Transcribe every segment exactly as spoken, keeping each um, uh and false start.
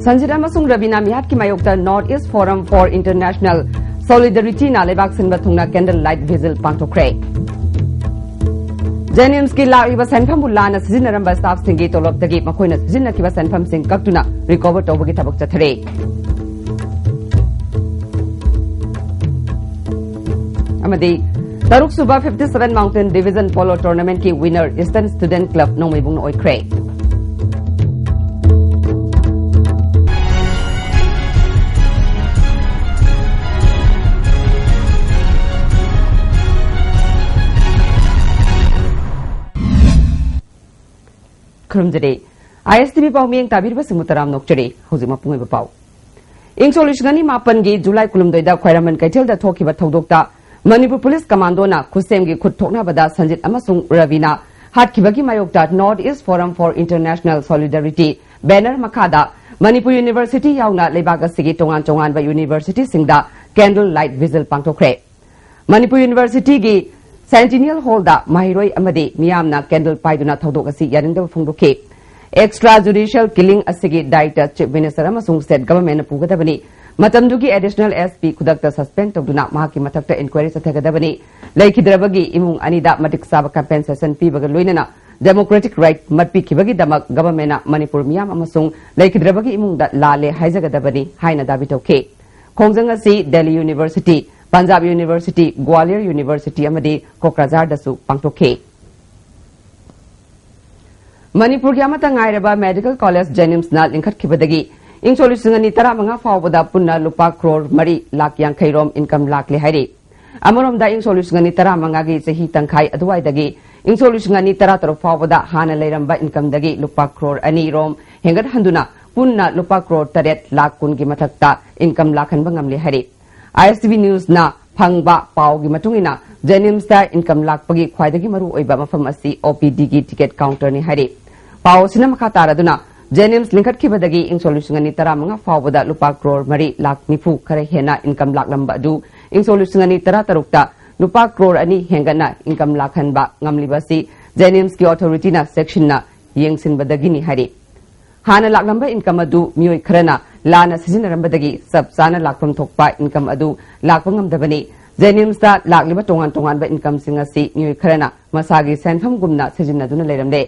ꯁꯟꯖꯤꯠ ꯑꯃꯁꯨꯡ ꯔꯕꯤꯅꯥ ꯃꯤꯍꯥꯠꯀꯤ ꯃꯥꯌꯣꯛꯇ North East Forum for International Solidarity ꯅ ꯂꯩꯕꯥꯛ ꯁꯤꯟꯕ ꯊꯨꯡꯅ candle light vigil ꯄꯥꯡꯊꯣꯛꯈ꯭ꯔꯦ꯫ ꯖꯦꯅꯤꯝꯁꯀꯤ ꯂꯥꯛꯂꯤꯕ ꯁꯦꯟꯐꯝꯕꯨ ꯂꯥꯟꯅ ꯁꯤꯖꯤꯟꯅꯔꯝꯕ staff ꯁꯤꯡꯒꯤ ꯇꯣꯂꯣꯞꯇꯒꯤ ꯃꯈꯣꯏꯅ ꯁꯤꯖꯤꯟꯅꯈꯤꯕ ꯁꯦꯟꯐꯝꯁꯤꯡ ꯀꯛꯇꯨꯅ recover ꯇꯧꯕꯒꯤ ꯊꯕꯛ ꯆꯠꯊꯔꯦ꯫ ꯑꯃꯗꯤ ꯇꯔꯨꯛꯁꯨꯕ fifty seven Mountain Division Polo Tournament ꯀꯤ winner Eastern Student Club ꯅꯣꯡꯃꯩꯕꯨꯡꯅ ꯑꯣꯏꯈ꯭ꯔꯦ꯫ ꯈꯨꯔꯨꯝꯖꯔꯤ꯫ ISTV ꯄꯥꯎ ꯃꯤꯠꯌꯦꯡ ꯇꯥꯕꯤꯔꯤꯕꯁꯤꯡꯕꯨ ꯇꯔꯥꯝꯅ ꯑꯣꯛꯆꯔꯤ꯫ ꯍꯧꯖꯤꯛ ꯃꯄꯨꯡ ꯑꯣꯏꯕ ꯄꯥꯎ꯫ ꯏꯪ ꯁꯣꯛ ꯂꯤꯁꯤꯡ ꯑꯅꯤ ꯃꯥꯄꯟꯒꯤ ꯖꯨꯂꯥꯏ ꯀꯨꯟꯍꯨꯝꯗꯣꯏꯗ ꯈ꯭ꯋꯥꯏꯔꯝꯕꯟ ꯀꯩꯊꯦꯜꯗ ꯊꯣꯛꯈꯤꯕ ꯊꯧꯗꯣꯛꯇ ꯃꯅꯤꯄꯨꯔ ꯄꯨꯂꯤꯁ ꯀꯃꯥꯟꯗꯣꯅ ꯈꯨꯠꯁꯦꯝꯒꯤ ꯈꯨꯠ ꯊꯣꯛꯅꯕꯗ ꯁꯟꯖꯤꯠ ꯑꯃꯁꯨꯡ ꯔꯕꯤꯅꯥ ꯍꯥꯠꯈꯤꯕꯒꯤ ꯃꯥꯌꯣꯛꯇ North East Forum for International Solidarity banner ꯃꯈꯥꯗ ꯃꯅꯤꯄꯨꯔ ꯌꯨꯅꯤꯚꯔꯁꯤꯇꯤ ꯌꯥꯎꯅ ꯂꯩꯕꯥꯛ ꯑꯁꯤꯒꯤ ꯇꯣꯉꯥꯟ ꯇꯣꯉꯥꯟꯕ ꯌꯨꯅꯤꯚꯔꯁꯤꯇꯤꯁꯤꯡꯗ candle light vigil ꯄꯥꯡꯊꯣꯛꯈ꯭ꯔꯦ꯫ ꯃꯅꯤꯄꯨꯔ ꯌꯨꯅꯤꯚꯔꯁꯤꯇꯤꯒꯤ Centennial Hall ꯗ ꯃꯍꯩꯔꯣꯏ ꯑꯃꯗꯤ ꯃꯤꯌꯥꯝꯅ candle ꯄꯥꯏꯗꯨꯅ ꯊꯧꯗꯣꯛ ꯑꯁꯤ ꯌꯥꯅꯤꯡꯗꯕ ꯐꯣꯡꯗꯣꯛꯈꯤ꯫ Extra judicial killing ꯑꯁꯤꯒꯤ ꯗꯥꯏꯇ Chief Minister ꯑꯃꯁꯨꯡ state government ꯅ ꯄꯨꯒꯗꯕꯅꯤ꯫ ꯃꯇꯝꯗꯨꯒꯤ additional SP ꯈꯨꯗꯛꯇ suspend ꯇꯧꯗꯨꯅ ꯃꯍꯥꯛꯀꯤ ꯃꯊꯛꯇ inquiry ꯆꯠꯊꯒꯗꯕꯅꯤ꯫ ꯂꯩꯈꯤꯗ꯭ꯔꯕꯒꯤ ꯏꯃꯨꯡ ꯑꯅꯤꯗ ꯃꯇꯤꯛ ꯆꯥꯕ compensation ꯄꯤꯕꯒ ꯂꯣꯏꯅꯅ democratic right ꯃꯠꯄꯤꯈꯤꯕꯒꯤꯗꯃꯛ government ꯅ ꯃꯅꯤꯄꯨꯔ ꯃꯤꯌꯥꯝ ꯑꯃꯁꯨꯡ ꯂꯩꯈꯤꯗ꯭ꯔꯕꯒꯤ ꯏꯃꯨꯡꯗ ꯂꯥꯜꯂꯦ ꯍꯥꯏꯖꯒꯗꯕꯅꯤ ꯍꯥꯏꯅ ꯗꯥꯕꯤ ꯇꯧꯈꯤ꯫ ꯈꯣꯡꯖꯪ ꯑꯁꯤ Delhi university, Punjab university, Gwalior university ꯑꯃꯗꯤ ꯀꯣꯀ꯭ꯔꯥꯖꯥꯔꯗꯁꯨ ꯄꯥꯡꯊꯣꯛꯈꯤ꯫ ꯃꯅꯤꯄꯨꯔꯒꯤ ꯑꯃꯠꯇ ꯉꯥꯏꯔꯕ medical college JNIMS ꯅ ꯂꯤꯡꯈꯠꯈꯤꯕꯗꯒꯤ ꯏꯪ ꯁꯣꯛ ꯂꯤꯁꯤꯡ ꯑꯅꯤ ꯇꯔꯥꯃꯉꯥ ꯐꯥꯎꯕꯗ ꯄꯨꯟꯅ ꯂꯨꯄꯥ ꯀ꯭ꯔꯣꯔ ꯃꯔꯤ ꯂꯥꯈ ꯌꯥꯡꯈꯩ ꯔꯣꯝ income ꯂꯥꯛꯂꯦ ꯍꯥꯏꯔꯤ꯫ ꯑꯃꯔꯣꯝꯗ ꯏꯪ ꯁꯣꯛ ꯂꯤꯁꯤꯡ ꯑꯅꯤ ꯇꯔꯥꯃꯉꯥꯒꯤ ꯆꯍꯤ ꯇꯪꯈꯥꯏ ꯑꯗꯨꯋꯥꯏꯗꯒꯤ ꯏꯪ ꯁꯣꯛ ꯂꯤꯁꯤꯡ ꯑꯅꯤ ꯇꯔꯥꯇꯔꯨꯛ ꯐꯥꯎꯕꯗ ꯍꯥꯟꯅ ꯂꯩꯔꯝꯕ income ꯗꯒꯤ ꯂꯨꯄꯥ ꯀ꯭ꯔꯣꯔ ꯑꯅꯤ ꯔꯣꯝ ꯍꯦꯟꯒꯠꯍꯟꯗꯨꯅ ꯄꯨꯟꯅ ꯂꯨꯄꯥ ꯀ꯭ꯔꯣꯔ ꯇꯔꯦꯠ ꯂꯥꯈ ꯀꯨꯟꯒꯤ ꯃꯊꯛꯇ income ꯂꯥꯛꯍꯟꯕ ꯉꯝꯂꯦ ꯍꯥꯏꯔꯤ꯫ ISTV News ꯅ ꯐꯪꯕ ꯄꯥꯎꯒꯤ ꯃꯇꯨꯡ ꯏꯟꯅ JNIMS ꯇ income ꯂꯥꯛꯄꯒꯤ ꯈ꯭ꯋꯥꯏꯗꯒꯤ ꯃꯔꯨ ꯑꯣꯏꯕ ꯃꯐꯝ ꯑꯁꯤ OPD ꯒꯤ ticket counter ꯅꯤ ꯍꯥꯏꯔꯤ꯫ ꯄꯥꯎ ꯑꯁꯤꯅ ꯃꯈꯥ ꯇꯥꯔꯗꯨꯅ JNIMS ꯂꯤꯡꯈꯠꯈꯤꯕꯗꯒꯤ ꯏꯪ ꯁꯣꯛ ꯂꯤꯁꯤꯡ ꯑꯅꯤ ꯇꯔꯥꯃꯉꯥ ꯐꯥꯎꯕꯗ ꯂꯨꯄꯥ ꯀ꯭ꯔꯣꯔ ꯃꯔꯤ ꯂꯥꯈ ꯅꯤꯐꯨ ꯈꯔ ꯍꯦꯟꯅ income ꯂꯥꯛꯂꯝꯕ ꯑꯗꯨ ꯏꯪ ꯁꯣꯛ ꯂꯤꯁꯤꯡ ꯑꯅꯤ ꯇꯔꯥꯇꯔꯨꯛꯇ ꯂꯨꯄꯥ ꯀ꯭ꯔꯣꯔ ꯑꯅꯤ ꯍꯦꯟꯒꯠꯅ income ꯂꯥꯛꯍꯟꯕ ꯉꯝꯂꯤꯕ ꯑꯁꯤ JNIMS ꯀꯤ authority ꯅ ꯆꯦꯛꯁꯤꯟꯅ ꯌꯦꯡꯁꯤꯟꯕꯗꯒꯤꯅꯤ ꯍꯥꯏꯔꯤ꯫ ꯍꯥꯟꯅ ꯂꯥꯛꯂꯝꯕ ꯏꯟꯀꯝ ꯑꯗꯨ ꯃꯤꯑꯣꯏ ꯈꯔꯅ ꯂꯥꯟꯅ ꯁꯤꯖꯤꯟꯅꯔꯝꯕꯗꯒꯤ ꯆꯞ ꯆꯥꯅ ꯂꯥꯛꯐꯝ ꯊꯣꯛꯄ ꯏꯟꯀꯝ ꯑꯗꯨ ꯂꯥꯛꯄ ꯉꯝꯗꯕꯅꯤ꯫ ꯖꯦꯅꯤꯝꯁꯇ ꯂꯥꯛꯂꯤꯕ ꯇꯣꯉꯥꯟ ꯇꯣꯉꯥꯟꯕ ꯏꯟꯀꯝꯁꯤꯡ ꯑꯁꯤ ꯃꯤꯑꯣꯏ ꯈꯔꯅ ꯃꯁꯥꯒꯤ ꯁꯦꯟꯐꯝꯒꯨꯝꯅ ꯁꯤꯖꯤꯟꯅꯗꯨꯅ ꯂꯩꯔꯝꯂꯦ꯫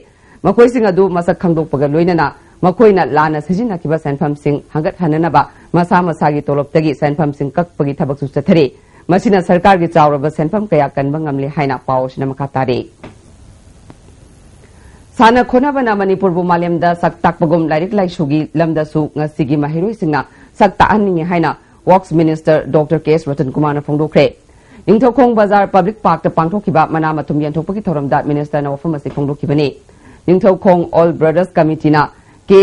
ꯃꯈꯣꯏꯁꯤꯡ ꯑꯗꯨ ꯃꯁꯛ ꯈꯪꯗꯣꯛꯄꯒ ꯂꯣꯏꯅꯅ ꯃꯈꯣꯏꯅ ꯂꯥꯟꯅ ꯁꯤꯖꯤꯟꯅꯈꯤꯕ ꯁꯦꯟꯐꯝꯁꯤꯡ ꯍꯟꯒꯠꯍꯟꯅꯅꯕ ꯃꯁꯥ ꯃꯁꯥꯒꯤ ꯇꯣꯂꯣꯞꯇꯒꯤ ꯁꯦꯟꯐꯝꯁꯤꯡ ꯀꯛꯄꯒꯤ ꯊꯕꯛꯁꯨ ꯆꯠꯊꯔꯤ꯫ ꯃꯁꯤꯅ ꯁꯔꯀꯥꯔꯒꯤ ꯆꯥꯎꯔꯕ ꯁꯦꯟꯐꯝ ꯀꯌꯥ ꯀꯟꯕ ꯉꯝꯂꯦ ꯍꯥꯏꯅ ꯄꯥꯎ ꯑꯁꯤꯅ ꯃꯈꯥ ꯇꯥꯔꯤ꯫ ꯁꯥꯟꯅ ꯈꯣꯠꯅꯕꯅ ꯃꯅꯤꯄꯨꯔꯕꯨ ꯃꯥꯂꯦꯝꯗ ꯁꯛ ꯇꯥꯛꯄꯒꯨꯝ ꯂꯥꯏꯔꯤꯛ ꯂꯥꯏꯁꯨꯒꯤ ꯂꯝꯗꯁꯨ ꯉꯁꯤꯒꯤ ꯃꯍꯩꯔꯣꯏꯁꯤꯡꯅ ꯁꯛ ꯇꯥꯛꯍꯟꯅꯤꯡꯉꯤ ꯍꯥꯏꯅ ꯋꯥꯛꯁ ꯃꯤꯅꯤꯁꯇꯔ ꯗꯣꯛꯇꯔ ꯀꯦ ꯑꯦꯁ ꯔꯇꯟ ꯀꯨꯃꯥꯔꯅ ꯐꯣꯡꯗꯣꯛꯈ꯭ꯔꯦ꯫ ꯅꯤꯡꯊꯧꯈꯣꯡ ꯕꯖꯥꯔ ꯄꯕ꯭ꯂꯤꯛ ꯄꯥꯔꯛꯇ ꯄꯥꯡꯊꯣꯛꯈꯤꯕ ꯃꯅꯥ ꯃꯊꯨꯝ ꯌꯦꯟꯊꯣꯛꯄꯒꯤ ꯊꯧꯔꯝꯗ ꯃꯤꯅꯤꯁꯇꯔꯅ ꯋꯥꯐꯝ ꯑꯁꯤ ꯐꯣꯡꯗꯣꯛꯈꯤꯕꯅꯤ꯫ ꯅꯤꯡꯊꯧꯈꯣꯡ ꯑꯣꯜ ꯕ꯭ꯔꯗꯔꯁ ꯀꯃꯤꯇꯤꯅ ꯀꯦ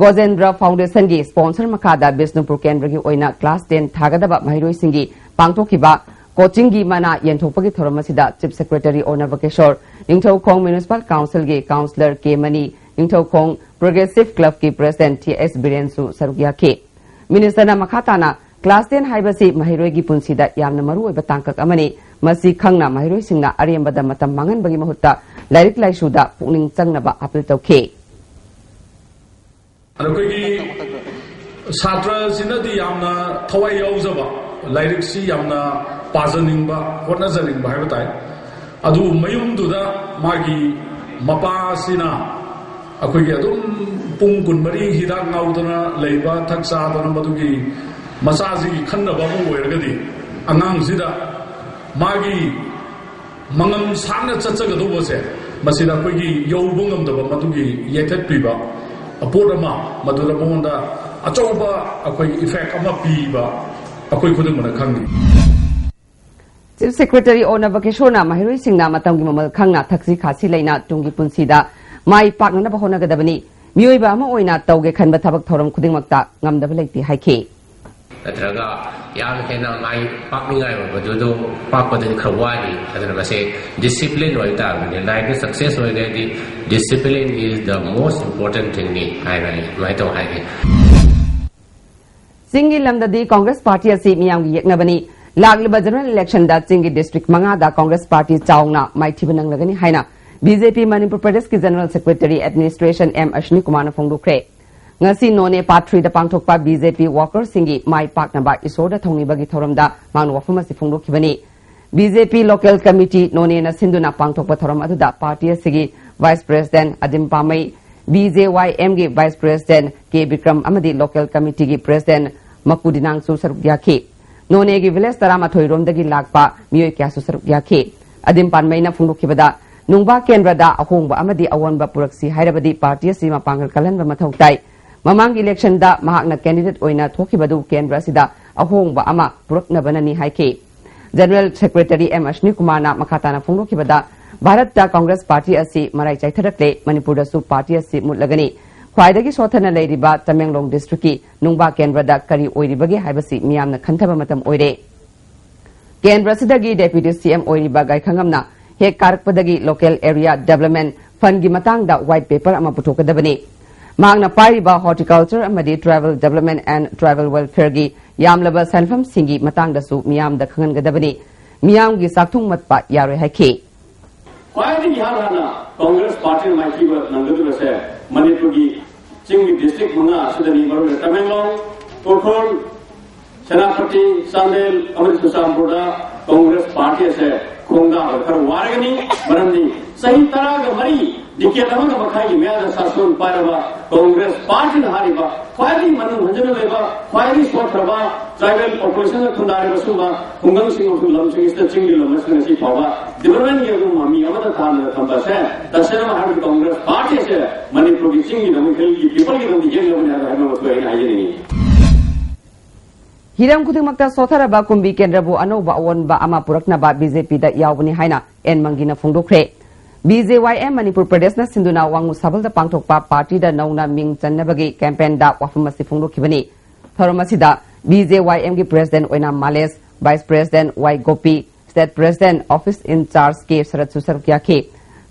ꯒꯣꯖꯦꯟꯗ꯭ꯔ ꯐꯥꯎꯟꯗꯦꯁꯟꯒꯤ ꯁ꯭ꯄꯣꯟꯁꯔ ꯃꯈꯥꯗ ꯕꯤꯁꯅꯨꯄꯨꯔ ꯀꯦꯟꯗ꯭ꯔꯒꯤ ꯑꯣꯏꯅ ꯀ꯭ꯂꯥꯁ ꯇꯦꯟ ꯊꯥꯒꯗꯕ ꯃꯍꯩꯔꯣꯏꯁꯤꯡꯒꯤ ꯄꯥꯡꯊꯣꯛꯈꯤꯕ ꯀꯣꯆꯤꯡꯒꯤ ꯃꯅꯥ ꯌꯦꯟꯊꯣꯛꯄꯒꯤ ꯊꯧꯔꯝ ꯑꯁꯤꯗ chief secretary ꯑꯣꯅꯔꯕ Kishore, Ningthoukhong municipal ꯀꯥꯎꯟꯁꯤꯜꯒꯤ ꯀꯥꯎꯟꯁꯤꯂꯔ ꯀꯦ ꯃꯅꯤ, ꯅꯤꯡꯊꯧꯈꯣꯡ ꯄ꯭ꯔꯣꯒ꯭ꯔꯦꯁꯤꯚ ꯀ꯭ꯂꯕꯀꯤ ꯄ꯭ꯔꯦꯁꯤꯗꯦꯟꯠ ꯇꯤ ꯑꯦꯁ ꯕꯤꯔꯦꯟꯁꯨ ꯁꯔꯨꯛ ꯌꯥꯈꯤ꯫ ꯃꯤꯅꯤꯁꯇꯔꯅ ꯃꯈꯥ ꯇꯥꯅ ꯀ꯭ꯂꯥꯁ ꯇꯦꯟ ꯍꯥꯏꯕꯁꯤ ꯃꯍꯩꯔꯣꯏꯒꯤ ꯄꯨꯟꯁꯤꯗ ꯌꯥꯝꯅ ꯃꯔꯨꯑꯣꯏꯕ ꯇꯥꯡꯀꯛ ꯑꯃꯅꯤ꯫ ꯃꯁꯤ ꯈꯪꯅ ꯃꯍꯩꯔꯣꯏꯁꯤꯡꯅ ꯑꯔꯦꯝꯕꯗ ꯃꯇꯝ ꯃꯥꯡꯍꯟꯕꯒꯤ ꯃꯍꯨꯠꯇ ꯂꯥꯏꯔꯤꯛ ꯂꯥꯏꯁꯨꯗ ꯄꯨꯛꯅꯤꯡ ꯆꯪꯅꯕ ꯑꯥꯄꯤꯜ ꯇꯧꯈꯤ꯫ ꯑꯗꯣ ꯑꯩꯈꯣꯏꯒꯤ ꯁꯥꯇ꯭ꯔꯁꯤꯅꯗꯤ ꯌꯥꯝꯅ ꯊꯋꯥꯏ ꯌꯥꯎꯖꯕ, ꯂꯥꯏꯔꯤꯛꯁꯤ ꯌꯥꯝꯅ ꯄꯥꯖꯅꯤꯡꯕ, ꯍꯣꯠꯅꯖꯅꯤꯡꯕ ꯍꯥꯏꯕ ꯇꯥꯏ꯫ ꯑꯗꯨꯕꯨ ꯃꯌꯨꯝꯗꯨꯗ ꯃꯥꯒꯤ ꯃꯄꯥꯁꯤꯅ ꯑꯩꯈꯣꯏꯒꯤ ꯑꯗꯨꯝ ꯄꯨꯡ ꯀꯨꯟꯃꯔꯤ ꯍꯤꯗꯥꯛ ꯉꯥꯎꯗꯅ ꯂꯩꯕ, ꯊꯛ ꯆꯥꯗꯅ ꯃꯗꯨꯒꯤ ꯃꯆꯥꯁꯤꯒꯤ ꯈꯟꯅꯕ ꯑꯃ ꯑꯣꯏꯔꯒꯗꯤ ꯑꯉꯥꯡꯁꯤꯗ ꯃꯥꯒꯤ ꯃꯉꯝ ꯁꯥꯡꯅ ꯆꯠꯆꯒꯗꯧꯕꯁꯦ ꯃꯁꯤꯗ ꯑꯩꯈꯣꯏꯒꯤ ꯌꯧꯕ ꯉꯝꯗꯕ ꯃꯗꯨꯒꯤ ꯌꯩꯊꯠꯄꯤꯕ ꯄꯣꯠ ꯑꯃ ꯃꯗꯨꯗ ꯃꯉꯣꯟꯗ ꯑꯆꯧꯕ ꯑꯩꯈꯣꯏꯒꯤ ꯏꯐꯦꯛ ꯑꯃ ꯄꯤꯕ ꯑꯩꯈꯣꯏ ꯈꯨꯗꯤꯡꯃꯛꯅ ꯈꯪꯉꯤ꯫ ꯆꯤꯐ ꯁꯦꯀ꯭ꯔꯦꯇꯔꯤ ꯑꯣꯅꯕ ꯀꯤꯁꯣꯔꯅ ꯃꯍꯩꯔꯣꯏꯁꯤꯡꯅ ꯃꯇꯝꯒꯤ ꯃꯃꯜ ꯈꯪꯅ ꯊꯛꯁꯤ ꯈꯥꯁꯤ ꯂꯩꯅ ꯇꯨꯡꯒꯤ ꯄꯨꯟꯁꯤꯗ ꯃꯥꯏ ꯄꯥꯛꯅꯅꯕ ꯍꯣꯠꯅꯒꯗꯕꯅꯤ꯫ ꯃꯤꯑꯣꯏꯕ ꯑꯃ ꯑꯣꯏꯅ ꯇꯧꯒꯦ ꯈꯟꯕ ꯊꯕꯛ ꯊꯧꯔꯝ ꯈꯨꯗꯤꯡꯃꯛꯇ ꯉꯝꯗꯕ ꯂꯩꯇꯦ ꯍꯥꯏꯈꯤ꯫ ꯅꯠꯇ꯭ꯔꯒ ꯌꯥꯝ ꯍꯦꯟꯅ ꯃꯥꯏ ꯄꯥꯛꯅꯤꯡꯉꯥꯏ ꯑꯣꯏꯕꯗꯨꯗꯣ ꯄꯥꯛꯄꯗꯗꯤ ꯈꯔ ꯋꯥꯔꯤ꯫ ꯑꯗꯨꯅ ꯃꯁꯤ ꯗꯤꯁꯤꯄ꯭ꯂꯤꯟ ꯑꯣꯏꯕ ꯇꯥꯕꯅꯤ꯫ ꯂꯥꯏꯐꯇ ꯁꯛꯁꯦꯁ ꯑꯣꯏꯒꯦ ꯍꯥꯏꯗꯤ discipline is the most important thing ꯅꯤ ꯍꯥꯏꯅ ꯑꯩ ꯑꯗꯨꯃꯥꯏꯅ ꯇꯧ ꯍꯥꯏꯒꯦ꯫ ꯆꯤꯡꯒꯤ ꯂꯝꯗꯗꯤ ꯀꯣꯡꯒ꯭ꯔꯦꯁ ꯄꯥꯔꯇꯤ ꯑꯁꯤ ꯃꯤꯌꯥꯝꯒꯤ ꯌꯦꯛꯅꯕꯅꯤ꯫ ꯂꯥꯛꯂꯤꯕ ꯖꯦꯅꯔꯦꯜ ꯏꯂꯦꯛꯁꯟꯗ ꯆꯤꯡꯒꯤ ꯗꯤꯁꯇ꯭ꯔꯤꯛ ꯃꯉꯥꯗ ꯀꯣꯡꯒ꯭ꯔꯦꯁ ꯄꯥꯔꯇꯤ ꯆꯥꯎꯅ ꯃꯥꯏꯊꯤꯕ ꯅꯪꯂꯒꯅꯤ ꯍꯥꯏꯅ ꯕꯤ ꯖꯦ ꯄꯤ ꯃꯅꯤꯄꯨꯔ ꯄ꯭ꯔꯗꯦꯁꯀꯤ ꯖꯦꯅꯔꯦꯜ ꯁꯦꯀ꯭ꯔꯦꯇꯔꯤ ꯑꯦꯗꯃꯤꯅꯤꯁꯇ꯭ꯔꯦꯁꯟ ꯑꯦꯝ ꯑꯁꯅꯤ ꯀꯨꯃꯥꯔꯅ ꯐꯣꯡꯗꯣꯛꯈ꯭ꯔꯦ꯫ ꯉꯁꯤ ꯅꯣꯅꯦ ꯄꯥꯔꯠ ꯊ꯭ꯔꯤꯗ ꯄꯥꯡꯊꯣꯛꯄ ꯕꯤ ꯖꯦ ꯄꯤ ꯋꯥꯔꯀꯔꯁꯤꯡꯒꯤ ꯃꯥꯏ ꯄꯥꯛꯅꯕ ꯏꯁꯣꯔꯗ ꯊꯧꯅꯤꯕꯒꯤ ꯊꯧꯔꯝꯗ ꯃꯍꯥꯛꯅ ꯋꯥꯐꯝ ꯑꯁꯤ ꯐꯣꯡꯗꯣꯛꯈꯤꯕꯅꯤ꯫ ꯕꯤ ꯖꯦ ꯄꯤ ꯂꯣꯀꯦꯜ ꯀꯃꯤꯇꯤ ꯅꯣꯅꯦꯅ ꯁꯤꯟꯗꯨꯅ ꯄꯥꯡꯊꯣꯛꯄ ꯊꯧꯔꯝ ꯑꯗꯨꯗ ꯄꯥꯔꯇꯤ ꯑꯁꯤꯒꯤ ꯚꯥꯏꯁ ꯄ꯭ꯔꯦꯁꯤꯗꯦꯟꯠ ꯑꯗꯤꯝ ꯄꯥꯃꯩ, ꯕꯤ ꯖꯦ ꯋꯥꯏ ꯑꯦꯝꯒꯤ ꯚꯥꯏꯁ ꯄ꯭ꯔꯦꯁꯤꯗꯦꯟꯠ ꯀꯦ ꯕꯤꯀ꯭ꯔꯝ ꯑꯃꯗꯤ ꯂꯣꯀꯦꯜ ꯀꯃꯤꯇꯤꯒꯤ ꯄ꯭ꯔꯦꯁꯤꯗꯦꯟꯠ ꯃꯀꯨꯗꯤꯅꯥꯡꯁꯨ ꯁꯔꯨꯛ ꯌꯥꯈꯤ꯫ ꯅꯣꯅꯦꯒꯤ ꯚꯤꯂꯦꯖ ꯇꯔꯥꯃꯥꯊꯣꯏ ꯔꯣꯝꯗꯒꯤ ꯂꯥꯛꯄ ꯃꯤꯑꯣꯏ ꯀꯌꯥꯁꯨ ꯁꯔꯨꯛ ꯌꯥꯈꯤ꯫ ꯑꯗꯤꯝ ꯄꯥꯟꯃꯩꯅ ꯐꯣꯡꯗꯣꯛꯈꯤꯕꯗ, ꯅꯨꯡꯕꯥ ꯀꯦꯟꯗ꯭ꯔꯗ ꯑꯍꯣꯡꯕ ꯑꯃꯗꯤ ꯑꯑꯣꯟꯕ ꯄꯨꯔꯛꯁꯤ ꯍꯥꯏꯔꯕꯗꯤ ꯄꯥꯔꯇꯤ ꯑꯁꯤ ꯃꯄꯥꯡꯒꯜ ꯀꯜꯍꯟꯕ ꯃꯊꯧ ꯇꯥꯏ꯫ ꯃꯃꯥꯡꯒꯤ ꯏꯂꯦꯛꯁꯟꯗ ꯃꯍꯥꯛꯅ ꯀꯦꯟꯗꯤꯗꯦꯠ ꯑꯣꯏꯅ ꯊꯣꯛꯈꯤꯕꯗꯨ ꯀꯦꯟꯗ꯭ꯔ ꯑꯁꯤꯗ ꯑꯍꯣꯡꯕ ꯑꯃ ꯄꯨꯔꯛꯅꯕꯅꯅꯤ ꯍꯥꯏꯈꯤ꯫ ꯖꯦꯅꯔꯦꯜ ꯁꯦꯀ꯭ꯔꯦꯇꯔꯤ ꯑꯦꯝ ꯑꯁꯅꯤ ꯀꯨꯃꯥꯔꯅ ꯃꯈꯥ ꯇꯥꯅ ꯐꯣꯡꯗꯣꯛꯈꯤꯕꯗ, ꯚꯥꯔꯠꯇ ꯀꯪꯒ꯭ꯔꯦꯁ ꯄꯥꯔꯇꯤ ꯑꯁꯤ ꯃꯔꯥꯏ ꯆꯥꯏꯊꯔꯛꯂꯦ, ꯃꯅꯤꯄꯨꯔꯗꯁꯨ ꯄꯥꯔꯇꯤ ꯑꯁꯤ ꯃꯨꯠꯂꯒꯅꯤ꯫ ꯈ꯭ꯋꯥꯏꯗꯒꯤ ꯁꯣꯠꯊꯅ ꯂꯩꯔꯤꯕ ꯇꯃꯦꯡꯂꯣꯡ ꯗꯤꯁꯇ꯭ꯔꯤꯛꯀꯤ ꯅꯨꯡꯕꯥ ꯀꯦꯟꯗ꯭ꯔꯗ ꯀꯔꯤ ꯑꯣꯏꯔꯤꯕꯒꯦ ꯍꯥꯏꯕꯁꯤ ꯃꯤꯌꯥꯝꯅ ꯈꯟꯊꯕ ꯃꯇꯝ ꯑꯣꯏꯔꯦ꯫ ꯀꯦꯟꯗ꯭ꯔ ꯑꯁꯤꯗꯒꯤ ꯗꯦꯄ꯭ꯌꯨꯇꯤ ꯁꯤ ꯑꯦꯝ ꯑꯣꯏꯔꯤꯕ ꯒꯥꯏꯈꯪꯉꯝꯅ ꯍꯦꯛ ꯀꯥꯔꯛꯄꯗꯒꯤ ꯂꯣꯀꯦꯜ ꯑꯦꯔꯤꯌꯥ ꯗꯦꯕꯂꯞꯃꯦꯟꯠ ꯐꯟꯒꯤ ꯃꯇꯥꯡꯗ ꯋꯥꯏꯠ ꯄꯦꯄꯔ ꯑꯃ ꯄꯨꯊꯣꯛꯀꯗꯕꯅꯤ꯫ ꯃꯍꯥꯛꯅ ꯄꯥꯏꯔꯤꯕ ꯍꯣꯔꯇꯤꯀꯜꯆꯔ ꯑꯃꯗꯤ ꯇ꯭ꯔꯥꯏꯕꯦꯜ ꯗꯦꯕꯂꯞꯃꯦꯟꯠ ꯑꯦꯟ ꯇ꯭ꯔꯥꯏꯕꯦꯜ ꯋꯦꯜꯐꯤꯌꯔꯒꯤ ꯌꯥꯝꯂꯕ ꯁꯦꯟꯐꯝꯁꯤꯡꯒꯤ ꯃꯇꯥꯡꯗꯁꯨ ꯃꯤꯌꯥꯝꯗ ꯈꯪꯍꯟꯒꯗꯕꯅꯤ꯫ ꯃꯤꯌꯥꯝꯒꯤ ꯆꯥꯛꯊꯨꯡ ꯃꯠꯄ ꯌꯥꯔꯣꯏ ꯍꯥꯏꯈꯤ꯫ ꯈ꯭ꯋꯥꯏꯗꯒꯤ ꯏꯍꯥꯟ ꯍꯥꯟꯅ ꯀꯪꯒ꯭ꯔꯦꯁ ꯄꯥꯔꯇꯤꯅ ꯃꯥꯏꯊꯤꯕ ꯅꯪꯒꯗꯕꯁꯦ ꯃꯅꯤꯄꯨꯔꯒꯤ ꯆꯤꯡꯒꯤ ꯗꯤꯁꯇ꯭ꯔꯤꯛ ꯃꯉꯥ ꯑꯁꯤꯗꯅꯤ, ꯃꯔꯨꯑꯣꯏꯅ ꯇꯃꯦꯡꯂꯣꯡ, ꯎꯈ꯭ꯔꯨꯜ, ꯁꯦꯅꯥꯄꯇꯤ, ꯆꯥꯟꯗꯦꯜ ꯑꯃꯗꯤ ꯆꯨꯔꯆꯥꯟꯄꯨꯔꯗ ꯀꯪꯒ꯭ꯔꯦꯁ ꯄꯥꯔꯇꯤ ꯑꯁꯦ ꯈꯣꯡꯗꯥꯕꯗ ꯈꯔ ꯋꯥꯔꯒꯅꯤ꯫ ꯃꯔꯝꯗꯤ ꯆꯍꯤ ꯇꯔꯥꯒ ꯃꯔꯤ, ꯗꯤꯀꯦꯠ ꯑꯃꯒ ꯃꯈꯥꯏꯒꯤ ꯃꯌꯥꯗ ꯁꯥꯁꯣꯟ ꯄꯥꯏꯔꯕ ꯀꯪꯒ꯭ꯔꯦꯁ ꯄꯥꯔꯇꯤꯅ ꯍꯥꯏꯔꯤꯕ ꯈ꯭ꯋꯥꯏꯗꯒꯤ ꯃꯅꯨꯡ ꯍꯟꯖꯤꯟꯅ ꯂꯩꯕ, ꯈ꯭ꯋꯥꯏꯗꯒꯤ ꯁꯣꯠꯈ꯭ꯔꯕ ꯇ꯭ꯔꯥꯏꯕꯦꯜ ꯄꯣꯄꯨꯂꯦꯁꯟꯗ ꯈꯨꯟꯗꯥꯔꯤꯕ ꯁꯨꯝꯕ ꯈꯨꯡꯒꯪꯁꯤꯡ ꯑꯃꯁꯨꯡ ꯂꯝꯁꯤꯡ ꯑꯁꯤꯗ ꯆꯤꯡꯒꯤ ꯂꯝ ꯑꯁꯤꯗ ꯉꯁꯤ ꯐꯥꯎꯕ ꯗꯤꯕꯂꯞꯃꯦꯟꯒꯤ ꯑꯗꯨꯒꯨꯝꯕ ꯃꯃꯤ ꯑꯃꯠꯇ ꯊꯥꯗꯅ ꯊꯝꯕ ꯑꯁꯦ ꯇꯁꯦꯡꯅ ꯍꯥꯏꯔꯕꯗꯤ ꯀꯪꯒ꯭ꯔꯦꯁ ꯄꯥꯔꯇꯤ ꯑꯁꯦ ꯃꯅꯤꯄꯨꯔꯒꯤ ꯆꯤꯡꯒꯤꯗꯃꯛ, ꯍꯤꯜꯒꯤ ꯄꯤꯄꯜꯒꯤꯗꯃꯛꯇ ꯌꯦꯛꯅꯕꯅꯤ ꯍꯥꯏꯕ ꯍꯥꯏꯕ ꯑꯃꯁꯨ ꯑꯩꯅ ꯍꯥꯏꯖꯅꯤꯡꯉꯤ꯫ ꯍꯤꯔꯝ ꯈꯨꯗꯤꯡꯃꯛꯇ ꯁꯣꯠꯊꯔꯕ ꯀꯨꯝꯕꯤ ꯀꯦꯟꯗ꯭ꯔꯕꯨ ꯑꯅꯧꯕ ꯑꯑꯣꯟꯕ ꯑꯃ ꯄꯨꯔꯛꯅꯕ ꯕꯤ ꯖꯦ ꯄꯤꯗ ꯌꯥꯎꯕꯅꯤ ꯍꯥꯏꯅ ꯑꯦꯟ ꯃꯪꯒꯤꯅ ꯐꯣꯡꯗꯣꯛꯈ꯭ꯔꯦ꯫ B J Y M Manipur ꯄ꯭ꯔꯗꯦꯁꯅ ꯁꯤꯟꯗꯨꯅ ꯋꯥꯉꯨ ꯁꯥꯕꯜꯗ ꯄꯥꯡꯊꯣꯛꯄ ꯄꯥꯔꯇꯤꯗ ꯅꯧꯅ ꯃꯤꯡ ꯆꯟꯅꯕꯒꯤ ꯀꯦꯝꯄꯦꯟꯗ ꯋꯥꯐꯝ ꯑꯁꯤ ꯐꯣꯡꯗꯣꯛꯈꯤꯕꯅꯤ꯫ ꯊꯧꯔꯝ ꯑꯁꯤꯗ ꯕꯤ ꯖꯦ ꯋꯥꯏ ꯑꯦꯝꯒꯤ ꯄ꯭ꯔꯦꯁꯤꯗꯦꯟꯠ ꯑꯣꯏꯅ ꯃꯥꯂꯦꯁ, ꯚꯥꯏꯁ ꯄ꯭ꯔꯦꯁꯤꯗꯦꯟꯠ ꯋꯥꯏ ꯒꯣꯄꯤ, ꯁ꯭ꯇꯦꯠ ꯄ꯭ꯔꯦꯁꯤꯗꯦꯟꯠ, ꯑꯣꯐꯤꯁ ꯏꯟ ꯆꯥꯔꯖ ꯀꯦ ꯁꯔꯠꯁꯨ ꯁꯔꯨꯛ ꯌꯥꯈꯤ꯫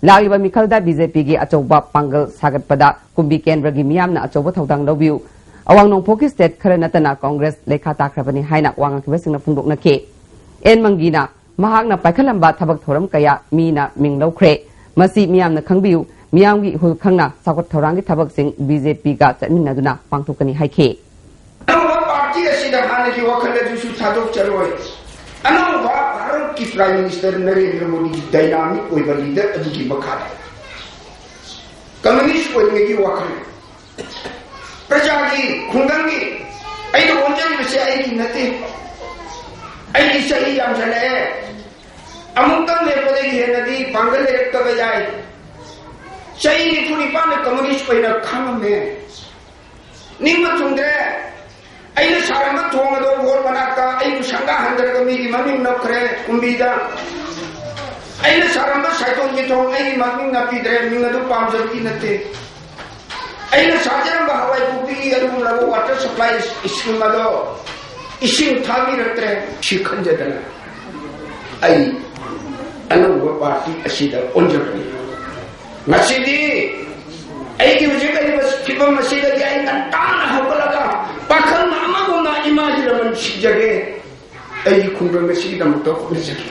ꯂꯥꯛꯂꯤꯕ ꯃꯤꯈꯜꯗ ꯕꯤ ꯖꯦ ꯄꯤꯒꯤ ꯑꯆꯧꯕ ꯄꯥꯡꯒꯜ ꯁꯥꯒꯠꯄꯗ ꯀꯨꯝꯕꯤ ꯀꯦꯟꯗ꯭ꯔꯒꯤ ꯃꯤꯌꯥꯝꯅ ꯑꯆꯧꯕ ꯊꯧꯗꯥꯡ ꯂꯧꯕꯤꯌꯨ꯫ ꯑꯋꯥꯡ ꯅꯣꯡꯄꯣꯛꯀꯤ ꯁ꯭ꯇꯦꯠ ꯈꯔ ꯅꯠꯇꯅ ꯀꯪꯒ꯭ꯔꯦꯁ ꯂꯩꯈꯥ ꯇꯥꯈ꯭ꯔꯕꯅꯤ ꯍꯥꯏꯅ ꯋꯥ ꯉꯥꯡꯈꯤꯕꯁꯤꯡꯅ ꯐꯣꯡꯗꯣꯛꯅꯈꯤ꯫ ꯑꯦꯟ ꯃꯪꯒꯤꯅ ꯃꯍꯥꯛꯅ ꯄꯥꯏꯈꯠꯂꯝꯕ ꯊꯕꯛ ꯊꯧꯔꯝ ꯀꯌꯥ ꯃꯤꯅ ꯃꯤꯡ ꯂꯧꯈ꯭ꯔꯦ꯫ ꯃꯁꯤ ꯃꯤꯌꯥꯝꯅ ꯈꯪꯕꯤꯌꯨ, ꯃꯤꯌꯥꯝꯒꯤ ꯏꯍꯨꯜ ꯈꯪꯅ ꯆꯥꯎꯈꯠ ꯊꯧꯔꯥꯡꯒꯤ ꯊꯕꯛꯁꯤꯡ ꯕꯤ ꯖꯦ ꯄꯤꯒ ꯆꯠꯃꯤꯟꯅꯗꯨꯅ ꯄꯥꯡꯊꯣꯛꯀꯅꯤ ꯍꯥꯏꯈꯤ꯫ ꯑꯅꯧꯕ ꯄꯥꯔꯇꯤ ꯑꯁꯤꯗ ꯍꯥꯟꯅꯒꯤ ꯋꯥꯈꯜ ꯑꯗꯨꯁꯨ ꯊꯥꯗꯣꯛꯆꯔꯣꯏ꯫ ꯑꯅꯧꯕ ꯚꯥꯔꯠꯀꯤ ꯄ꯭ꯔꯥꯏꯝ ꯃꯤꯅꯤꯁꯇꯔ ꯅꯔꯦꯟꯗ꯭ꯔ ꯃꯣꯗꯤꯒꯤ ꯗꯥꯏꯅꯥꯃꯤꯛ ꯑꯣꯏꯕ ꯂꯤꯗꯔ ꯑꯗꯨꯒꯤ ꯃꯈꯥꯗ ꯀꯝꯃ꯭ꯌꯨꯅꯤꯁ ꯑꯣꯏꯔꯤꯉꯩꯒꯤ ꯋꯥꯈꯜ, ꯄ꯭ꯔꯖꯥꯒꯤ, ꯈꯨꯡꯒꯪꯒꯤ, ꯑꯩꯅ ꯑꯣꯟꯖꯔꯤꯕꯁꯦ ꯑꯩꯒꯤ ꯅꯠꯇꯦ꯫ ꯑꯩꯒꯤ ꯆꯍꯤ ꯌꯥꯝꯁꯜꯂꯛꯑꯦ꯫ ꯑꯃꯨꯛꯇꯪ ꯂꯦꯞꯄꯗꯒꯤ ꯍꯦꯟꯅꯗꯤ ꯄꯥꯡꯒꯜ ꯂꯩꯔꯛꯇꯕ ꯌꯥꯏ꯫ ꯆꯍꯤ ꯅꯤꯐꯨ ꯅꯤꯄꯥꯟꯅ ꯀꯝꯃ꯭ꯌꯨꯅꯤꯁ ꯑꯣꯏꯅ ꯈꯥꯡꯉꯝꯃꯦ꯫ ꯅꯤꯡꯕ ꯊꯨꯡꯗ꯭ꯔꯦ꯫ ꯑꯩꯅ ꯁꯥꯔꯝꯕ ꯊꯣꯡ ꯑꯗꯣ ꯚꯣꯠ ꯃꯅꯥꯛꯇ ꯑꯩꯕꯨ ꯁꯪꯒꯥꯍꯟꯗ꯭ꯔꯒ ꯃꯤꯒꯤ ꯃꯃꯤꯡ ꯅꯞꯈ꯭ꯔꯦ ꯀꯨꯝꯕꯤꯗ꯫ ꯑꯩꯅ ꯁꯥꯔꯝꯕ ꯁꯥꯏꯇꯣꯟꯒꯤ ꯊꯣꯡ ꯑꯩꯒꯤ ꯃꯃꯤꯡ ꯅꯞꯄꯤꯗ꯭ꯔꯦ, ꯃꯤꯡ ꯑꯗꯨ ꯄꯥꯝꯖꯕꯒꯤ ꯅꯠꯇꯦ꯫ ꯑꯩꯅ ꯁꯥꯖꯔꯝꯕ ꯍꯋꯥꯏ ꯄꯨꯈ꯭ꯔꯤꯒꯤ ꯑꯗꯨꯒꯨꯝꯂꯕ ꯋꯥꯇꯔ ꯁꯄ꯭ꯂꯥꯏ ꯁ꯭ꯀꯤꯝ ꯑꯗꯣ ꯏꯁꯤꯡ ꯊꯥꯕꯤꯔꯛꯇ꯭ꯔꯦ꯫ ꯁꯤ ꯈꯟꯖꯗꯅ ꯑꯩ ꯑꯅꯧꯕ ꯄꯥꯔꯇꯤ ꯑꯁꯤꯗ ꯑꯣꯟꯖꯕꯅꯤ꯫ ꯉꯁꯤꯗꯤ ꯑꯩꯒꯤ ꯍꯧꯖꯤꯛ ꯂꯩꯔꯤꯕ ꯐꯤꯕꯝ ꯑꯁꯤꯗꯒꯤ ꯑꯩ ꯉꯟꯇꯥꯅ ꯍꯧꯒꯠꯂꯒ ꯄꯥꯈꯪ ꯑꯃꯒꯨꯝꯅ ꯏꯃꯥꯒꯤ ꯂꯃꯟ ꯁꯤꯖꯒꯦ꯫ ꯑꯩꯒꯤ ꯈꯨꯡꯒꯪ ꯑꯁꯤꯒꯤꯗꯃꯛꯇ ꯍꯣꯠꯅꯖꯒꯦ꯫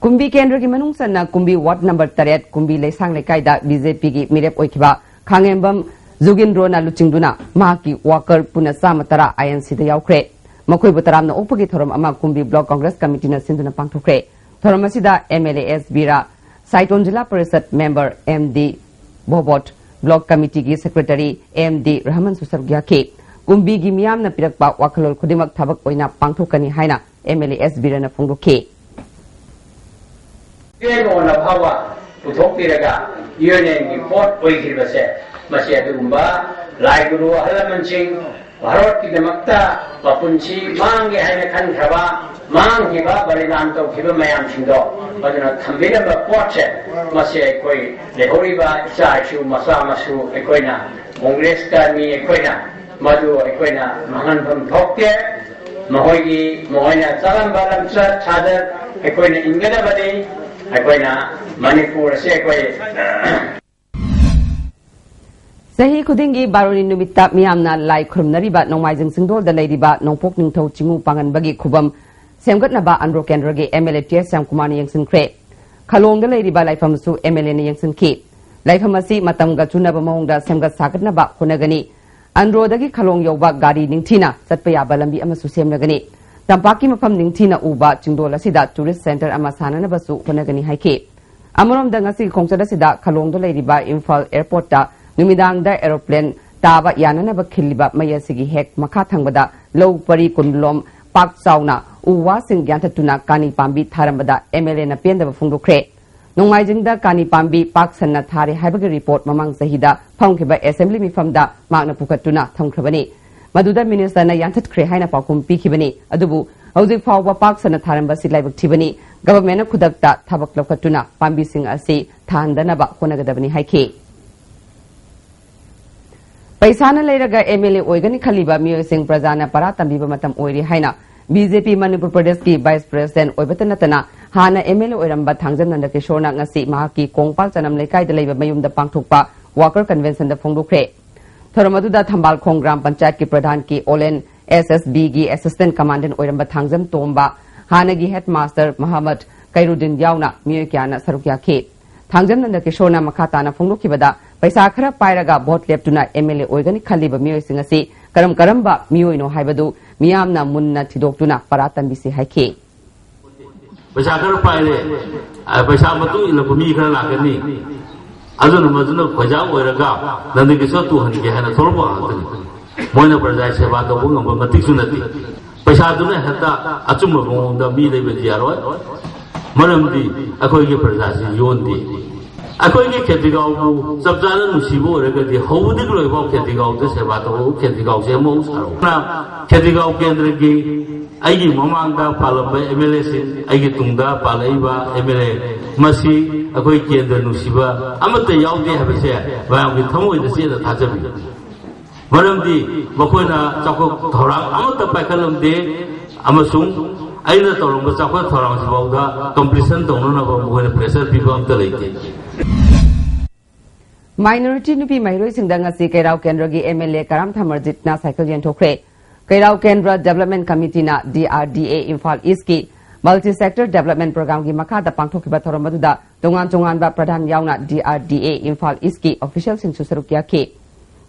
ꯀꯨꯝꯕꯤ ꯀꯦꯟꯗ꯭ꯔꯒꯤ ꯃꯅꯨꯡ ꯆꯟꯅ ꯀꯨꯝꯕꯤ ꯋꯥꯔꯗ ꯅꯝꯕꯔ ꯇꯔꯦꯠ, ꯀꯨꯝꯕꯤ ꯂꯩꯁꯥꯡ ꯂꯩꯀꯥꯏꯗ ꯕꯤ ꯖꯦ ꯄꯤꯒꯤ ꯃꯤꯔꯦꯞ ꯑꯣꯏꯈꯤꯕ ꯈꯥꯡꯉꯦꯝꯕꯝ ꯖꯨꯒꯤꯟꯗ꯭ꯔꯣꯅ ꯂꯨꯆꯤꯡꯗꯨꯅ ꯃꯍꯥꯛꯀꯤ ꯋꯥꯀꯔ ꯄꯨꯟꯅ ꯆꯥꯝꯃ ꯇꯔꯥ ꯑꯥꯏ ꯑꯦꯟ ꯁꯤꯗ ꯌꯥꯎꯈ꯭ꯔꯦ꯫ ꯃꯈꯣꯏꯕꯨ ꯇꯔꯥꯝꯅ ꯑꯣꯛꯄꯒꯤ ꯊꯧꯔꯝ ꯑꯃ ꯀꯨꯝꯕꯤ ꯕ꯭ꯂꯣꯛ ꯀꯣꯡꯒ꯭ꯔꯦꯁ ꯀꯃꯤꯇꯤꯅ ꯁꯤꯟꯗꯨꯅ ꯄꯥꯡꯊꯣꯛꯈ꯭ꯔꯦ꯫ ꯊꯧꯔꯝ ꯑꯁꯤꯗ M L A S Bira, Saiton ꯖꯤꯂꯥ ꯄꯔꯤꯁꯠ member M D Bhobot, block ꯀꯃꯤꯇꯤꯒꯤ ꯁꯦꯀ꯭ꯔꯦꯇꯔꯤ ꯑꯦꯝ ꯗꯤ ꯔꯍꯃꯟꯁꯨ ꯁꯔꯨꯛ ꯌꯥꯈꯤ꯫ ꯀꯨꯝꯕꯤꯒꯤ ꯃꯤꯌꯥꯝꯅ ꯄꯤꯔꯛꯄ ꯋꯥꯈꯜꯂꯣꯟ ꯈꯨꯗꯤꯡꯃꯛ ꯊꯕꯛ ꯑꯣꯏꯅ ꯄꯥꯡꯊꯣꯛꯀꯅꯤ ꯍꯥꯏꯅ ꯑꯦꯝ ꯑꯦꯜ ꯑꯦ ꯑꯦꯁ ꯕꯤꯔꯥꯅ ꯐꯣꯡꯗꯣꯛꯈꯤ꯫ ꯌꯨ ꯑꯦꯟ ꯑꯣꯅ ꯐꯥꯎꯕ ꯄꯨꯊꯣꯛꯄꯤꯔꯒ ꯌꯨ ꯑꯦꯟ ꯑꯦꯟꯒꯤ ꯄꯣꯠ ꯑꯣꯏꯈꯤꯕꯁꯦ, ꯃꯁꯤ ꯑꯗꯨꯒꯨꯝꯕ ꯂꯥꯏ ꯒꯨꯔꯨ ꯑꯍꯜ ꯂꯃꯟꯁꯤꯡ, ꯚꯥꯔꯠꯀꯤꯗꯃꯛꯇ ꯃꯄꯨꯟꯁꯤ ꯃꯥꯡꯒꯦ ꯍꯥꯏꯅ ꯈꯟꯈ꯭ꯔꯕ, ꯃꯥꯡꯈꯤꯕ, ꯕꯂꯤꯗꯥꯟ ꯇꯧꯈꯤꯕ ꯃꯌꯥꯝꯁꯤꯡꯗꯣ, ꯃꯗꯨꯅ ꯊꯝꯕꯤꯔꯝꯕ ꯄꯣꯠꯁꯦ, ꯃꯁꯤ ꯑꯩꯈꯣꯏ ꯂꯩꯍꯧꯔꯤꯕ ꯏꯆꯥ ꯏꯁꯨ, ꯃꯆꯥ ꯃꯁꯨ ꯑꯩꯈꯣꯏꯅ, ꯀꯣꯡꯒ꯭ꯔꯦꯁꯀ ꯃꯤ ꯑꯩꯈꯣꯏꯅ ꯃꯗꯨ ꯑꯩꯈꯣꯏꯅ ꯃꯥꯡꯍꯟꯐꯝ ꯊꯣꯛꯇꯦ꯫ ꯃꯈꯣꯏꯒꯤ, ꯃꯈꯣꯏꯅ ꯆꯠꯂꯝꯕ ꯂꯝꯆꯠ ꯁꯥꯖꯠ ꯑꯩꯈꯣꯏꯅ ꯏꯟꯒꯗꯕꯅꯤ꯫ ꯑꯩꯈꯣꯏꯅ ꯃꯅꯤꯄꯨꯔ ꯑꯁꯤ ꯑꯩꯈꯣꯏ ꯆꯍꯤ ꯈꯨꯗꯤꯡꯒꯤ ꯕꯥꯔꯨꯅꯤ ꯅꯨꯃꯤꯠꯇ ꯃꯤꯌꯥꯝꯅ ꯂꯥꯏ ꯈꯨꯔꯨꯝꯅꯔꯤꯕ ꯅꯣꯡꯃꯥꯏꯖꯤꯡ ꯆꯤꯡꯗꯣꯜꯗ ꯂꯩꯔꯤꯕ ꯅꯣꯡꯄꯣꯛ ꯅꯤꯡꯊꯧ ꯆꯤꯡꯉꯨ ꯄꯥꯡꯒꯟꯕꯒꯤ ꯈꯨꯕꯝ ꯁꯦꯝꯒꯠꯅꯕ ꯑꯟꯗ꯭ꯔꯣ ꯀꯦꯟꯗ꯭ꯔꯒꯤ ꯑꯦꯝ ꯑꯦꯜ ꯑꯦ ꯇꯤ ꯑꯦꯁ ꯁ꯭ꯌꯥꯝꯀꯨꯃꯥꯔꯅ ꯌꯦꯡꯁꯤꯟꯈ꯭ꯔꯦ꯫ ꯈꯂꯣꯡꯗ ꯂꯩꯔꯤꯕ ꯂꯥꯏꯐꯝꯁꯨ ꯑꯦꯝ ꯑꯦꯜ ꯑꯦꯅ ꯌꯦꯡꯁꯤꯟꯈꯤ꯫ ꯂꯥꯏꯐꯝ ꯑꯁꯤ ꯃꯇꯝꯒ ꯆꯨꯅꯕ ꯃꯑꯣꯡꯗ ꯁꯦꯝꯒꯠ ꯁꯥꯒꯠꯅꯕ ꯍꯣꯠꯅꯒꯅꯤ꯫ ꯑꯟꯗ꯭ꯔꯣꯗꯒꯤ ꯈꯂꯣꯡ ꯌꯧꯕ ꯒꯥꯔꯤ ꯅꯤꯡꯊꯤꯅ ꯆꯠꯄ ꯌꯥꯕ ꯂꯝꯕꯤ ꯑꯃꯁꯨ ꯁꯦꯝꯂꯒꯅꯤ꯫ ꯇꯝꯄꯥꯛꯀꯤ ꯃꯐꯝ ꯅꯤꯡꯊꯤꯅ ꯎꯕ ꯆꯤꯡꯗꯣꯜ ꯑꯁꯤꯗ ꯇꯨꯔꯤꯁ ꯁꯦꯟꯇꯔ ꯑꯃ ꯁꯥꯅꯅꯕꯁꯨ ꯍꯣꯠꯅꯒꯅꯤ ꯍꯥꯏꯈꯤ꯫ ꯑꯃꯔꯣꯝꯗ ꯉꯁꯤꯒꯤ ꯈꯣꯡꯆꯠ ꯑꯁꯤꯗ ꯈꯂꯣꯡꯗ ꯂꯩꯔꯤꯕ ꯏꯝꯐꯥꯜ ꯑꯦꯌꯔꯄꯣꯔꯠꯇ ꯅꯨꯃꯤꯗꯥꯡꯗ ꯑꯦꯔꯣꯄ꯭ꯂꯦꯟ ꯇꯥꯕ ꯌꯥꯅꯅꯕ ꯈꯤꯜꯂꯤꯕ ꯃꯩ ꯑꯁꯤꯒꯤ ꯍꯦꯛ ꯃꯈꯥ ꯊꯪꯕꯗ ꯂꯧ ꯄꯔꯤ ꯀꯨꯟꯂꯣꯝ ꯄꯥꯛ ꯆꯥꯎꯅ ꯎ ꯋꯥꯁꯤꯡ ꯌꯥꯟꯊꯠꯇꯨꯅ ꯀꯥꯅꯤ ꯄꯥꯝꯕꯤ ꯊꯥꯔꯝꯕꯗ ꯑꯦꯝ ꯑꯦꯜ ꯑꯦꯅ ꯄꯦꯟꯗꯕ ꯐꯣꯡꯗꯣꯛꯈ꯭ꯔꯦ꯫ ꯅꯣꯡꯃꯥꯏꯖꯤꯡꯗ ꯀꯥꯅꯤ ꯄꯥꯝꯕꯤ ꯄꯥꯛ ꯁꯟꯅ ꯊꯥꯔꯦ ꯍꯥꯏꯕꯒꯤ ꯔꯤꯄꯣꯔꯠ ꯃꯃꯥꯡ ꯆꯍꯤꯗ ꯐꯝꯈꯤꯕ ꯑꯦꯁꯦꯝꯕ꯭ꯂꯤ ꯃꯤꯐꯝꯗ ꯃꯍꯥꯛꯅ ꯄꯨꯈꯠꯇꯨꯅ ꯊꯝꯈ꯭ꯔꯕꯅꯤ꯫ ꯃꯗꯨꯗ ꯃꯤꯅꯤꯁꯇꯔꯅ ꯌꯥꯟꯊꯠꯈ꯭ꯔꯦ ꯍꯥꯏꯅ ꯄꯥꯎꯈꯨꯝ ꯄꯤꯈꯤꯕꯅꯤ꯫ ꯑꯗꯨꯕꯨ ꯍꯧꯖꯤꯛ ꯐꯥꯎꯕ ꯄꯥꯛ ꯁꯟꯅ ꯊꯥꯔꯝꯕꯁꯤ ꯂꯥꯏꯕꯛ ꯊꯤꯕꯅꯤ꯫ ꯒꯚꯔꯟꯃꯦꯟꯠꯅ ꯈꯨꯗꯛꯇ ꯊꯕꯛ ꯂꯧꯈꯠꯇꯨꯅ ꯄꯥꯝꯕꯤꯁꯤꯡ ꯑꯁꯤ ꯊꯥꯍꯟꯗꯅꯕ ꯍꯣꯠꯅꯒꯗꯕꯅꯤ ꯍꯥꯏꯈꯤ꯫ ꯄꯩꯁꯥꯅ ꯂꯩꯔꯒ ꯑꯦꯝ ꯑꯦꯜ ꯑꯦ ꯑꯣꯏꯒꯅꯤ ꯈꯜꯂꯤꯕ ꯃꯤꯑꯣꯏꯁꯤꯡ ꯄ꯭ꯔꯖꯥꯅ ꯄꯔꯥ ꯇꯝꯕꯤꯕ ꯃꯇꯝ ꯑꯣꯏꯔꯦ ꯍꯥꯏꯅ ꯕꯤ ꯖꯦ ꯄꯤ ꯃꯅꯤꯄꯨꯔ ꯄ꯭ꯔꯗꯦꯁꯀꯤ ꯚꯥꯏꯁ ꯄ꯭ꯔꯦꯁꯤꯗꯦꯟꯠ ꯑꯣꯏꯕꯇ ꯅꯠꯇꯅ ꯍꯥꯟꯅ ꯑꯦꯝ ꯑꯦꯜ ꯑꯦ ꯑꯣꯏꯔꯝꯕ ꯊꯥꯡꯖꯝ ꯅꯟꯗꯀꯤꯁꯣꯔꯅ ꯉꯁꯤ ꯃꯍꯥꯛꯀꯤ ꯀꯣꯡꯄꯥꯜ ꯆꯅꯝ ꯂꯩꯀꯥꯏꯗ ꯂꯩꯕ ꯃꯌꯨꯝꯗ ꯄꯥꯡꯊꯣꯛꯄ ꯋꯥꯀꯔ ꯀꯟꯚꯦꯟꯁꯟꯗ ꯐꯣꯡꯗꯣꯛꯈ꯭ꯔꯦ꯫ ꯊꯧꯔꯝ ꯑꯗꯨꯗ ꯊꯝꯕꯥꯜꯈꯣꯡ ꯒ꯭ꯔꯥꯝ ꯄꯟꯆꯥꯌꯠꯀꯤ ꯄ꯭ꯔꯙꯥꯟ ꯀꯦ ꯑꯣꯂꯦꯟ, ꯑꯦꯁ ꯑꯦꯁ ꯕꯤꯒꯤ ꯑꯦꯁꯤꯁꯇꯦꯟꯠ ꯀꯃꯥꯟꯗꯦꯟꯠ ꯑꯣꯏꯔꯝꯕ ꯊꯥꯡꯖꯝ ꯇꯣꯝꯕ, ꯍꯥꯟꯅꯒꯤ ꯍꯦꯗꯃꯥꯁꯇꯔ ꯃꯍꯝꯃꯗ ꯀꯩꯔꯨꯗꯤꯟ ꯌꯥꯎꯅ ꯃꯤꯑꯣꯏ ꯀꯌꯥꯅ ꯁꯔꯨꯛ ꯌꯥꯈꯤ꯫ ꯊꯥꯡꯖꯝ ꯅꯟꯗꯀꯤꯁꯣꯔꯅ ꯃꯈꯥ ꯇꯥꯅ ꯐꯣꯡꯗꯣꯛꯈꯤꯕꯗ, ꯄꯩꯁꯥ ꯈꯔ ꯄꯥꯏꯔꯒ ꯚꯣꯠ ꯂꯦꯞꯇꯨꯅ ꯑꯦꯝ ꯑꯦꯜ ꯑꯦ ꯑꯣꯏꯒꯅꯤ ꯈꯜꯂꯤꯕ ꯃꯤꯑꯣꯏꯁꯤꯡ ꯑꯁꯤ ꯀꯔꯝ ꯀꯔꯝꯕ ꯃꯤꯑꯣꯏꯅꯣ ꯍꯥꯏꯕꯗꯨ ꯃꯤꯌꯥꯝꯅ ꯃꯨꯟꯅ ꯊꯤꯗꯣꯛꯇꯨꯅ ꯄꯔꯥ ꯇꯝꯕꯤꯁꯤ ꯍꯥꯏꯈꯤ꯫ ꯄꯩꯁꯥ ꯈꯔ ꯄꯥꯏꯔꯦ, ꯑ, ꯄꯩꯁꯥ ꯃꯇꯨꯡ ꯏꯜꯂꯛꯄ ꯃꯤ ꯈꯔ ꯂꯥꯛꯀꯅꯤ꯫ ꯑꯗꯨꯅ ꯃꯗꯨꯅ ꯈꯣꯏꯖꯥꯎ ꯑꯣꯏꯔꯒ ꯅꯟꯗꯀꯤꯁꯣꯔ ꯇꯨꯍꯟꯒꯦ ꯍꯥꯏꯅ ꯊꯣꯛꯂꯛꯄ ꯉꯥꯛꯇꯅꯤ꯫ ꯃꯣꯏꯅ ꯄ꯭ꯔꯖꯥꯒꯤ ꯁꯦꯕꯥ ꯇꯧꯕ ꯉꯝꯕ ꯃꯇꯤꯛꯁꯨ ꯅꯠꯇꯦ꯫ ꯄꯩꯁꯥꯗꯨꯅ ꯍꯦꯛꯇ ꯑꯆꯨꯝꯕ ꯃꯑꯣꯡꯗ ꯃꯤ ꯂꯩꯕꯗꯤ ꯌꯥꯔꯣꯏ꯫ ꯃꯔꯝꯗꯤ ꯑꯩꯈꯣꯏꯒꯤ ꯄ꯭ꯔꯖꯥꯁꯤ ꯌꯣꯟꯗꯦ꯫ ꯑꯩꯈꯣꯏꯒꯤ ꯈꯦꯇ꯭ꯔꯤꯒꯥꯎꯕꯨ ꯆꯞ ꯆꯥꯅ ꯅꯨꯡꯁꯤꯕ ꯑꯣꯏꯔꯒꯗꯤ ꯍꯧꯕꯗꯒꯤ ꯂꯣꯏꯐꯥꯎ ꯈꯦꯇ꯭ꯔꯤꯒꯥꯎꯗ ꯁꯦꯕꯥ ꯇꯧꯕ, ꯈꯦꯇ꯭ꯔꯤꯒꯥꯎꯁꯦ ꯑꯃꯨꯛ ꯁꯥꯔꯛꯎ꯫ ꯈꯦꯇ꯭ꯔꯤꯒꯥꯎ ꯀꯦꯟꯗ꯭ꯔꯒꯤ ꯑꯩꯒꯤ ꯃꯃꯥꯡꯗ ꯄꯥꯜꯂꯝꯕ ꯑꯦꯝ ꯑꯦꯜ ꯑꯦꯁꯤꯡ, ꯑꯩꯒꯤ ꯇꯨꯡꯗ ꯄꯥꯜꯂꯛꯏꯕ ꯑꯦꯝ ꯑꯦꯜ ꯑꯦ ꯃꯁꯤ ꯑꯩꯈꯣꯏ ꯀꯦꯟꯗ꯭ꯔ ꯅꯨꯡꯁꯤꯕ ꯑꯃꯠꯇ ꯌꯥꯎꯗꯦ ꯍꯥꯏꯕꯁꯦ ꯃꯌꯥꯝꯒꯤ ꯊꯃꯣꯏꯗ ꯆꯦꯠꯅ ꯊꯥꯖꯕꯤꯌꯨ꯫ ꯃꯔꯝꯗꯤ ꯃꯈꯣꯏꯅ ꯆꯥꯎꯈꯠ ꯊꯧꯔꯥꯡ ꯑꯃꯠꯇ ꯄꯥꯏꯈꯠꯂꯝꯗꯦ ꯑꯃꯁꯨꯡ ꯑꯩꯅ ꯇꯧꯔꯝꯕ ꯆꯥꯎꯈꯠ ꯊꯧꯔꯥꯡꯁꯤꯐꯥꯎꯗ ꯀꯝꯄ꯭ꯂꯤꯁꯟ ꯇꯧꯅꯅꯕ ꯃꯈꯣꯏꯅ ꯄ꯭ꯔꯦꯁꯔ ꯄꯤꯕ ꯑꯝꯇ ꯂꯩꯇꯦ꯫ ꯃꯥꯏꯅꯣꯔꯤꯇꯤ ꯅꯨꯄꯤ ꯃꯍꯩꯔꯣꯏꯁꯤꯡꯗ ꯉꯁꯤ ꯀꯩꯔꯥꯎ ꯀꯦꯟꯗ꯭ꯔꯒꯤ ꯑꯦꯝ ꯑꯦꯜ ꯑꯦ ꯀꯔꯥꯝ ꯊꯃꯔꯖꯤꯠꯅ ꯁꯥꯏꯀꯜ ꯌꯦꯟꯊꯣꯛꯈ꯭ꯔꯦ꯫ ꯀꯩꯔꯥꯎ ꯀꯦꯟꯗ꯭ꯔ ꯗꯦꯕꯂꯞꯃꯦꯟꯠ ꯀꯃꯤꯇꯤꯅ D R D A Imphal ꯏꯁ꯭ꯠꯀꯤ Multi Sector Development Programꯒꯤ ꯃꯈꯥꯗ ꯄꯥꯡꯊꯣꯛꯈꯤꯕ ꯊꯧꯔꯝ ꯑꯗꯨꯗ ꯇꯣꯉꯥꯟ ꯇꯣꯉꯥꯟꯕ ꯄ꯭ꯔꯙꯥꯟ ꯌꯥꯎꯅ D R D A Imphal ꯏꯁꯀꯤ ꯑꯣꯐꯤꯁꯤꯌꯦꯜꯁꯤꯡꯁꯨ ꯁꯔꯨꯛ ꯌꯥꯈꯤ꯫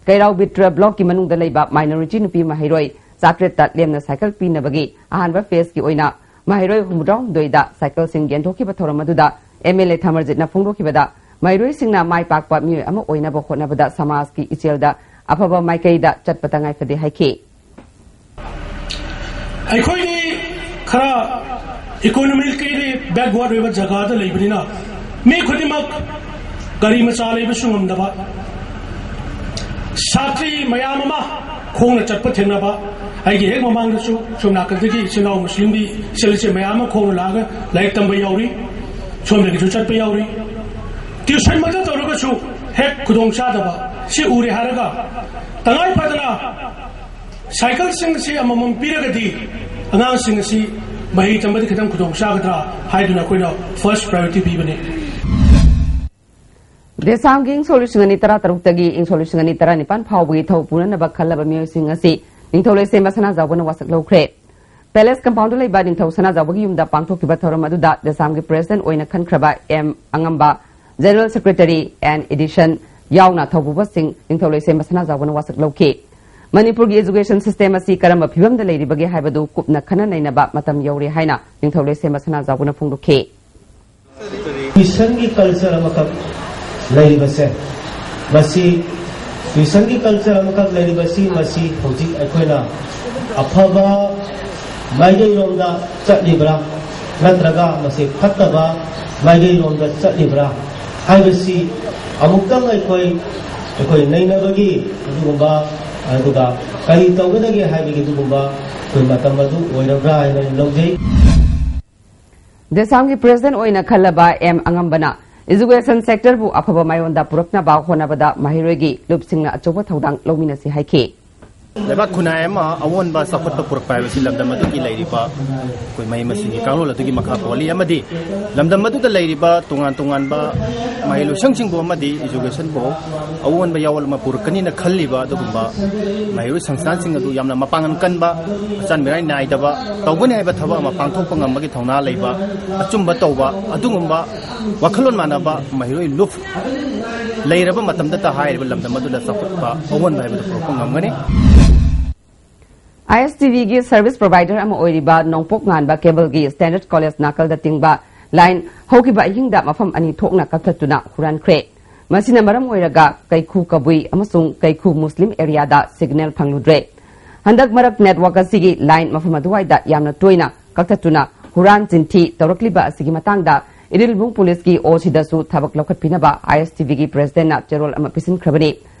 ꯀꯩꯔꯥꯎ ꯕꯤꯇ꯭ꯔ ꯕ꯭ꯂꯣꯛꯀꯤ ꯃꯅꯨꯡꯗ ꯂꯩꯕ ꯃꯥꯏꯅꯣꯔꯤꯇꯤ ꯅꯨꯄꯤ ꯃꯍꯩꯔꯣꯏ ꯆꯥꯇ꯭ꯔꯦꯠꯇ ꯂꯦꯝꯅ ꯁꯥꯏꯀꯜ ꯄꯤꯅꯕꯒꯤ ꯑꯍꯥꯟꯕ ꯐꯦꯖꯀꯤ ꯑꯣꯏꯅ ꯃꯍꯩꯔꯣꯏ ꯍꯨꯝꯐꯨꯇꯔꯥꯍꯨꯝꯗꯣꯏꯗ ꯁꯥꯏꯀꯜꯁꯤꯡ ꯌꯦꯟꯊꯣꯛꯈꯤꯕ ꯊꯧꯔꯝ ꯑꯗꯨꯗ M L A ꯊꯥꯃꯔꯖꯤꯠꯅ ꯐꯣꯡꯗꯣꯛꯈꯤꯕꯗ, ꯃꯍꯩꯔꯣꯏꯁꯤꯡꯅ ꯃꯥꯏ ꯄꯥꯛꯄ ꯃꯤꯑꯣꯏ ꯑꯃ ꯑꯣꯏꯅꯕ ꯍꯣꯠꯅꯕꯗ ꯁꯃꯥꯖꯀꯤ ꯏꯆꯦꯜꯗ ꯑꯐꯕ ꯃꯥꯏꯀꯩꯗ ꯆꯠꯄ ꯇꯉꯥꯏ ꯐꯗꯦ ꯍꯥꯏꯈꯤ꯫ ꯑꯩꯈꯣꯏꯗꯤ ꯈꯔ economically backward ꯑꯣꯏꯕ ꯖꯒꯥꯗ ꯂꯩꯕꯅꯤꯅ ꯃꯤ ꯈꯨꯗꯤꯡꯃꯛ ꯒꯥꯔꯤ ꯃꯆꯥ ꯂꯩꯕꯁꯨ ꯉꯝꯗꯕ, ꯁꯥꯇ꯭ꯔꯤ ꯃꯌꯥꯝ ꯑꯃ ꯈꯣꯡꯅ ꯆꯠꯄ ꯊꯦꯡꯅꯕ, ꯑꯩꯒꯤ ꯍꯦꯛ ꯃꯃꯥꯡꯗꯁꯨ ꯁꯣꯝ ꯅꯥꯀꯟꯗꯒꯤ ꯏꯆꯤꯜ ꯏꯅꯥꯎ ꯃꯨꯁꯂꯤꯝꯒꯤ ꯏꯆꯜ ꯏꯆꯦ ꯃꯌꯥꯝ ꯑꯃ ꯈꯣꯡꯅ ꯂꯥꯛꯑꯒ ꯂꯥꯏꯔꯤꯛ ꯇꯝꯕ ꯌꯥꯎꯔꯤ, ꯁꯣꯝꯗꯒꯤꯁꯨ ꯆꯠꯄ ꯌꯥꯎꯔꯤ꯫ Tuition ꯃꯛꯇ ꯇꯧꯔꯒꯁꯨ ꯍꯦꯛ ꯈꯨꯗꯣꯡ ꯆꯥꯗꯕ ꯁꯤ ꯎꯔꯦ ꯍꯥꯏꯔꯒ ꯇꯉꯥꯏ ꯐꯗꯅ ꯁꯥꯏꯀꯜꯁꯤꯡ ꯑꯁꯤ ꯑꯃꯃꯝ ꯄꯤꯔꯒꯗꯤ ꯑꯉꯥꯡꯁꯤꯡ ꯑꯁꯤ ꯃꯍꯩ ꯇꯝꯕꯗ ꯈꯤꯇꯪ ꯈꯨꯗꯣꯡ ꯆꯥꯒꯗ꯭ꯔꯥ ꯍꯥꯏꯗꯨꯅ ꯑꯩꯈꯣꯏꯅ first priority ꯄꯤꯕꯅꯤ꯫ ꯗꯦꯁꯥꯝꯒꯤ ꯏꯪ ꯁꯣꯛ ꯂꯤꯁꯤꯡ ꯑꯅꯤ ꯇꯔꯥ ꯇꯔꯨꯛꯇꯒꯤ ꯏꯪ ꯁꯣꯛ ꯂꯤꯁꯤꯡ ꯑꯅꯤ ꯇꯔꯥ ꯅꯤꯄꯥꯟ ꯐꯥꯎꯕꯒꯤ ꯊꯧ ꯄꯨꯅꯅꯕ ꯈꯜꯂꯕ ꯃꯤꯑꯣꯏꯁꯤꯡ ꯑꯁꯤ ꯅꯤꯡꯊꯧ ꯂꯩꯁꯦꯝꯕ ꯁꯅꯥꯖꯥꯎꯕꯅ ꯋꯥꯁꯛ ꯂꯧꯈ꯭ꯔꯦ꯫ Palace Compoundꯗ ꯂꯩꯕ ꯅꯤꯡꯊꯧ ꯁꯅꯥꯖꯥꯎꯕꯒꯤ ꯌꯨꯝꯗ ꯄꯥꯡꯊꯣꯛꯈꯤꯕ ꯊꯧꯔꯝ ꯑꯗꯨꯗ ꯗꯦꯁꯥꯝꯒꯤ President ꯑꯣꯏꯅ ꯈꯟꯈ꯭ꯔꯕ M ꯑꯉꯝꯕ, General Secretary N Edison ꯌꯥꯎꯅ ꯊꯧꯄꯨꯕꯁꯤꯡ ꯅꯤꯡꯊꯧ ꯂꯩꯁꯦꯝꯕ ꯁꯅꯥꯖꯥꯎꯕꯅ ꯋꯥꯁꯛ ꯂꯧꯈꯤ꯫ ꯃꯅꯤꯄꯨꯔꯒꯤ education system ꯑꯁꯤ ꯀꯔꯝꯕ ꯐꯤꯕꯝꯗ ꯂꯩꯔꯤꯕꯒꯦ ꯍꯥꯏꯕꯗꯨ ꯀꯨꯞꯅ ꯈꯟꯅ ꯅꯩꯅꯕ ꯃꯇꯝ ꯌꯧꯔꯦ ꯍꯥꯏꯅ ꯅꯤꯡꯊꯧ ꯂꯩꯁꯦꯝꯕ ꯁꯅꯥꯖꯥꯎꯕꯅ ꯐꯣꯡꯗꯣꯛꯈꯤ꯫ Tuitionꯒꯤ culture ꯑꯃꯈꯛ ꯂꯩꯔꯤꯕꯁꯦ, ꯃꯁꯤ tuitionꯒꯤ culture ꯑꯃꯈꯛ ꯂꯩꯔꯤꯕꯁꯤ, ꯃꯁꯤ ꯍꯧꯖꯤꯛ ꯑꯩꯈꯣꯏꯅ ꯑꯐꯕ ꯃꯥꯏꯀꯩꯔꯣꯝꯗ ꯆꯠꯂꯤꯕ꯭ꯔꯥ ꯅꯠꯇ꯭ꯔꯒ ꯃꯁꯤ ꯐꯠꯇꯕ ꯃꯥꯏꯀꯩꯔꯣꯝꯗ ꯆꯠꯂꯤꯕ꯭ꯔꯥ ꯍꯥꯏꯕꯁꯤ ꯑꯃꯨꯛꯇꯪ ꯑꯩꯈꯣꯏ, ꯑꯩꯈꯣꯏ ꯅꯩꯅꯕꯒꯤ ꯑꯗꯨꯒꯨꯝꯕ, ꯑꯗꯨꯒ ꯀꯔꯤ ꯇꯧꯒꯗꯒꯦ ꯍꯥꯏꯕꯒꯤ ꯑꯗꯨꯒꯨꯝꯕ ꯑꯩꯈꯣꯏ ꯃꯇꯝ ꯑꯗꯨ ꯑꯣꯏꯔꯕ꯭ꯔꯥ ꯍꯥꯏꯅ ꯑꯩꯅ ꯂꯧꯖꯩ꯫ ꯗꯦꯁꯥꯝꯒꯤ President ꯑꯣꯏꯅ ꯈꯜꯂꯕ M ꯑꯉꯝꯕꯅ education sectorꯕꯨ ꯑꯐꯕ ꯃꯥꯏꯑꯣꯟꯗ ꯄꯨꯔꯛꯅꯕ ꯍꯣꯠꯅꯕꯗ ꯃꯍꯩꯔꯣꯏꯒꯤ ꯂꯨꯞꯁꯤꯡꯅ ꯑꯆꯧꯕ ꯊꯧꯗꯥꯡ ꯂꯧꯃꯤꯟꯅꯁꯤ ꯍꯥꯏꯈꯤ꯫ ꯂꯩꯕꯥꯛ ꯈꯨꯟꯅꯥꯏ ꯑꯃ ꯑꯑꯣꯟꯕ ꯆꯥꯎꯈꯠꯄ ꯄꯨꯔꯛꯄ ꯍꯥꯏꯕꯁꯤ ꯂꯝꯗꯝ ꯑꯗꯨꯒꯤ ꯂꯩꯔꯤꯕ ꯑꯩꯈꯣꯏ ꯃꯍꯩ ꯃꯁꯤꯡꯒꯤ ꯀꯥꯡꯂꯣꯟ ꯑꯗꯨꯒꯤ ꯃꯈꯥ ꯄꯣꯜꯂꯤ, ꯑꯃꯗꯤ ꯂꯝꯗꯝ ꯑꯗꯨꯗ ꯂꯩꯔꯤꯕ ꯇꯣꯉꯥꯟ ꯇꯣꯉꯥꯟꯕ ꯃꯍꯩꯂꯣꯏꯁꯪꯁꯤꯡꯕꯨ ꯑꯃꯗꯤ ꯏꯖꯨꯀꯦꯁꯟꯕꯨ ꯑꯑꯣꯟꯕ ꯌꯥꯑꯣꯜ ꯑꯃ ꯄꯨꯔꯛꯀꯅꯤꯅ ꯈꯜꯂꯤꯕ ꯑꯗꯨꯒꯨꯝꯕ ꯃꯍꯩꯔꯣꯏ ꯁꯪꯁꯊꯥꯟꯁꯤꯡ ꯑꯗꯨ ꯌꯥꯝꯅ ꯃꯄꯥꯡꯒꯜ ꯀꯟꯕ, ꯑꯆꯥꯟ ꯃꯤꯔꯥꯏ ꯅꯥꯏꯗꯕ, ꯇꯧꯒꯅꯤ ꯍꯥꯏꯕ ꯊꯕꯛ ꯑꯃ ꯄꯥꯡꯊꯣꯛꯄ ꯉꯝꯕꯒꯤ ꯊꯧꯅꯥ ꯂꯩꯕ, ꯑꯆꯨꯝꯕ ꯇꯧꯕ, ꯑꯗꯨꯒꯨꯝꯕ ꯋꯥꯈꯜꯂꯣꯟ ꯃꯥꯟꯅꯕ ꯃꯍꯩꯔꯣꯏ ꯂꯨꯞ ꯂꯩꯔꯕ ꯃꯇꯝꯗꯇ ꯍꯥꯏꯔꯤꯕ ꯂꯝꯗꯝ ꯑꯗꯨꯗ ꯆꯥꯎꯈꯠꯄ ꯑꯑꯣꯟꯕ ꯍꯥꯏꯕꯗꯨ ꯄꯨꯔꯛꯄ ꯉꯝꯒꯅꯤ꯫ ꯑꯥꯏ ꯑꯦꯁ ꯇꯤ ꯚꯤꯒꯤ ꯁꯔꯚꯤꯁ ꯄ꯭ꯔꯣꯚꯥꯏꯗꯔ ꯑꯃ ꯑꯣꯏꯔꯤꯕ ꯅꯣꯡꯄꯣꯛ ꯉꯥꯟꯕ ꯀꯦꯕꯜꯒꯤ ꯁ꯭ꯇꯦꯟꯗꯔꯗ ꯀꯣꯂꯦꯖ ꯅꯥꯀꯜꯗ ꯇꯤꯡꯕ ꯂꯥꯏꯟ ꯍꯧꯈꯤꯕ ꯑꯍꯤꯡꯗ ꯃꯐꯝ ꯑꯅꯤ ꯊꯣꯛꯅ ꯀꯛꯊꯠꯇꯨꯅ ꯍꯨꯔꯥꯟꯈ꯭ꯔꯦ꯫ ꯃꯁꯤꯅ ꯃꯔꯝ ꯑꯣꯏꯔꯒ ꯀꯩꯈꯨ ꯀꯕꯨꯏ ꯑꯃꯁꯨꯡ ꯀꯩꯈꯨ ꯃꯨꯁꯂꯤꯝ ꯑꯦꯔꯤꯌꯥꯗ ꯁꯤꯒꯅꯦꯜ ꯐꯪꯂꯨꯗ꯭ꯔꯦ꯫ ꯍꯟꯗꯛ ꯃꯔꯛ ꯅꯦꯠꯋꯥꯔꯛ ꯑꯁꯤꯒꯤ ꯂꯥꯏꯟ ꯃꯐꯝ ꯑꯗꯨꯋꯥꯏꯗ ꯌꯥꯝꯅ ꯇꯣꯏꯅ ꯀꯛꯊꯠꯇꯨꯅ ꯍꯨꯔꯥꯟ ꯆꯤꯟꯊꯤ ꯇꯧꯔꯛꯂꯤꯕ ꯑꯁꯤꯒꯤ ꯃꯇꯥꯡꯗ ꯏꯔꯤꯜꯕꯨꯡ ꯄꯨꯂꯤꯁꯀꯤ ꯑꯣ ꯁꯤꯗꯁꯨ ꯊꯕꯛ ꯂꯧꯈꯠꯄꯤꯅꯕ ꯑꯥꯏ ꯑꯦꯁ ꯇꯤ ꯚꯤꯒꯤ ꯄ꯭ꯔꯦꯁꯤꯗꯦꯟꯠꯅ ꯆꯦꯔꯣꯜ ꯑꯃ ꯄꯤꯁꯤꯟꯈ꯭ꯔꯕꯅꯤ꯫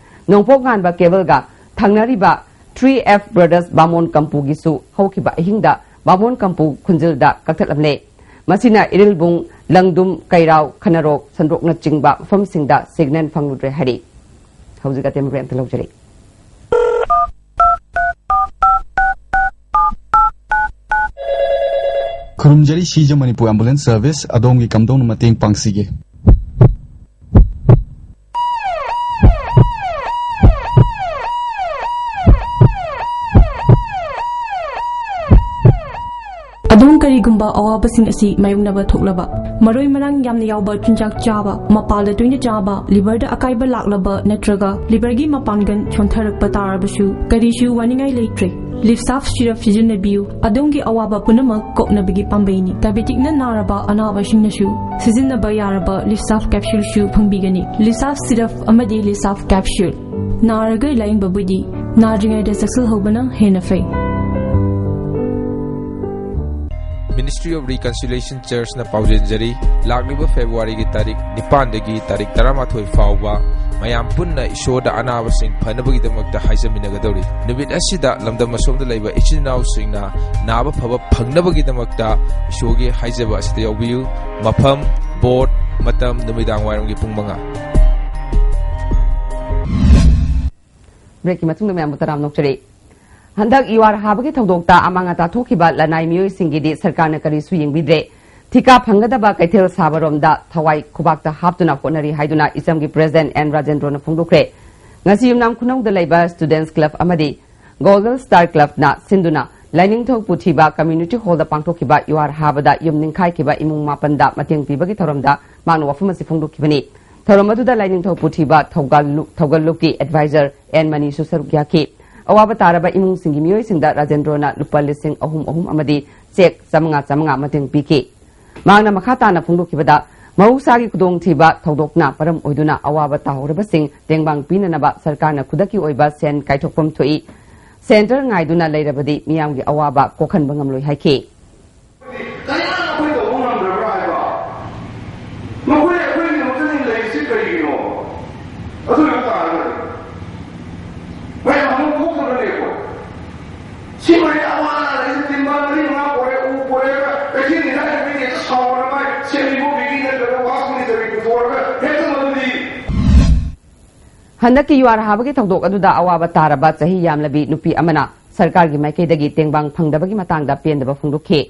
ꯅꯣꯡꯄꯣꯛ ꯉꯥꯟꯕ ꯀꯦꯕꯜꯒ ꯊꯪꯅꯔꯤꯕ ꯊ꯭ꯔꯤ ꯑꯦꯐ ꯕ꯭ꯔꯗꯔꯁ ꯕꯥꯃꯣꯟ ꯀꯝꯄꯨꯒꯤꯁꯨ ꯍꯧꯈꯤꯕ ꯑꯍꯤꯡꯗ ꯕꯥꯃꯣꯟ ꯀꯝꯄꯨ ꯈꯨꯟꯖꯤꯜꯗ ꯀꯛꯊꯠꯂꯝꯂꯦ꯫ ꯃꯁꯤꯅ ꯏꯔꯤꯜꯕꯨꯡ, ꯂꯪꯗꯨꯝ, ꯀꯩꯔꯥꯎ, ꯈꯅꯔꯣꯛ, ꯁꯟꯗ꯭ꯔꯣꯛꯅꯆꯤꯡꯕ ꯃꯐꯝꯁꯤꯡꯗ ꯁꯤꯒꯅꯦꯜ ꯐꯪꯂꯨꯗ꯭ꯔꯦ ꯍꯥꯏꯔꯤ꯫ ꯍꯧꯖꯤꯛ ꯑꯇꯦꯟꯕ ꯕ꯭ꯔꯦꯛ ꯑꯝꯇ ꯂꯧꯖꯔꯤ꯫ ꯈꯨꯔꯨꯝꯖꯔꯤ ꯁꯤꯖ ꯃꯅꯤꯄꯨꯔ ꯑꯦꯝꯕꯨꯂꯦꯟꯁ ꯁꯔꯚꯤꯁ, ꯑꯗꯣꯝꯒꯤ ꯀꯝꯗꯧꯅ ꯃꯇꯦꯡ ꯄꯥꯡꯁꯤꯒꯦ? ꯑꯗꯣꯝ ꯀꯔꯤꯒꯨꯝꯕ ꯑꯋꯥꯕꯁꯤꯡ ꯑꯁꯤ ꯃꯥꯌꯣꯛꯅꯕ ꯊꯣꯛꯂꯕ, ꯃꯔꯣꯏ ꯃꯔꯥꯡ ꯌꯥꯝꯅ ꯌꯥꯎꯕ ꯆꯤꯟꯖꯥꯛ ꯆꯥꯕ, ꯃꯄꯥꯜꯗ ꯇꯣꯏꯅ ꯆꯥꯕ, ꯂꯤꯚꯔꯗ ꯑꯀꯥꯏꯕ ꯂꯥꯛꯂꯕ ꯅꯠꯇ꯭ꯔꯒ ꯂꯤꯚꯔꯒꯤ ꯃꯄꯥꯡꯒꯜ ꯁꯣꯟꯊꯔꯛꯄ ꯇꯥꯔꯕꯁꯨ ꯀꯔꯤꯁꯨ ꯋꯥꯅꯤꯡꯉꯥꯏ ꯂꯩꯇ꯭ꯔꯦ꯫ ꯂꯤꯞꯁꯥꯐ ꯁꯤꯔꯞ ꯁꯤꯖꯤꯟꯅꯕꯤꯌꯨ, ꯑꯗꯣꯝꯒꯤ ꯑꯋꯥꯕ ꯄꯨꯝꯅꯃꯛ ꯀꯣꯛꯅꯕꯒꯤ ꯄꯥꯝꯕꯩꯅꯤ꯫ ꯗꯥꯏꯕꯦꯇꯤꯛꯅ ꯅꯥꯔꯕ ꯑꯅꯥꯕꯁꯤꯡꯅꯁꯨ ꯁꯤꯖꯤꯟꯅꯕ ꯌꯥꯔꯕ ꯂꯤꯞꯁꯥꯐ ꯀꯦꯞꯁꯨꯜꯁꯨ ꯐꯪꯕꯤꯒꯅꯤ꯫ ꯂꯤꯞꯁꯥꯐ ꯁꯤꯔꯞ ꯑꯃꯗꯤ ꯂꯤꯞꯁꯥꯐ ꯀꯦꯞꯁꯨꯜ꯫ ꯅꯥꯔꯒ ꯂꯥꯌꯦꯡꯕꯕꯨꯗꯤ ꯅꯥꯗ꯭ꯔꯤꯉꯩꯗ ꯆꯦꯛꯁꯤꯜꯍꯧꯕꯅ ꯍꯦꯟꯅ ꯐꯩ꯫ Ministry of Reconciliation Churchꯅ ꯄꯥꯎꯖꯦꯟꯖꯔꯤ, ꯂꯥꯛꯂꯤꯕ ꯐꯦꯕ꯭ꯔꯨꯋꯥꯔꯤꯒꯤ ꯇꯥꯔꯤꯛ ꯅꯤꯄꯥꯟꯗꯒꯤ ꯇꯥꯔꯤꯛ ꯇꯔꯥꯃꯥꯊꯣꯏ ꯐꯥꯎꯕ ꯃꯌꯥꯝ ꯄꯨꯟꯅ ꯏꯁꯣꯔꯗ ꯑꯅꯥꯕꯁꯤꯡ ꯐꯅꯕꯒꯤꯗꯃꯛꯇ ꯍꯥꯏꯖꯃꯤꯟꯅꯒꯗꯧꯔꯤ꯫ ꯅꯨꯃꯤꯠ ꯑꯁꯤꯗ ꯂꯝꯗꯝ ꯑꯁꯣꯝꯗ ꯂꯩꯕ ꯏꯆꯤꯟ ꯏꯅꯥꯎꯁꯤꯡꯅ ꯅꯥꯕ ꯐꯕ ꯐꯪꯅꯕꯒꯤꯗꯃꯛꯇ ꯏꯁꯣꯔꯒꯤ ꯍꯥꯏꯖꯕ ꯑꯁꯤꯗ ꯌꯥꯎꯕꯤꯌꯨ꯫ ꯃꯐꯝ, ꯕꯣꯔꯗ, ꯃꯇꯝ, ꯅꯨꯃꯤꯗꯥꯡ ꯋꯥꯏꯔꯝꯒꯤ ꯄꯨꯡ ꯃꯉꯥ꯫ ꯕ꯭ꯔꯦꯛꯀꯤ ꯃꯇꯨꯡꯗ ꯃꯌꯥꯝꯕꯨ ꯇꯔꯥꯝꯅ ꯑꯣꯛꯆꯔꯤ꯫ ꯍꯟꯗꯛ ꯌꯨ ꯑꯥꯔ ꯍꯥꯕꯒꯤ ꯊꯧꯗꯣꯛꯇ ꯑꯃꯥꯡ ꯑꯇꯥ ꯊꯣꯛꯈꯤꯕ ꯂꯅꯥꯏ ꯃꯤꯑꯣꯏꯁꯤꯡꯒꯤꯗꯤ ꯁꯔꯀꯥꯔꯅ ꯀꯔꯤꯁꯨ ꯌꯦꯡꯕꯤꯗ꯭ꯔꯦ꯫ ꯊꯤꯀꯥ ꯐꯪꯒꯗꯕ ꯀꯩꯊꯦꯜ ꯁꯥꯕꯔꯣꯝꯗ ꯊꯋꯥꯏ ꯈꯨꯕꯥꯛꯇ ꯍꯥꯞꯇꯨꯅ ꯍꯣꯠꯅꯔꯤ ꯍꯥꯏꯗꯨꯅ ꯏꯆꯝꯒꯤ ꯄ꯭ꯔꯦꯁꯤꯗꯦꯟꯠ ꯑꯦꯟ ꯔꯥꯖꯦꯟꯗ꯭ꯔꯣꯅ ꯐꯣꯡꯗꯣꯛꯈ꯭ꯔꯦ꯫ ꯉꯁꯤ ꯌꯨꯝꯅꯥꯝ ꯈꯨꯅꯧꯗ ꯂꯩꯕ ꯁ꯭ꯇꯨꯗꯦꯟꯠꯁ ꯀ꯭ꯂꯕ ꯑꯃꯗꯤ ꯒꯣꯜꯗꯟ ꯁ꯭ꯇꯥꯔ ꯀ꯭ꯂꯕꯅ ꯁꯤꯟꯗꯨꯅ ꯂꯥꯏꯅꯤꯡꯊꯧ ꯄꯨꯊꯤꯕ ꯀꯝꯃ꯭ꯌꯨꯅꯤꯇꯤ ꯍꯣꯜꯗ ꯄꯥꯡꯊꯣꯛꯈꯤꯕ ꯌꯨ ꯑꯥꯔ ꯍꯥꯕꯗ ꯌꯨꯝ ꯅꯤꯡꯈꯥꯏꯈꯤꯕ ꯏꯃꯨꯡ ꯃꯥꯄꯟꯗ ꯃꯇꯦꯡ ꯄꯤꯕꯒꯤ ꯊꯧꯔꯝꯗ ꯃꯍꯥꯛꯅ ꯋꯥꯐꯝ ꯑꯁꯤ ꯐꯣꯡꯗꯣꯛꯈꯤꯕꯅꯤ꯫ ꯊꯧꯔꯝ ꯑꯗꯨꯗ ꯂꯥꯏꯅꯤꯡꯊꯧ ꯄꯨꯊꯤꯕ ꯊꯧꯒꯜ ꯂꯨꯞ-, ꯊꯧꯒꯜ ꯂꯨꯞꯀꯤ ꯑꯦꯗꯚꯥꯏꯖꯔ ꯑꯦꯟ ꯃꯅꯤꯁꯨ ꯁꯔꯨꯛ ꯌꯥꯈꯤ꯫ ꯑꯋꯥꯕ ꯇꯥꯔꯕ ꯏꯃꯨꯡꯁꯤꯡꯒꯤ ꯃꯤꯑꯣꯏꯁꯤꯡꯗ ꯔꯥꯖꯦꯟꯗ꯭ꯔꯣꯅ ꯂꯨꯄꯥ ꯂꯤꯁꯤꯡ ꯑꯍꯨꯝ ꯑꯍꯨꯝ ꯑꯃꯗꯤ ꯆꯦꯛ ꯆꯥꯃꯉꯥ ꯆꯥꯃꯉꯥ ꯃꯇꯦꯡ ꯄꯤꯈꯤ꯫ ꯃꯍꯥꯛꯅ ꯃꯈꯥ ꯇꯥꯅ ꯐꯣꯡꯗꯣꯛꯈꯤꯕꯗ, ꯃꯍꯧꯁꯥꯒꯤ ꯈꯨꯗꯣꯡꯊꯤꯕ ꯊꯧꯗꯣꯛꯅ ꯃꯔꯝ ꯑꯣꯏꯗꯨꯅ ꯑꯋꯥꯕ ꯇꯥꯍꯧꯔꯕꯁꯤꯡ ꯇꯦꯡꯕꯥꯡ ꯄꯤꯅꯅꯕ ꯁꯔꯀꯥꯔꯅ ꯈꯨꯗꯛꯀꯤ ꯑꯣꯏꯕ ꯁꯦꯟ ꯀꯥꯏꯊꯣꯛꯐꯝ ꯊꯣꯛꯏ꯫ ꯁꯦꯟꯇꯔ ꯉꯥꯏꯗꯨꯅ ꯂꯩꯔꯕꯗꯤ ꯃꯤꯌꯥꯝꯒꯤ ꯑꯋꯥꯕ ꯀꯣꯛꯍꯟꯕ ꯉꯝꯂꯣꯏ ꯍꯥꯏꯈꯤ꯫ ꯀꯌꯥ ꯑꯩꯈꯣꯏ ꯇꯧꯕ ꯉꯝꯗ꯭ꯔꯕ꯭ꯔꯥ ꯍꯥꯏꯕ? ꯃꯈꯣꯏ ꯑꯩꯈꯣꯏꯒꯤꯗꯃꯛꯇ ꯂꯩꯔꯤꯁꯤ ꯀꯔꯤꯒꯤꯅꯣ? ꯑꯗꯨ ꯑꯣꯏꯕ ꯇꯥꯔꯒꯗꯤ ꯃꯌꯥꯝ ꯑꯃ ꯄꯣꯛꯇꯕꯅꯦꯀꯣ꯫ ꯁꯤ ꯃꯌꯥꯝ ꯑꯃ ꯂꯩꯔꯤꯁꯤ ꯇꯤꯟꯕ ꯃꯔꯤ ꯃꯉꯥ ꯄꯣꯔꯦ, ꯎ ꯄꯣꯔꯦ, ꯀꯩꯊꯦꯜ ꯏꯟꯖꯥꯡ ꯅꯥꯄꯤ ꯍꯦꯛꯇ ꯁꯥꯎꯔꯒ ꯃꯥꯏ ꯁꯦꯝꯕꯤꯕ ꯕꯤꯒꯤ ꯅꯠꯇ꯭ꯔꯒ ꯋꯥꯁ ꯃꯤꯅꯤꯁꯇꯔꯒꯤ ꯄꯨꯊꯣꯛꯑꯒ ꯍꯦꯛꯇ ꯃꯗꯨꯗꯤ ꯍꯟꯗꯛꯀꯤ ꯌꯨ ꯑꯥꯔ ꯍꯥꯕꯒꯤ ꯊꯧꯗꯣꯛ ꯑꯗꯨꯗ ꯑꯋꯥꯕ ꯇꯥꯔꯕ ꯆꯍꯤ ꯌꯥꯝꯂꯕꯤ ꯅꯨꯄꯤ ꯑꯃꯅ ꯁꯔꯀꯥꯔꯒꯤ ꯃꯥꯏꯀꯩꯗꯒꯤ ꯇꯦꯡꯕꯥꯡ ꯐꯪꯗꯕꯒꯤ ꯃꯇꯥꯡꯗ ꯄꯦꯟꯗꯕ ꯐꯣꯡꯗꯣꯛꯈꯤ꯫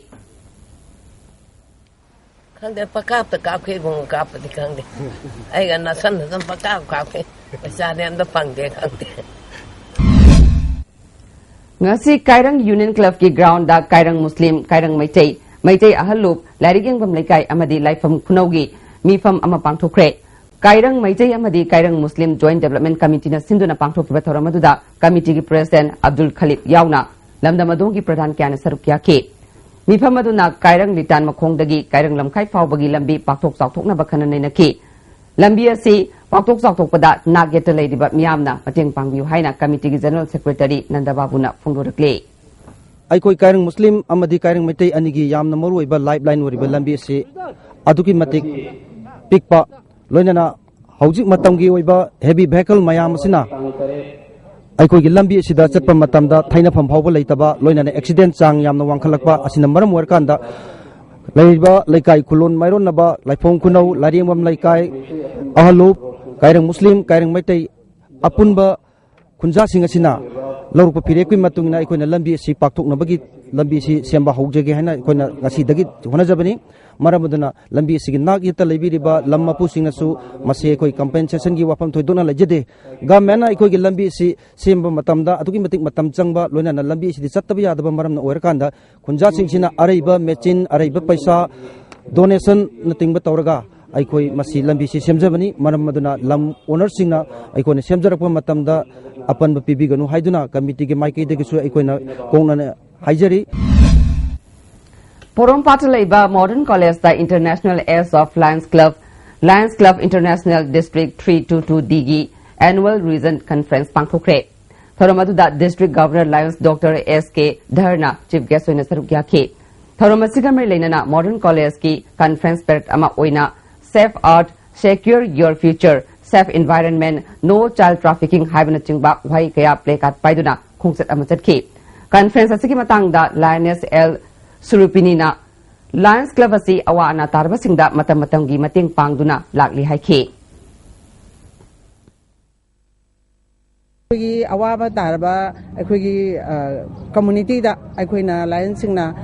ꯈꯪꯗꯦ, ꯄꯀꯥꯞꯇ ꯀꯥꯞꯈꯤ, ꯏꯕꯨꯡꯉꯣ, ꯀꯥꯞꯄꯗꯤ ꯈꯪꯗꯦ꯫ ꯑꯩꯒ ꯅꯛꯁꯟꯅꯗꯅ ꯄꯀꯥꯞ ꯀꯥꯞꯈꯤ꯫ ꯄꯩꯁꯥꯗꯤ ꯑꯝꯇ ꯐꯪꯗꯦ, ꯈꯪꯗꯦ꯫ ꯉꯁꯤ ꯀꯥꯏꯔꯪ ꯌꯨꯅꯤꯌꯟ ꯀ꯭ꯂꯕꯀꯤ ꯒ꯭ꯔꯥꯎꯟꯗ ꯀꯥꯏꯔꯪ ꯃꯨꯁꯂꯤꯝ, ꯀꯥꯏꯔꯪ ꯃꯩꯇꯩ, ꯃꯩꯇꯩ ꯑꯍꯜ ꯂꯨꯞ, ꯂꯥꯏꯔꯤꯛ ꯌꯦꯡꯐꯝ ꯂꯩꯀꯥꯏ ꯑꯃꯗꯤ ꯂꯥꯏꯐꯝ ꯈꯨꯅꯧꯒꯤ ꯃꯤꯐꯝ ꯑꯃ ꯄꯥꯡꯊꯣꯛꯈ꯭ꯔꯦ꯫ ꯀꯥꯏꯔꯪ ꯃꯩꯇꯩ ꯑꯃꯗꯤ ꯀꯥꯏꯔꯪ ꯃꯨꯁꯂꯤꯝ ꯖꯣꯏꯟꯠ ꯗꯤꯕꯦꯂꯞꯃꯦꯟꯠ ꯀꯃꯤꯇꯤꯅ ꯁꯤꯟꯗꯨꯅ ꯄꯥꯡꯊꯣꯛꯈꯤꯕ ꯊꯧꯔꯝ ꯑꯗꯨꯗ ꯀꯃꯤꯇꯤꯒꯤ ꯄ꯭ꯔꯦꯁꯤꯗꯦꯟꯠ ꯑꯕꯗꯨꯜ ꯈꯂꯤꯛ ꯌꯥꯎꯅ ꯂꯝꯗꯝ ꯑꯗꯣꯝꯒꯤ ꯄ꯭ꯔꯙꯥꯟ ꯀꯌꯥꯅ ꯁꯔꯨꯛ ꯌꯥꯈꯤ꯫ ꯃꯤꯐꯝ ꯑꯗꯨꯅ ꯀꯥꯏꯔꯪ ꯂꯤꯇꯥꯟ ꯃꯈꯣꯡꯗꯒꯤ ꯀꯥꯏꯔꯪ ꯂꯝꯈꯥꯏ ꯐꯥꯎꯕꯒꯤ ꯂꯝꯕꯤ ꯄꯥꯛꯊꯣꯛ ꯆꯥꯎꯊꯣꯛꯅꯕ ꯈꯟꯅ ꯅꯩꯅꯈꯤ꯫ ꯂꯝꯕꯤ ꯑꯁꯤ ꯄꯥꯛꯊꯣꯛ ꯆꯥꯎꯊꯣꯛꯄꯗ ꯅꯥꯛ ꯌꯦꯠꯇ ꯂꯩꯔꯤꯕ ꯃꯤꯌꯥꯝꯅ ꯃꯇꯦꯡ ꯄꯥꯡꯕꯤꯌꯨ ꯍꯥꯏꯅ ꯀꯃꯤꯇꯤꯒꯤ ꯖꯦꯅꯔꯦꯜ ꯁꯦꯀ꯭ꯔꯦꯇꯔꯤ ꯅꯟꯗꯕꯥꯕꯨꯅ ꯐꯣꯡꯗꯣꯔꯛꯂꯤ꯫ ꯑꯩꯈꯣꯏ ꯀꯥꯏꯔꯪ ꯃꯨꯁꯂꯤꯝ ꯑꯃꯗꯤ ꯀꯥꯏꯔꯪ ꯃꯩꯇꯩ ꯑꯅꯤꯒꯤ ꯌꯥꯝꯅ ꯃꯔꯨꯑꯣꯏꯕ ꯂꯥꯏꯐ ꯂꯥꯏꯟ ꯑꯣꯏꯔꯤꯕ ꯂꯝꯕꯤ ꯑꯁꯤ ꯑꯗꯨꯛꯀꯤ ꯃꯇꯤꯛ ꯄꯤꯛꯄ, ꯂꯣꯏꯅꯅ ꯍꯧꯖꯤꯛ ꯃꯇꯝꯒꯤ ꯑꯣꯏꯕ ꯍꯦꯚꯤ ꯚꯦꯍꯤꯀꯜ ꯃꯌꯥꯝ ꯑꯁꯤꯅ ꯑꯩꯈꯣꯏꯒꯤ ꯂꯝꯕꯤ ꯑꯁꯤꯗ ꯆꯠꯄ ꯃꯇꯝꯗ ꯊꯩꯅꯐꯝ ꯐꯥꯎꯕ ꯂꯩꯇꯕ, ꯂꯣꯏꯅꯅ ꯑꯦꯛꯁꯤꯗꯦꯟ ꯆꯥꯡ ꯌꯥꯝꯅ ꯋꯥꯡꯈꯠꯂꯛꯄ ꯑꯁꯤꯅ ꯃꯔꯝ ꯑꯣꯏꯔꯀꯥꯟꯗ ꯂꯩꯔꯤꯕ ꯂꯩꯀꯥꯏ ꯈꯨꯂꯣꯟ ꯃꯥꯏꯔꯣꯟꯅꯕ ꯂꯥꯏꯐꯝ ꯈꯨꯅꯧ, ꯂꯥꯏꯔꯦꯝꯕꯝ ꯂꯩꯀꯥꯏ, ꯑꯍꯜꯂꯨꯞ, ꯀꯥꯏꯔꯪ ꯃꯨꯁꯂꯤꯝ, ꯀꯥꯏꯔꯪ ꯃꯩꯇꯩ ꯑꯄꯨꯟꯕ ꯈꯨꯟꯖꯥꯁꯤꯡ ꯑꯁꯤꯅ ꯂꯧꯔꯛꯄ ꯐꯤꯔꯦꯞꯀꯤ ꯃꯇꯨꯡ ꯏꯟꯅ ꯑꯩꯈꯣꯏꯅ ꯂꯝꯕꯤ ꯑꯁꯤ ꯄꯥꯛꯊꯣꯛꯅꯕꯒꯤ ꯂꯝꯕꯤ ꯑꯁꯤ ꯁꯦꯝꯕ ꯍꯧꯖꯒꯦ ꯍꯥꯏꯅ ꯑꯩꯈꯣꯏꯅ ꯉꯁꯤꯗꯒꯤ ꯍꯣꯠꯅꯖꯕꯅꯤ꯫ ꯃꯔꯝ ꯑꯗꯨꯅ ꯂꯝꯕꯤ ꯑꯁꯤꯒꯤ ꯅꯥꯛ ꯌꯦꯠꯇ ꯂꯩꯕꯤꯔꯤꯕ ꯂꯝ ꯃꯄꯨꯁꯤꯡꯅꯁꯨ ꯃꯁꯤ ꯑꯩꯈꯣꯏ ꯀꯝꯄꯦꯟꯁꯦꯁꯟꯒꯤ ꯋꯥꯐꯝ ꯊꯣꯏꯗꯣꯛꯅ ꯂꯩꯖꯗꯦ꯫ ꯒꯃꯦꯟꯅ ꯑꯩꯈꯣꯏꯒꯤ ꯂꯝꯕꯤ ꯑꯁꯤ ꯁꯦꯝꯕ ꯃꯇꯝꯗ ꯑꯗꯨꯛꯀꯤ ꯃꯇꯤꯛ ꯃꯇꯝ ꯆꯪꯕ, ꯂꯣꯏꯅꯅ ꯂꯝꯕꯤ ꯑꯁꯤꯗꯤ ꯆꯠꯇꯕ ꯌꯥꯗꯕ ꯃꯔꯝꯅ ꯑꯣꯏꯔꯀꯥꯟꯗ ꯈꯨꯟꯖꯥꯁꯤꯡꯁꯤꯅ ꯑꯔꯩꯕ ꯃꯦꯆꯤꯟ, ꯑꯔꯩꯕ ꯄꯩꯁꯥ, ꯗꯣꯅꯦꯁꯟꯅꯆꯤꯡꯕ ꯇꯧꯔꯒ ꯑꯩꯈꯣꯏ ꯃꯁꯤ ꯂꯝꯕꯤꯁꯤ ꯁꯦꯝꯖꯕꯅꯤ꯫ ꯃꯔꯝ ꯑꯗꯨꯅ ꯂꯝ ꯑꯣꯅꯔꯁꯤꯡꯅ ꯑꯩꯈꯣꯏꯅ ꯁꯦꯝꯖꯔꯛꯄ ꯃꯇꯝꯗ ꯑꯄꯟꯕ ꯄꯤꯕꯤꯒꯅꯨ ꯍꯥꯏꯗꯨꯅ ꯀꯃꯤꯇꯤꯒꯤ ꯃꯥꯏꯀꯩꯗꯒꯤꯁꯨ ꯑꯩꯈꯣꯏꯅ ꯀꯣꯡꯅꯅ ꯍꯥꯏꯖꯔꯤ꯫ ꯄꯣꯔꯣꯝꯄꯥꯠꯇ ꯂꯩꯕ ꯃꯣꯗꯔꯟ ꯀꯣꯂꯦꯖꯇ International Ace of Lions Club, Lions Club International District three two two D ꯒꯤ Annual Region Conference ꯄꯥꯡꯊꯣꯛꯈ꯭ꯔꯦ꯫ ꯊꯧꯔꯝ ꯑꯗꯨꯗ District Governor Lions Doctor S K ꯙꯔꯅ Chief Guest ꯑꯣꯏꯅ ꯁꯔꯨꯛ ꯌꯥꯈꯤ꯫ ꯊꯧꯔꯝ ꯑꯁꯤꯒ ꯃꯔꯤ ꯂꯩꯅꯅ ꯃꯣꯗꯔꯟ ꯀꯣꯂꯦꯖꯀꯤ conference parade ꯑꯃ ꯑꯣꯏꯅ Safe Earth, Secure Your Future, Safe Environment, No Child Trafficking ꯍꯥꯏꯕꯅꯆꯤꯡꯕ ꯋꯥꯍꯩ ꯀꯌꯥ placard ꯄꯥꯏꯗꯨꯅ ꯈꯣꯡꯆꯠ ꯑꯃ ꯆꯠꯈꯤ꯫ Conference ꯑꯁꯤꯒꯤ ꯃꯇꯥꯡꯗ Lioness L ꯁꯨꯔꯨꯄꯤꯅꯤꯅ Lions Club ꯑꯁꯤ ꯑꯋꯥ ꯑꯅꯥ ꯇꯥꯔꯕꯁꯤꯡꯗ ꯃꯇꯝ ꯃꯇꯝꯒꯤ ꯃꯇꯦꯡ ꯄꯥꯡꯗꯨꯅ ꯂꯥꯛꯂꯤ ꯍꯥꯏꯈꯤ꯫ ꯑꯩꯈꯣꯏꯒꯤ ꯑꯋꯥꯕ ꯇꯥꯔꯕ ꯑꯩꯈꯣꯏꯒꯤ, ꯑ, community ꯗ ꯑꯩꯈꯣꯏꯅ ꯂꯥꯏꯌꯟꯁꯁꯤꯡꯅ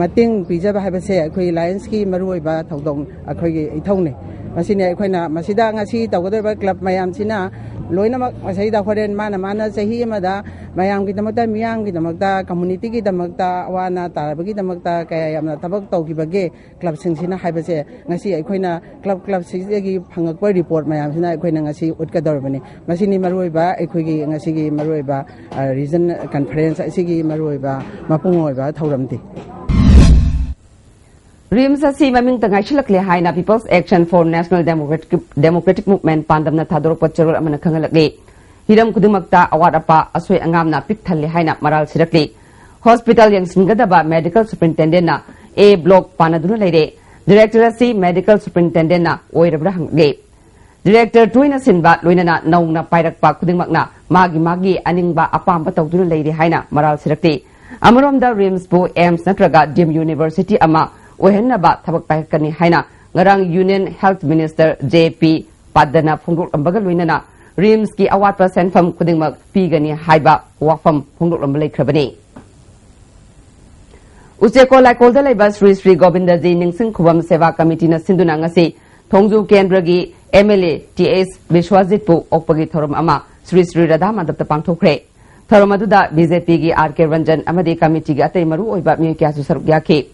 ꯃꯇꯦꯡ ꯄꯤꯖꯕ ꯍꯥꯏꯕꯁꯦ ꯑꯩꯈꯣꯏ ꯂꯥꯏꯌꯟꯁꯀꯤ ꯃꯔꯨꯑꯣꯏꯕ ꯊꯧꯗꯥꯡ, ꯑꯩꯈꯣꯏꯒꯤ ꯏꯊꯧꯅꯤ꯫ ꯃꯁꯤꯅꯤ ꯑꯩꯈꯣꯏꯅ ꯃꯁꯤꯗ ꯉꯁꯤ ꯇꯧꯒꯗꯧꯔꯤꯕ ꯀ꯭ꯂꯕ ꯃꯌꯥꯝꯁꯤꯅ ꯂꯣꯏꯅꯃꯛ ꯃꯁꯤꯗ ꯍꯣꯔꯦꯟ ꯃꯥꯅ ꯃꯥꯅ ꯆꯍꯤ ꯑꯃꯗ ꯃꯌꯥꯝꯒꯤꯗꯃꯛꯇ, ꯃꯤꯌꯥꯝꯒꯤꯗꯃꯛꯇ, community ꯒꯤꯗꯃꯛꯇ, ꯑꯋꯥ ꯑꯅꯥ ꯇꯥꯔꯕꯒꯤꯗꯃꯛꯇ ꯀꯌꯥ ꯌꯥꯝꯅ ꯊꯕꯛ ꯇꯧꯈꯤꯕꯒꯦ ꯀ꯭ꯂꯕꯁꯤꯡꯁꯤꯅ ꯍꯥꯏꯕꯁꯦ ꯉꯁꯤ ꯑꯩꯈꯣꯏꯅ ꯀ꯭ꯂꯕ, ꯀ꯭ꯂꯕꯁꯤꯗꯒꯤ ꯐꯪꯉꯛꯄ ꯔꯤꯄꯣꯔꯠ ꯃꯌꯥꯝꯁꯤꯅ ꯑꯩꯈꯣꯏꯅ ꯉꯁꯤ ꯎꯠꯀꯗꯧꯔꯤꯕꯅꯤ꯫ ꯃꯁꯤꯅꯤ ꯃꯔꯨꯑꯣꯏꯕ ꯑꯩꯈꯣꯏꯒꯤ ꯉꯁꯤꯒꯤ ꯃꯔꯨꯑꯣꯏꯕ, ꯑ, ꯔꯤꯖꯟ ꯀꯟꯐꯔꯦꯟꯁ ꯑꯁꯤꯒꯤ ꯃꯔꯨꯑꯣꯏꯕ ꯃꯄꯨꯡ ꯑꯣꯏꯕ ꯊꯧꯔꯝꯗꯤ꯫ ꯔꯤꯝꯁ ꯑꯁꯤ ꯃꯃꯤꯡꯇ ꯉꯥꯏꯁꯤꯜꯂꯛꯂꯦ ꯍꯥꯏꯅ People's Action for National Democratic, Democratic Movement ꯄꯥꯟꯗꯝꯅ ꯊꯥꯗꯣꯔꯛꯄ ꯆꯦꯔꯣꯜ ꯑꯃꯅ ꯈꯪꯍꯜꯂꯛꯂꯤ꯫ ꯍꯤꯔꯝ ꯈꯨꯗꯤꯡꯃꯛꯇ ꯑꯋꯥꯠ ꯑꯄꯥ, ꯑꯁꯣꯏ ꯑꯉꯥꯝꯅ ꯄꯤꯛ ꯊꯜꯂꯦ ꯍꯥꯏꯅ ꯃꯔꯥꯜ ꯁꯤꯔꯛꯂꯤ꯫ ꯍꯣꯁꯄꯤꯇꯥꯜ ꯌꯦꯡꯁꯤꯟꯒꯗꯕ ꯃꯦꯗꯤꯀꯦꯜ ꯁꯨꯄꯔꯤꯟꯇꯦꯟꯗꯦꯟꯅ A block ꯄꯥꯟꯅꯗꯨꯅ ꯂꯩꯔꯦ꯫ ꯗꯤꯔꯦꯛꯇꯔ ꯑꯁꯤ ꯃꯦꯗꯤꯀꯦꯜ ꯁꯨꯄꯔꯤꯟꯇꯦꯟꯗꯦꯟꯅ ꯑꯣꯏꯔꯕ꯭ꯔꯥ ꯍꯪꯂꯛꯂꯤ꯫ ꯗꯤꯔꯦꯛꯇꯔ ꯇꯣꯏꯅ ꯁꯤꯟꯕ, ꯂꯣꯏꯅꯅ ꯅꯧꯅ ꯄꯥꯏꯔꯛꯄ ꯈꯨꯗꯤꯡꯃꯛꯅ ꯃꯥꯒꯤ ꯃꯥꯒꯤ ꯑꯅꯤꯡꯕ ꯑꯄꯥꯝꯕ ꯇꯧꯗꯨꯅ ꯂꯩꯔꯦ ꯍꯥꯏꯅ ꯃꯔꯥꯜ ꯁꯤꯔꯛꯂꯤ꯫ ꯑꯃꯔꯣꯝꯗ ꯔꯤꯝꯁꯄꯨ ꯑꯦꯝꯁ ꯅꯠꯇ꯭ꯔꯒ ꯗꯤꯝ ꯌꯨꯅꯤꯚꯔꯁꯤꯇꯤ ꯑꯃ ꯑꯣꯏꯍꯟꯅꯕ ꯊꯕꯛ ꯄꯥꯏꯈꯠꯀꯅꯤ ꯍꯥꯏꯅ ꯉꯔꯥꯡ ꯌꯨꯅꯤꯌꯟ ꯍꯦꯜꯊ ꯃꯤꯅꯤꯁꯇꯔ ꯖꯦ ꯄꯤ ꯄꯥꯗꯅ ꯐꯣꯡꯗꯣꯛꯂꯝꯕꯒ ꯂꯣꯏꯅꯅ ꯔꯤꯝꯁꯀꯤ ꯑꯋꯥꯠꯄ ꯁꯦꯟꯐꯝ ꯈꯨꯗꯤꯡꯃꯛ ꯄꯤꯒꯅꯤ ꯍꯥꯏꯕ ꯋꯥꯐꯝ ꯐꯣꯡꯗꯣꯛꯂꯝꯕ ꯂꯩꯈ꯭ꯔꯕꯅꯤ꯫ ꯎꯆꯦꯀꯣ ꯂꯥꯏꯀꯣꯜꯗ ꯂꯩꯕ ꯁ꯭ꯔꯤ ꯁ꯭ꯔꯤ ꯒꯣꯕꯤꯟꯗꯖꯤ ꯅꯤꯡꯁꯤꯡ ꯈꯨꯕꯝ ꯁꯦꯕꯥ ꯀꯃꯤꯇꯤꯅ ꯁꯤꯟꯗꯨꯅ ꯉꯁꯤ ꯊꯣꯡꯖꯨ ꯀꯦꯟꯗ꯭ꯔꯒꯤ M L A T H ꯕꯤꯁ꯭ꯋꯥꯖꯤꯠꯄꯨ ꯑꯣꯛꯄꯒꯤ ꯊꯧꯔꯝ ꯑꯃ ꯁ꯭ꯔꯤ ꯁ꯭ꯔꯤ ꯔꯥꯙꯥ ꯃꯟꯗꯞꯇ ꯄꯥꯡꯊꯣꯛꯈ꯭ꯔꯦ꯫ ꯊꯧꯔꯝ ꯑꯗꯨꯗ ꯕꯤ ꯖꯦ ꯄꯤꯒꯤ ꯑꯥꯔ ꯀꯦ ꯔꯟꯖꯟ ꯑꯃꯗꯤ ꯀꯃꯤꯇꯤꯒꯤ ꯑꯇꯩ ꯃꯔꯨꯑꯣꯏꯕ ꯃꯤꯑꯣꯏ ꯀꯌꯥꯁꯨ ꯁꯔꯨꯛ ꯌꯥꯈꯤ꯫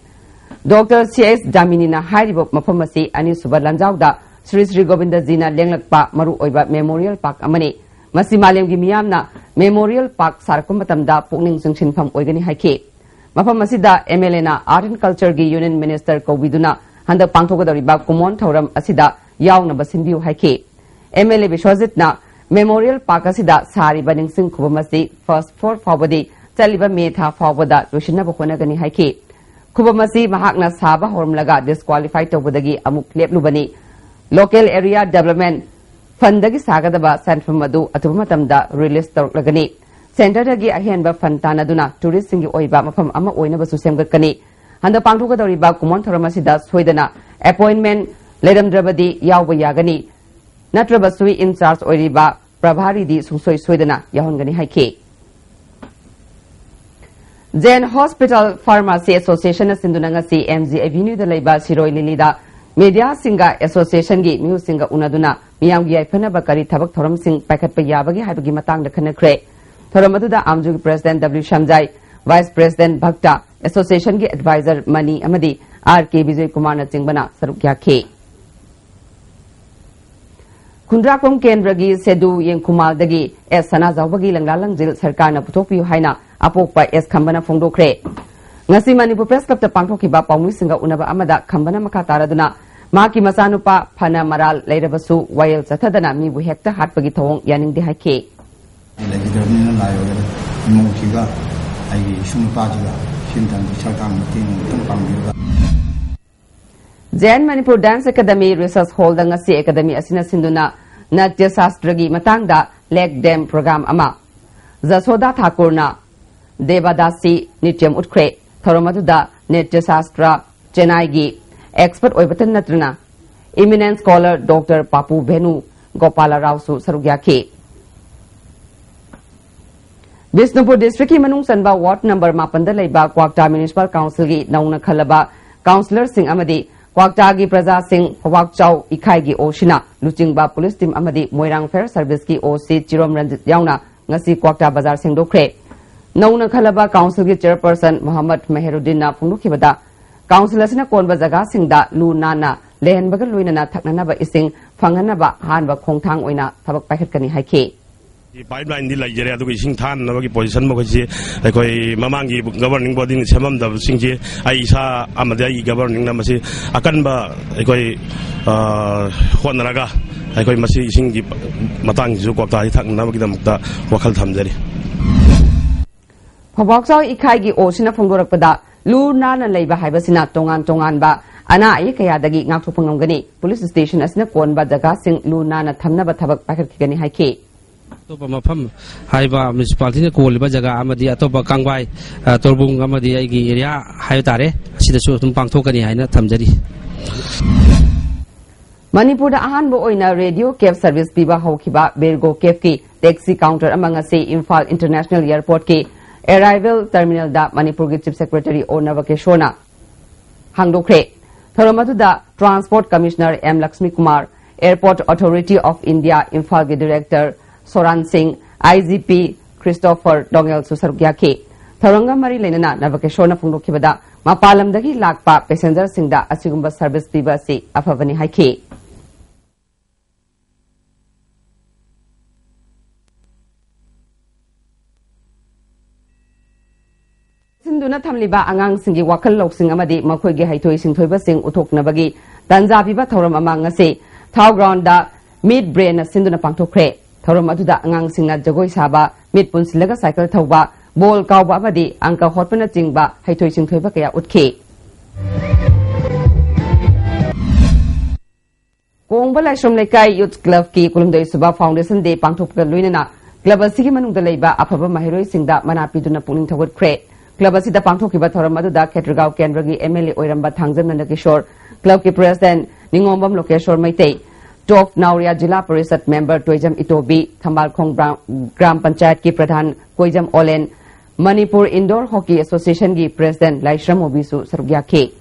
ꯗꯣꯛꯇꯔ ꯁꯤ ꯑꯩꯆ ꯗꯥꯃꯤꯅꯤꯅ ꯍꯥꯏꯔꯤꯕ ꯃꯐꯝ ꯑꯁꯤ ꯑꯅꯤꯁꯨꯕ ꯂꯥꯟꯖꯥꯎꯗ ꯁ꯭ꯔꯤ ꯁ꯭ꯔꯤ ꯒꯣꯕꯤꯟꯗꯖꯤꯅ ꯂꯦꯡꯂꯛꯄ ꯃꯔꯨꯑꯣꯏꯕ ꯃꯦꯃꯣꯔꯤꯌꯦꯜ ꯄꯥꯔꯛ ꯑꯃꯅꯤ꯫ ꯃꯁꯤ ꯃꯥꯂꯦꯝꯒꯤ ꯃꯤꯌꯥꯝꯅ ꯃꯦꯃꯣꯔꯤꯌꯦꯜ ꯄꯥꯔꯛ ꯁꯥꯔꯛꯄ ꯃꯇꯝꯗ ꯄꯨꯛꯅꯤꯡ ꯆꯤꯡꯁꯤꯟꯐꯝ ꯑꯣꯏꯒꯅꯤ ꯍꯥꯏꯈꯤ꯫ ꯃꯐꯝ ꯑꯁꯤꯗ ꯑꯦꯝ ꯑꯦꯜ ꯑꯦꯅ ꯑꯥꯔꯠ ꯑꯦꯟ ꯀꯜꯆꯔꯒꯤ ꯌꯨꯅꯤꯌꯟ ꯃꯤꯅꯤꯁꯇꯔ ꯀꯧꯕꯤꯗꯨꯅ ꯍꯟꯗꯛ ꯄꯥꯡꯊꯣꯛꯀꯗꯧꯔꯤꯕ ꯀꯨꯃꯣꯟ ꯊꯧꯔꯝ ꯑꯁꯤꯗ ꯌꯥꯎꯅꯕ ꯁꯤꯟꯕꯤꯌꯨ ꯍꯥꯏꯈꯤ꯫ ꯑꯦꯝ ꯑꯦꯜ ꯑꯦ ꯕꯤꯁ꯭ꯋꯖꯤꯠꯅ ꯃꯦꯃꯣꯔꯤꯌꯦꯜ ꯄꯥꯔꯛ ꯑꯁꯤꯗ ꯁꯥꯔꯤꯕ ꯅꯤꯡꯁꯤꯡ ꯈꯨꯕꯝ ꯑꯁꯤ ꯐꯥꯔꯁ ꯐꯣꯔ ꯐꯥꯎꯕꯗꯤ ꯆꯠꯂꯤꯕ ꯃꯦ ꯊꯥ ꯐꯥꯎꯕꯗ ꯂꯣꯏꯁꯤꯟꯅꯕ ꯍꯣꯠꯅꯒꯅꯤ ꯍꯥꯏꯈꯤ꯫ ꯈꯨꯕꯝ ꯑꯁꯤ ꯃꯍꯥꯛꯅ ꯁꯥꯕ ꯍꯧꯔꯝꯂꯒ ꯗꯤꯁꯀ꯭ꯋꯥꯂꯤꯐꯥꯏ ꯇꯧꯕꯗꯒꯤ ꯑꯃꯨꯛ ꯂꯦꯞꯂꯨꯕꯅꯤ꯫ ꯂꯣꯀꯦꯜ ꯑꯦꯔꯤꯌꯥ ꯗꯦꯕꯂꯞꯃꯦꯟ ꯐꯟꯗꯒꯤ ꯁꯥꯒꯗꯕ ꯁꯦꯟꯐꯝ ꯑꯗꯨ ꯑꯊꯨꯕ ꯃꯇꯝꯗ ꯔꯤꯂꯤꯁ ꯇꯧꯔꯛꯂꯒꯅꯤ꯫ ꯁꯦꯟꯇꯔꯗꯒꯤ ꯑꯍꯦꯟꯕ ꯐꯟ ꯇꯥꯟꯅꯗꯨꯅ ꯇꯨꯔꯤꯁꯁꯤꯡꯒꯤ ꯑꯣꯏꯕ ꯃꯐꯝ ꯑꯃ ꯑꯣꯏꯅꯕꯁꯨ ꯁꯦꯝꯒꯠꯀꯅꯤ꯫ ꯍꯟꯗꯛ ꯄꯥꯡꯊꯣꯛꯀꯗꯧꯔꯤꯕ ꯀꯨꯃꯣꯟ ꯊꯧꯔꯝ ꯑꯁꯤꯗ ꯁꯣꯏꯗꯅ ꯑꯦꯄꯣꯏꯟꯃꯦꯟ ꯂꯩꯔꯝꯗ꯭ꯔꯕꯗꯤ ꯌꯥꯎꯕ ꯌꯥꯒꯅꯤ, ꯅꯠꯇ꯭ꯔꯕꯁꯨ ꯏꯟ ꯆꯥꯔꯖ ꯑꯣꯏꯔꯤꯕ ꯄ꯭ꯔꯚꯥꯔꯤꯗꯤ ꯁꯨꯡꯁꯣꯏ ꯁꯣꯏꯗꯅ ꯌꯥꯎꯍꯟꯒꯅꯤ ꯍꯥꯏꯈꯤ꯫ ꯖꯦꯟ ꯍꯣꯁꯄꯤꯇꯥꯜ ꯐꯥꯔꯃꯥꯁꯤ ꯑꯦꯁꯣꯁꯤꯌꯦꯁꯟꯅ ꯁꯤꯟꯗꯨꯅ ꯉꯁꯤ ꯑꯦꯝ ꯖꯤ ꯑꯦꯚꯤꯅ꯭ꯌꯨꯗ ꯂꯩꯕ ꯁꯤꯔꯣꯏ ꯂꯤꯂꯤꯗ ꯃꯦꯗꯤꯌꯥꯁꯤꯡꯒ ꯑꯦꯁꯣꯁꯤꯌꯦꯁꯟꯒꯤ ꯃꯤꯍꯨꯠꯁꯤꯡꯒ ꯎꯅꯗꯨꯅ ꯃꯤꯌꯥꯝꯒꯤ ꯌꯥꯏꯐꯅꯕ ꯀꯔꯤ ꯊꯕꯛ ꯊꯧꯔꯝꯁꯤꯡ ꯄꯥꯏꯈꯠꯄ ꯌꯥꯕꯒꯦ ꯍꯥꯏꯕꯒꯤ ꯃꯇꯥꯡꯗ ꯈꯟꯅꯈ꯭ꯔꯦ꯫ ꯊꯧꯔꯝ ꯑꯗꯨꯗ ꯑꯥꯝꯖꯨꯒꯤ president W Samjai, vice president Bhakta, ꯑꯦꯁꯣꯁꯤꯌꯦꯁꯟꯒꯤ ꯑꯦꯗꯚꯥꯏꯖꯔ ꯃꯅꯤ ꯑꯃꯗꯤ ꯑꯥꯔ ꯀꯦ ꯕꯤꯖꯣꯏꯀꯨꯃꯥꯔꯅꯆꯤꯡꯕꯅ ꯁꯔꯨꯛ ꯌꯥꯈꯤ꯫ ꯈꯨꯟꯗ꯭ꯔꯥꯛꯄꯝ ꯀꯦꯟꯗ꯭ꯔꯒꯤ ꯁꯦꯗꯨ ꯌꯦꯡꯈꯨꯃꯥꯜꯗꯒꯤ ꯑꯦꯁ ꯁꯅꯥꯖꯥꯎꯕꯒꯤ ꯂꯪꯂꯥ ꯂꯪꯖꯤꯜ ꯁꯔꯀꯥꯔꯅ ꯄꯨꯊꯣꯛꯄꯤꯌꯨ ꯍꯥꯏꯅ ꯑꯄꯣꯛꯄ ꯑꯦꯁ ꯈꯝꯕꯅ ꯐꯣꯡꯗꯣꯛꯈ꯭ꯔꯦ꯫ ꯉꯁꯤ ꯃꯅꯤꯄꯨꯔ ꯄ꯭ꯔꯦꯁ ꯀ꯭ꯂꯕꯇ ꯄꯥꯡꯊꯣꯛꯈꯤꯕ ꯄꯥꯎꯃꯤꯁꯤꯡꯒ ꯎꯅꯕ ꯑꯃꯗ ꯈꯝꯕꯅ ꯃꯈꯥ ꯇꯥꯔꯗꯨꯅ ꯃꯍꯥꯛꯀꯤ ꯃꯆꯥꯅꯨꯄꯥ ꯐꯅ ꯃꯔꯥꯜ ꯂꯩꯔꯕꯁꯨ ꯋꯥꯌꯦꯜ ꯆꯠꯊꯗꯅ ꯃꯤꯕꯨ ꯍꯦꯛꯇ ꯍꯥꯠꯄꯒꯤ ꯊꯧꯑꯣꯡ ꯌꯥꯅꯤꯡꯗꯦ ꯍꯥꯏꯈꯤ꯫ ꯂꯩꯈꯤꯗ꯭ꯔꯕꯅꯤꯅ ꯂꯥꯏ ꯑꯣꯏꯔꯦ꯫ ꯏꯃꯧꯁꯤꯒ ꯑꯩꯒꯤ ꯏꯁꯨ ꯅꯨꯄꯥꯁꯤꯒ ꯁꯤ ꯑꯝꯇꯪ ꯁꯔꯀꯥꯔꯅ ꯃꯇꯦꯡ ꯑꯃꯨꯛꯇꯪ ꯄꯥꯡꯕꯤꯔꯒ꯫ ꯖꯦꯟ ꯃꯅꯤꯄꯨꯔ ꯗꯥꯟꯁ ꯑꯦꯀꯥꯗꯃꯤ ꯔꯤꯁꯔꯁ ꯍꯣꯜꯗ ꯉꯁꯤ ꯑꯦꯀꯥꯗꯃꯤ ꯑꯁꯤꯅ ꯁꯤꯟꯗꯨꯅ ꯅꯥꯇ꯭ꯌ ꯁꯥꯁꯇ꯭ꯔꯒꯤ ꯃꯇꯥꯡꯗ ꯂꯦꯛ ꯗꯦꯝ ꯄ꯭ꯔꯣꯒ꯭ꯔꯥꯝ ꯑꯃ, ꯖꯁꯣꯗꯥ ꯊꯥꯀꯨꯔꯅ ꯗꯦꯕꯥꯗꯥꯁꯤ ꯅꯤꯇ꯭ꯌꯝ ꯎꯠꯈ꯭ꯔꯦ꯫ ꯊꯧꯔꯝ ꯑꯗꯨꯗ ꯅꯥꯇ꯭ꯌ ꯁꯥꯁꯇ꯭ꯔ ꯆꯦꯟꯅꯥꯏꯒꯤ ꯑꯦꯛꯁꯄꯔꯠ ꯑꯣꯏꯕꯇ ꯅꯠꯇꯅ ꯏꯃꯤꯅꯦꯟ ꯁ꯭ꯀꯣꯂꯔ ꯗꯣꯛꯇꯔ ꯄꯥꯄꯨ ꯚꯦꯅꯨ ꯒꯣꯄꯥꯂ ꯔꯥꯎꯁꯨ ꯁꯔꯨꯛ ꯌꯥꯈꯤ꯫ ꯕꯤꯁꯅꯨꯄꯨꯔ ꯗꯤꯁꯇ꯭ꯔꯤꯛꯀꯤ ꯃꯅꯨꯡ ꯆꯟꯕ ꯋꯥꯔꯗ ꯅꯝꯕꯔ ꯃꯥꯄꯟꯗ ꯂꯩꯕ ꯀ꯭ꯋꯥꯛꯇꯥ ꯃ꯭ꯌꯨꯅꯤꯁꯤꯄꯥꯜ ꯀꯥꯎꯟꯁꯤꯜꯒꯤ ꯅꯧꯅ ꯈꯜꯂꯕ ꯀꯥꯎꯟꯁꯤꯂꯔꯁꯤꯡ ꯑꯃꯗꯤ ꯀ꯭ꯋꯥꯛꯇꯥꯒꯤ ꯄ꯭ꯔꯖꯥꯁꯤꯡ ꯐꯋꯥꯛꯆꯥꯎ ꯏꯈꯥꯏꯒꯤ ꯑꯣꯁꯤꯅ ꯂꯨꯆꯤꯡꯕ ꯄꯨꯂꯤꯁ ꯇꯤꯝ ꯑꯃꯗꯤ ꯃꯣꯏꯔꯥꯡ ꯐꯥꯌꯔ ꯁꯔꯚꯤꯁꯀꯤ ꯑꯣꯁꯤ ꯆꯤꯔꯣꯝ ꯔꯟꯖꯤꯠ ꯌꯥꯎꯅ ꯉꯁꯤ ꯀ꯭ꯋꯥꯛꯇꯥ ꯕꯖꯥꯔ ꯁꯦꯡꯗꯣꯛꯈ꯭ꯔꯦ꯫ ꯅꯧꯅ ꯈꯜꯂꯕ ꯀꯥꯎꯟꯁꯤꯜꯒꯤ ꯆꯦꯌꯔꯄꯔꯁꯟ ꯃꯣꯍꯝꯃꯗ ꯃꯦꯍꯔꯨꯗꯤꯟꯅ ꯐꯣꯡꯗꯣꯛꯈꯤꯕꯗ, ꯀꯥꯎꯟꯁꯤꯜ ꯑꯁꯤꯅ ꯀꯣꯟꯕ ꯖꯒꯥꯁꯤꯡꯗ ꯂꯨ ꯅꯥꯟꯅ ꯂꯩꯍꯟꯕꯒ ꯂꯣꯏꯅꯅ ꯊꯛꯅꯅꯕ ꯏꯁꯤꯡ ꯐꯪꯍꯟꯅꯕ ꯑꯍꯥꯟꯕ ꯈꯣꯡꯊꯥꯡ ꯑꯣꯏꯅ ꯊꯕꯛ ꯄꯥꯏꯈꯠꯀꯅꯤ ꯍꯥꯏꯈꯤ꯫ ꯄꯥꯏꯞ ꯂꯥꯏꯟꯗꯤ ꯂꯩꯖꯔꯦ, ꯑꯗꯨꯒ ꯏꯁꯤꯡ ꯊꯥꯅꯅꯕꯒꯤ ꯄꯣꯖꯤꯁꯟ ꯃꯈꯣꯏꯁꯤ ꯑꯩꯈꯣꯏ ꯃꯃꯥꯡꯒꯤ ꯒꯕꯔꯅꯤꯡ ꯕꯣꯗꯤꯅ ꯁꯦꯝꯃꯝꯗꯕꯁꯤꯡꯁꯤ ꯑꯩ ꯏꯁꯥ ꯑꯃꯗꯤ ꯑꯩꯒꯤ ꯒꯕꯔꯅꯤꯡꯅ ꯃꯁꯤ ꯑꯀꯟꯕ ꯑꯩꯈꯣꯏ, ꯑ, ꯍꯣꯠꯅꯔꯒ ꯑꯩꯈꯣꯏ ꯃꯁꯤ ꯏꯁꯤꯡꯒꯤ ꯃꯇꯥꯡꯁꯤꯁꯨ ꯀ꯭ꯋꯥꯛꯇꯥꯁꯤ ꯊꯛꯅꯅꯕꯒꯤꯗꯃꯛꯇ ꯋꯥꯈꯜ ꯊꯝꯖꯔꯤ꯫ ꯐꯧꯕꯥꯛꯆꯥꯎ ꯏꯈꯥꯏꯒꯤ ꯑꯣꯁꯤꯅ ꯐꯣꯡꯗꯣꯔꯛꯄꯗ, ꯂꯨ ꯅꯥꯟꯅ ꯂꯩꯕ ꯍꯥꯏꯕꯁꯤꯅ ꯇꯣꯉꯥꯟ ꯇꯣꯉꯥꯟꯕ ꯑꯅꯥ ꯑꯌꯦꯛ ꯀꯌꯥꯗꯒꯤ ꯉꯥꯛꯊꯣꯛꯄ ꯉꯝꯒꯅꯤ꯫ ꯄꯨꯂꯤꯁ ꯁ꯭ꯇꯦꯁꯟ ꯑꯁꯤꯅ ꯀꯣꯟꯕ ꯖꯒꯥꯁꯤꯡ ꯂꯨ ꯅꯥꯟꯅ ꯊꯝꯅꯕ ꯊꯕꯛ ꯄꯥꯏꯈꯠꯈꯤꯒꯅꯤ ꯍꯥꯏꯈꯤ꯫ ꯑꯇꯣꯞꯄ ꯃꯐꯝ ꯍꯥꯏꯕ ꯃ꯭ꯌꯨꯅꯤꯁꯤꯄꯥꯂꯤꯇꯤꯅ ꯀꯣꯜꯂꯤꯕ ꯖꯒꯥ ꯑꯃꯗꯤ ꯑꯇꯣꯞꯄ ꯀꯥꯡꯕꯥꯏ, ꯑ, ꯇꯣꯔꯕꯨꯡ ꯑꯃꯗꯤ ꯑꯩꯒꯤ ꯑꯦꯔꯤꯌꯥ ꯍꯥꯏꯕ ꯇꯥꯔꯦ, ꯑꯁꯤꯗꯁꯨ ꯑꯗꯨꯝ ꯄꯥꯡꯊꯣꯛꯀꯅꯤ ꯍꯥꯏꯅ ꯊꯝꯖꯔꯤ꯫ ꯃꯅꯤꯄꯨꯔꯗ ꯑꯍꯥꯟꯕ ꯑꯣꯏꯅ ꯔꯦꯗꯤꯑꯣ ꯀꯦꯕ ꯁꯔꯚꯤꯁ ꯄꯤꯕ ꯍꯧꯈꯤꯕ ꯕꯦꯔꯒꯣ ꯀꯦꯕꯀꯤ ꯇꯦꯛꯁꯤ ꯀꯥꯎꯟꯇꯔ ꯑꯃ ꯉꯁꯤ ꯏꯝꯐꯥꯜ ꯏꯟꯇꯔꯅꯦꯁꯅꯦꯜ ꯑꯦꯌꯔꯄꯣꯔꯠꯀꯤ ꯑꯦꯔꯥꯏꯚꯦꯜ ꯇꯔꯃꯤꯅꯦꯜꯗ ꯃꯅꯤꯄꯨꯔꯒꯤ ꯆꯤꯐ ꯁꯦꯀ꯭ꯔꯦꯇꯔꯤ ꯑꯣ ꯅꯕꯀꯦꯁꯣꯔꯅ ꯍꯥꯡꯗꯣꯛꯈ꯭ꯔꯦ꯫ ꯊꯧꯔꯝ ꯑꯗꯨꯗ transport commissioner M Lakshmi Kumar, airport authority of India ꯏꯝꯐꯥꯜꯒꯤ ꯗꯤꯔꯦꯛꯇꯔ ꯁꯣꯔꯥꯟ ꯁꯤꯡ, ꯑꯥꯏ ꯖꯤ ꯄꯤ ꯈ꯭ꯔꯤꯁꯇꯣꯐꯔ ꯗꯣꯉꯦꯜꯁꯨ ꯁꯔꯨꯛ ꯌꯥꯈꯤ꯫ ꯊꯧꯔꯝꯒ ꯃꯔꯤ ꯂꯩꯅꯅ ꯅꯕꯀꯦꯁꯣꯔꯅ ꯐꯣꯡꯗꯣꯛꯈꯤꯕꯗ, ꯃꯄꯥꯟ ꯂꯝꯗꯒꯤ ꯂꯥꯛꯄ ꯄꯦꯁꯦꯟꯖꯔꯁꯤꯡꯗ ꯑꯁꯤꯒꯨꯝꯕ ꯁꯔꯚꯤꯁ ꯄꯤꯕ ꯑꯁꯤ ꯑꯐꯕꯅꯤ ꯍꯥꯏꯈꯤ꯫ ꯁꯤꯟꯗꯨꯅ ꯊꯝꯂꯤꯕ ꯑꯉꯥꯡꯁꯤꯡꯒꯤ ꯋꯥꯈꯜ ꯂꯧꯁꯤꯡ ꯑꯃꯗꯤ ꯃꯈꯣꯏꯒꯤ ꯍꯩꯊꯣꯏ ꯁꯤꯡꯊꯣꯏꯕꯁꯤꯡ ꯎꯠꯊꯣꯛꯅꯕꯒꯤ ꯇꯥꯟꯖꯥ ꯄꯤꯕ ꯊꯧꯔꯝ ꯑꯃ ꯉꯁꯤ ꯊꯥꯎ ꯒ꯭ꯔꯥꯎꯟꯗ ꯃꯤꯠ ꯕ꯭ꯔꯦꯟꯅ ꯁꯤꯟꯗꯨꯅ ꯄꯥꯡꯊꯣꯛꯈ꯭ꯔꯦ꯫ ꯊꯧꯔꯝ ꯑꯗꯨꯗ ꯑꯉꯥꯡꯁꯤꯡꯅ ꯖꯒꯣꯏ ꯁꯥꯕ, ꯃꯤꯠ ꯄꯨꯟꯁꯤꯜꯂꯒ ꯁꯥꯏꯀꯜ ꯊꯧꯕ, ꯕꯣꯜ ꯀꯥꯎꯕ ꯑꯃꯗꯤ ꯑꯪꯀ ꯍꯣꯠꯄꯅꯆꯤꯡꯕ ꯍꯩꯊꯣꯏ ꯁꯤꯡꯊꯣꯏꯕ ꯀꯌꯥ ꯎꯠꯈꯤ꯫ ꯀꯣꯡꯕ ꯂꯥꯏꯁ꯭ꯔꯝ ꯂꯩꯀꯥꯏ ꯌꯨꯊ ꯀ꯭ꯂꯕꯀꯤ ꯀꯨꯟꯍꯨꯝꯗꯣꯏ ꯁꯨꯕ ꯐꯥꯎꯟꯗꯦꯁꯟ ꯗꯦ ꯄꯥꯡꯊꯣꯛꯄꯒ ꯂꯣꯏꯅꯅ ꯀ꯭ꯂꯕ ꯑꯁꯤꯒꯤ ꯃꯅꯨꯡꯗ ꯂꯩꯕ ꯑꯐꯕ ꯃꯍꯩꯔꯣꯏꯁꯤꯡꯗ ꯃꯅꯥ ꯄꯤꯗꯨꯅ ꯄꯨꯛꯅꯤꯡ ꯊꯧꯒꯠꯈ꯭ꯔꯦ꯫ ꯀ꯭ꯂꯕ ꯑꯁꯤꯗ ꯄꯥꯡꯊꯣꯛꯈꯤꯕ ꯊꯧꯔꯝ ꯑꯗꯨꯗ ꯈꯦꯇ꯭ꯔꯤꯒꯥꯎ ꯀꯦꯟꯗ꯭ꯔꯒꯤ ꯑꯦꯝ ꯑꯦꯜ ꯑꯦ ꯑꯣꯏꯔꯝꯕ ꯊꯥꯡꯖꯝ ꯅꯟꯗꯀꯤꯁꯣꯔ, ꯀ꯭ꯂꯕꯀꯤ ꯄ꯭ꯔꯦꯁꯤꯗꯦꯟꯠ ꯅꯤꯉꯣꯝꯕꯝ ꯂꯣꯀꯦꯁꯣꯔ ꯃꯩꯇꯩ, ꯇꯣꯞ ꯅꯥꯎꯔꯤꯌꯥ ꯖꯤꯂꯥ ꯄꯔꯤꯁꯠ ꯃꯦꯝꯕꯔ ꯇꯣꯏꯖꯝ ꯏꯇꯣꯕꯤ, ꯊꯝꯕꯥꯜꯈꯣꯡ ꯕ꯭ꯔꯥ-, ꯒ꯭ꯔꯥꯝ ꯄꯟꯆꯥꯌꯠꯀꯤ ꯄ꯭ꯔꯙꯥꯟ ꯀꯣꯏꯖꯝ ꯑꯣꯂꯦꯟ, ꯃꯅꯤꯄꯨꯔ ꯏꯟꯗꯣꯔ ꯍꯣꯀꯤ ꯑꯦꯁꯣꯁꯤꯌꯦꯁꯟꯒꯤ ꯄ꯭ꯔꯦꯁꯤꯗꯦꯟꯠ ꯂꯥꯏꯁ꯭ꯔꯝ ꯃꯨꯕꯤꯁꯨ ꯁꯔꯨꯛ ꯌꯥꯈꯤ꯫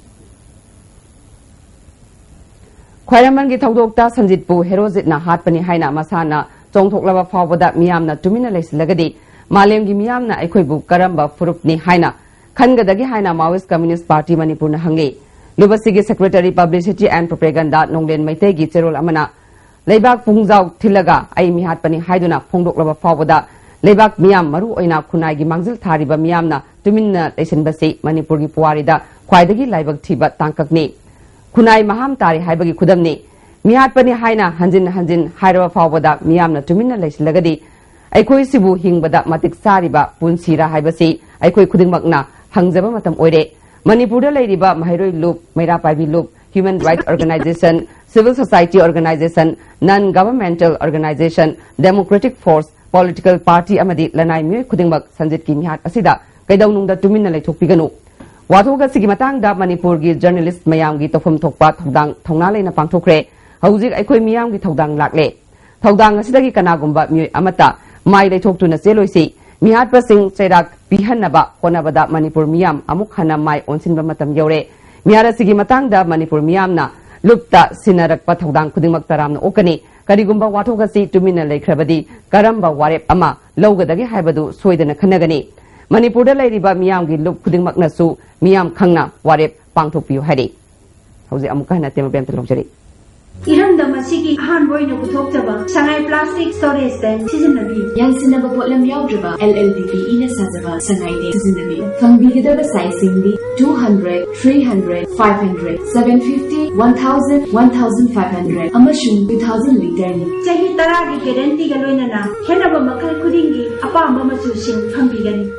ꯈ꯭ꯋꯥꯏꯔꯝꯕꯟꯒꯤ ꯊꯧꯗꯣꯛꯇ ꯁꯟꯖꯤꯠꯄꯨ ꯍꯦꯔꯣꯖꯤꯠꯅ ꯍꯥꯠꯄꯅꯤ ꯍꯥꯏꯅ ꯃꯁꯥꯅ ꯆꯣꯡꯊꯣꯛꯂꯕ ꯐꯥꯎꯕꯗ ꯃꯤꯌꯥꯝꯅ ꯇꯨꯃꯤꯟꯅ ꯂꯩꯁꯤꯜꯂꯒꯗꯤ ꯃꯥꯂꯦꯝꯒꯤ ꯃꯤꯌꯥꯝꯅ ꯑꯩꯈꯣꯏꯕꯨ ꯀꯔꯝꯕ ꯐꯨꯔꯨꯞꯅꯤ ꯍꯥꯏꯅ ꯈꯟꯒꯗꯒꯦ ꯍꯥꯏꯅ Maoist Communist Party ꯃꯅꯤꯄꯨꯔꯅ ꯍꯪꯉꯤ꯫ ꯂꯨꯞ ꯑꯁꯤꯒꯤ ꯁꯦꯀ꯭ꯔꯦꯇꯔꯤ ꯄꯕ꯭ꯂꯤꯁꯤꯇꯤ ꯑꯦꯟ ꯄ꯭ꯔꯣꯄꯦꯒꯟꯗꯥ ꯅꯣꯡꯂꯦꯟ ꯃꯩꯇꯩꯒꯤ ꯆꯦꯔꯣꯜ ꯑꯃꯅ ꯂꯩꯕꯥꯛ ꯄꯨꯡꯖꯥꯎ ꯊꯤꯜꯂꯒ ꯑꯩ ꯃꯤꯍꯥꯠꯄꯅꯤ ꯍꯥꯏꯗꯨꯅ ꯐꯣꯡꯗꯣꯛꯂꯕ ꯐꯥꯎꯕꯗ ꯂꯩꯕꯥꯛ ꯃꯤꯌꯥꯝ, ꯃꯔꯨ ꯑꯣꯏꯅ ꯈꯨꯟꯅꯥꯏꯒꯤ ꯃꯥꯡꯖꯤꯜ ꯊꯥꯔꯤꯕ ꯃꯤꯌꯥꯝꯅ ꯇꯨꯃꯤꯟꯅ ꯂꯩꯁꯤꯟꯕꯁꯤ ꯃꯅꯤꯄꯨꯔꯒꯤ ꯄꯨꯋꯥꯔꯤꯗ ꯈ꯭ꯋꯥꯏꯗꯒꯤ ꯂꯥꯏꯕꯛ ꯊꯤꯕ ꯇꯥꯡꯀꯛꯅꯤ꯫ ꯈꯨꯟꯅꯥꯏ ꯃꯍꯥꯝ ꯇꯥꯔꯤ ꯍꯥꯏꯕꯒꯤ ꯈꯨꯗꯝꯅꯤ꯫ ꯃꯤꯍꯥꯠꯄꯅꯤ ꯍꯥꯏꯅ ꯍꯟꯖꯤꯟ ꯍꯟꯖꯤꯟ ꯍꯥꯏꯔꯕ ꯐꯥꯎꯕꯗ ꯃꯤꯌꯥꯝꯅ ꯇꯨꯃꯤꯟꯅ ꯂꯩꯁꯤꯜꯂꯒꯗꯤ ꯑꯩꯈꯣꯏꯁꯤꯕꯨ ꯍꯤꯡꯕꯗ ꯃꯇꯤꯛ ꯆꯥꯔꯤꯕ ꯄꯨꯟꯁꯤꯔꯥ ꯍꯥꯏꯕꯁꯤ ꯑꯩꯈꯣꯏ ꯈꯨꯗꯤꯡꯃꯛꯅ ꯍꯪꯖꯕ ꯃꯇꯝ ꯑꯣꯏꯔꯦ꯫ ꯃꯅꯤꯄꯨꯔꯗ ꯂꯩꯔꯤꯕ ꯃꯍꯩꯔꯣꯏ ꯂꯨꯞ, ꯃꯩꯔꯥ ꯄꯥꯏꯕꯤ ꯂꯨꯞ, human rights organization, civil society organization, non governmental organization, democratic force, political party ꯑꯃꯗꯤ ꯂꯅꯥꯏ ꯃꯤꯑꯣꯏ ꯈꯨꯗꯤꯡꯃꯛ ꯁꯟꯖꯤꯠꯀꯤ ꯃꯤꯍꯥꯠ ꯑꯁꯤꯗ ꯀꯩꯗꯧꯅꯨꯡꯗ ꯇꯨꯃꯤꯟꯅ ꯂꯩꯊꯣꯛꯄꯤꯒꯅꯨ꯫ ꯋꯥꯊꯣꯛ ꯑꯁꯤꯒꯤ ꯃꯇꯥꯡꯗ ꯃꯅꯤꯄꯨꯔꯒꯤ ꯖꯔꯅꯦꯂꯤꯁ ꯃꯌꯥꯝꯒꯤ ꯇꯧꯐꯝ ꯊꯣꯛꯄ ꯊꯧꯗꯥꯡ ꯊꯧꯅꯥ ꯂꯩꯅ ꯄꯥꯡꯊꯣꯛꯈ꯭ꯔꯦ꯫ ꯍꯧꯖꯤꯛ ꯑꯩꯈꯣꯏ ꯃꯤꯌꯥꯝꯒꯤ ꯊꯧꯗꯥꯡ ꯂꯥꯛꯂꯦ꯫ ꯊꯧꯗꯥꯡ ꯑꯁꯤꯗꯒꯤ ꯀꯅꯥꯒꯨꯝꯕ ꯃꯤꯑꯣꯏ ꯑꯃꯠꯇ ꯃꯥꯏ ꯂꯩꯊꯣꯛꯇꯨꯅ ꯆꯦꯜꯂꯣꯏꯁꯤ꯫ ꯃꯤꯍꯥꯠꯄꯁꯤꯡ ꯆꯩꯔꯥꯛ ꯄꯤꯍꯟꯅꯕ ꯍꯣꯠꯅꯕꯗ ꯃꯅꯤꯄꯨꯔ ꯃꯤꯌꯥꯝ ꯑꯃꯨꯛ ꯍꯟꯅ ꯃꯥꯏ ꯑꯣꯟꯁꯤꯟꯕ ꯃꯇꯝ ꯌꯧꯔꯦ꯫ ꯃꯤꯍꯥꯠ ꯑꯁꯤꯒꯤ ꯃꯇꯥꯡꯗ ꯃꯅꯤꯄꯨꯔ ꯃꯤꯌꯥꯝꯅ ꯂꯨꯞꯇ ꯁꯤꯟꯅꯔꯛꯄ ꯊꯧꯗꯥꯡ ꯈꯨꯗꯤꯡꯃꯛ ꯇꯔꯥꯝꯅ ꯑꯣꯛꯀꯅꯤ꯫ ꯀꯔꯤꯒꯨꯝꯕ ꯋꯥꯊꯣꯛ ꯑꯁꯤ ꯇꯨꯃꯤꯟꯅ ꯂꯩꯈ꯭ꯔꯕꯗꯤ ꯀꯔꯝꯕ ꯋꯥꯔꯦꯞ ꯑꯃ ꯂꯧꯒꯗꯒꯦ ꯍꯥꯏꯕꯗꯨ ꯁꯣꯏꯗꯅ ꯈꯟꯅꯒꯅꯤ꯫ ꯃꯅꯤꯄꯨꯔꯗ ꯂꯩꯔꯤꯕ ꯃꯤꯌꯥꯝꯒꯤ ꯂꯨꯞ ꯈꯨꯗꯤꯡꯃꯛꯅꯁꯨ ꯃꯤꯌꯥꯝ ꯈꯪꯅ ꯋꯥꯔꯦꯞ ꯄꯥꯡꯊꯣꯛꯄꯤꯌꯨ ꯍꯥꯏꯔꯤ꯫ ꯍꯧꯖꯤꯛ ꯑꯃꯨꯛꯀ ꯍꯟꯅ ꯇꯦꯝꯕ ꯕꯦꯝꯇ ꯂꯧꯖꯔꯤ꯫ ꯏꯔꯝꯗꯝ ꯑꯁꯤꯒꯤ ꯑꯍꯥꯟꯕ ꯑꯣꯏꯅ ꯄꯨꯊꯣꯛꯆꯕ ꯁꯉꯥꯏ ꯄ꯭ꯂꯥꯁꯇꯤꯛ ꯁ꯭ꯇꯣꯔꯦꯖ ꯇꯦꯡ ꯁꯤꯖꯤꯟꯅꯕꯤꯌꯨ꯫ ꯌꯥꯟꯁꯤꯟꯅꯕ ꯄꯣꯠꯂꯝ ꯌꯥꯎꯗ꯭ꯔꯕ ꯑꯦꯜ ꯑꯦꯜ ꯗꯤ ꯄꯤ ꯏꯅ ꯁꯥꯖꯕ ꯁꯉꯥꯏ ꯇꯦꯡ ꯁꯤꯖꯤꯟꯅꯕꯤꯌꯨ꯫ ꯐꯪꯕꯤꯒꯗꯕ ꯁꯥꯏꯖꯁꯤꯡꯗꯤ two hundred, three hundred, five hundred, seven fifty, one thousand, one thousand five hundred ꯑꯃꯁꯨꯡ two thousand ꯂꯤꯇꯔꯅꯤ꯫ ꯆꯍꯤ ꯇꯔꯥꯒꯤ ꯒꯦꯔꯦꯟꯇꯤꯒ ꯂꯣꯏꯅꯅ ꯈꯦꯠꯅꯕ ꯃꯈꯜ ꯈꯨꯗꯤꯡꯒꯤ ꯑꯄꯥꯝꯕ ꯃꯆꯨꯁꯤꯡ ꯐꯪꯕꯤꯒꯅꯤ꯫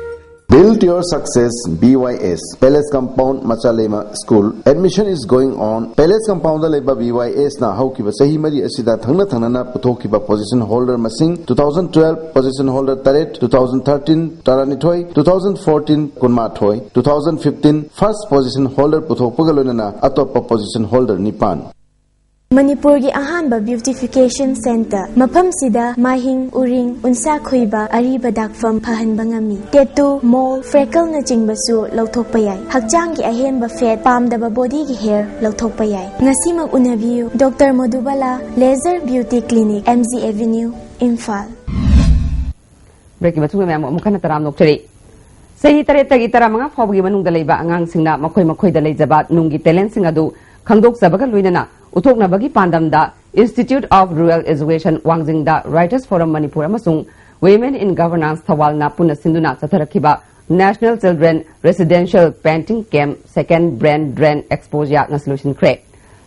Build your success, B Y S, Palace Compound, Machalema School. Admission is going on. Palace Compound ꯗ ꯂꯩꯕ B Y S ꯅ ꯍꯧꯈꯤꯕ ꯆꯍꯤ ꯃꯔꯤ ꯑꯁꯤꯗ ꯊꯪꯅ ꯊꯪꯅꯅ ꯄꯨꯊꯣꯛꯈꯤꯕ position holder ꯃꯁꯤꯡ, two thousand twelve position holder ꯇꯔꯦꯠ, two thousand thirteen ꯇꯔꯥꯅꯤꯊꯣꯏ, two thousand fourteen ꯀꯨꯟꯃꯥꯊꯣꯏ, two thousand fifteen first position holder ꯄꯨꯊꯣꯛꯄꯒ ꯂꯣꯏꯅꯅ ꯑꯇꯣꯞꯄ position holder ꯅꯤꯄꯥꯟ꯫ ꯃꯅꯤꯄꯨꯔꯒꯤ ꯑꯍꯥꯟꯕ beautification centre꯫ ꯃꯐꯝꯁꯤꯗ ꯃꯥꯏꯍꯤꯡ, ꯎꯔꯤꯡ, ꯎꯟꯁꯥ ꯈꯨꯏꯕ, ꯑꯔꯤꯕ ꯗꯥꯛꯐꯝ ꯐꯍꯟꯕ ꯉꯝꯃꯤ꯫ Tattoo, mole, freckleꯅꯆꯤꯡꯕꯁꯨ ꯂꯧꯊꯣꯛꯄ ꯌꯥꯏ꯫ ꯍꯛꯆꯥꯡꯒꯤ ꯑꯍꯦꯟꯕ fat, ꯄꯥꯝꯗꯕ bodyꯒꯤ hair ꯂꯧꯊꯣꯛꯄ ꯌꯥꯏ꯫ ꯉꯁꯤꯃꯛ ꯎꯅꯕꯤꯌꯨ, Doctor ꯃꯣꯗꯨꯕꯥꯂꯥ Laser Beauty Clinic, M G Avenue, Imphal. Breakꯀꯤ ꯃꯇꯨꯡꯗ ꯃꯌꯥꯝ ꯑꯃꯨꯛ ꯍꯟꯅ ꯇꯔꯥꯝꯅ ꯑꯣꯛꯆꯔꯤ꯫ ꯆꯍꯤ ꯇꯔꯦꯠꯇꯒꯤ ꯇꯔꯥꯃꯉꯥ ꯐꯥꯎꯕꯒꯤ ꯃꯅꯨꯡꯗ ꯂꯩꯕ ꯑꯉꯥꯡꯁꯤꯡꯅ ꯃꯈꯣꯏ ꯃꯈꯣꯏꯗ ꯂꯩꯖꯕ ꯅꯨꯡꯒꯤ talentꯁꯤꯡ ꯑꯗꯨ ꯈꯪꯗꯣꯛꯆꯕꯒ ꯂꯣꯏꯅꯅ ꯎꯠꯊꯣꯛꯅꯕꯒꯤ ꯄꯥꯟꯗꯝꯗ Institute of Rural Education ꯋꯥꯡꯖꯤꯡꯗ Writers Forum Manipur ꯑꯃꯁꯨꯡ Women in Governance ꯊꯧꯕꯥꯜꯅ ꯄꯨꯟꯅ ꯁꯤꯟꯗꯨꯅ ꯆꯠꯊꯔꯛꯈꯤꯕ National Children Residential Painting Camp Second Brain Drain Exposure ꯉꯁꯤ ꯂꯣꯏꯁꯤꯟꯈ꯭ꯔꯦ꯫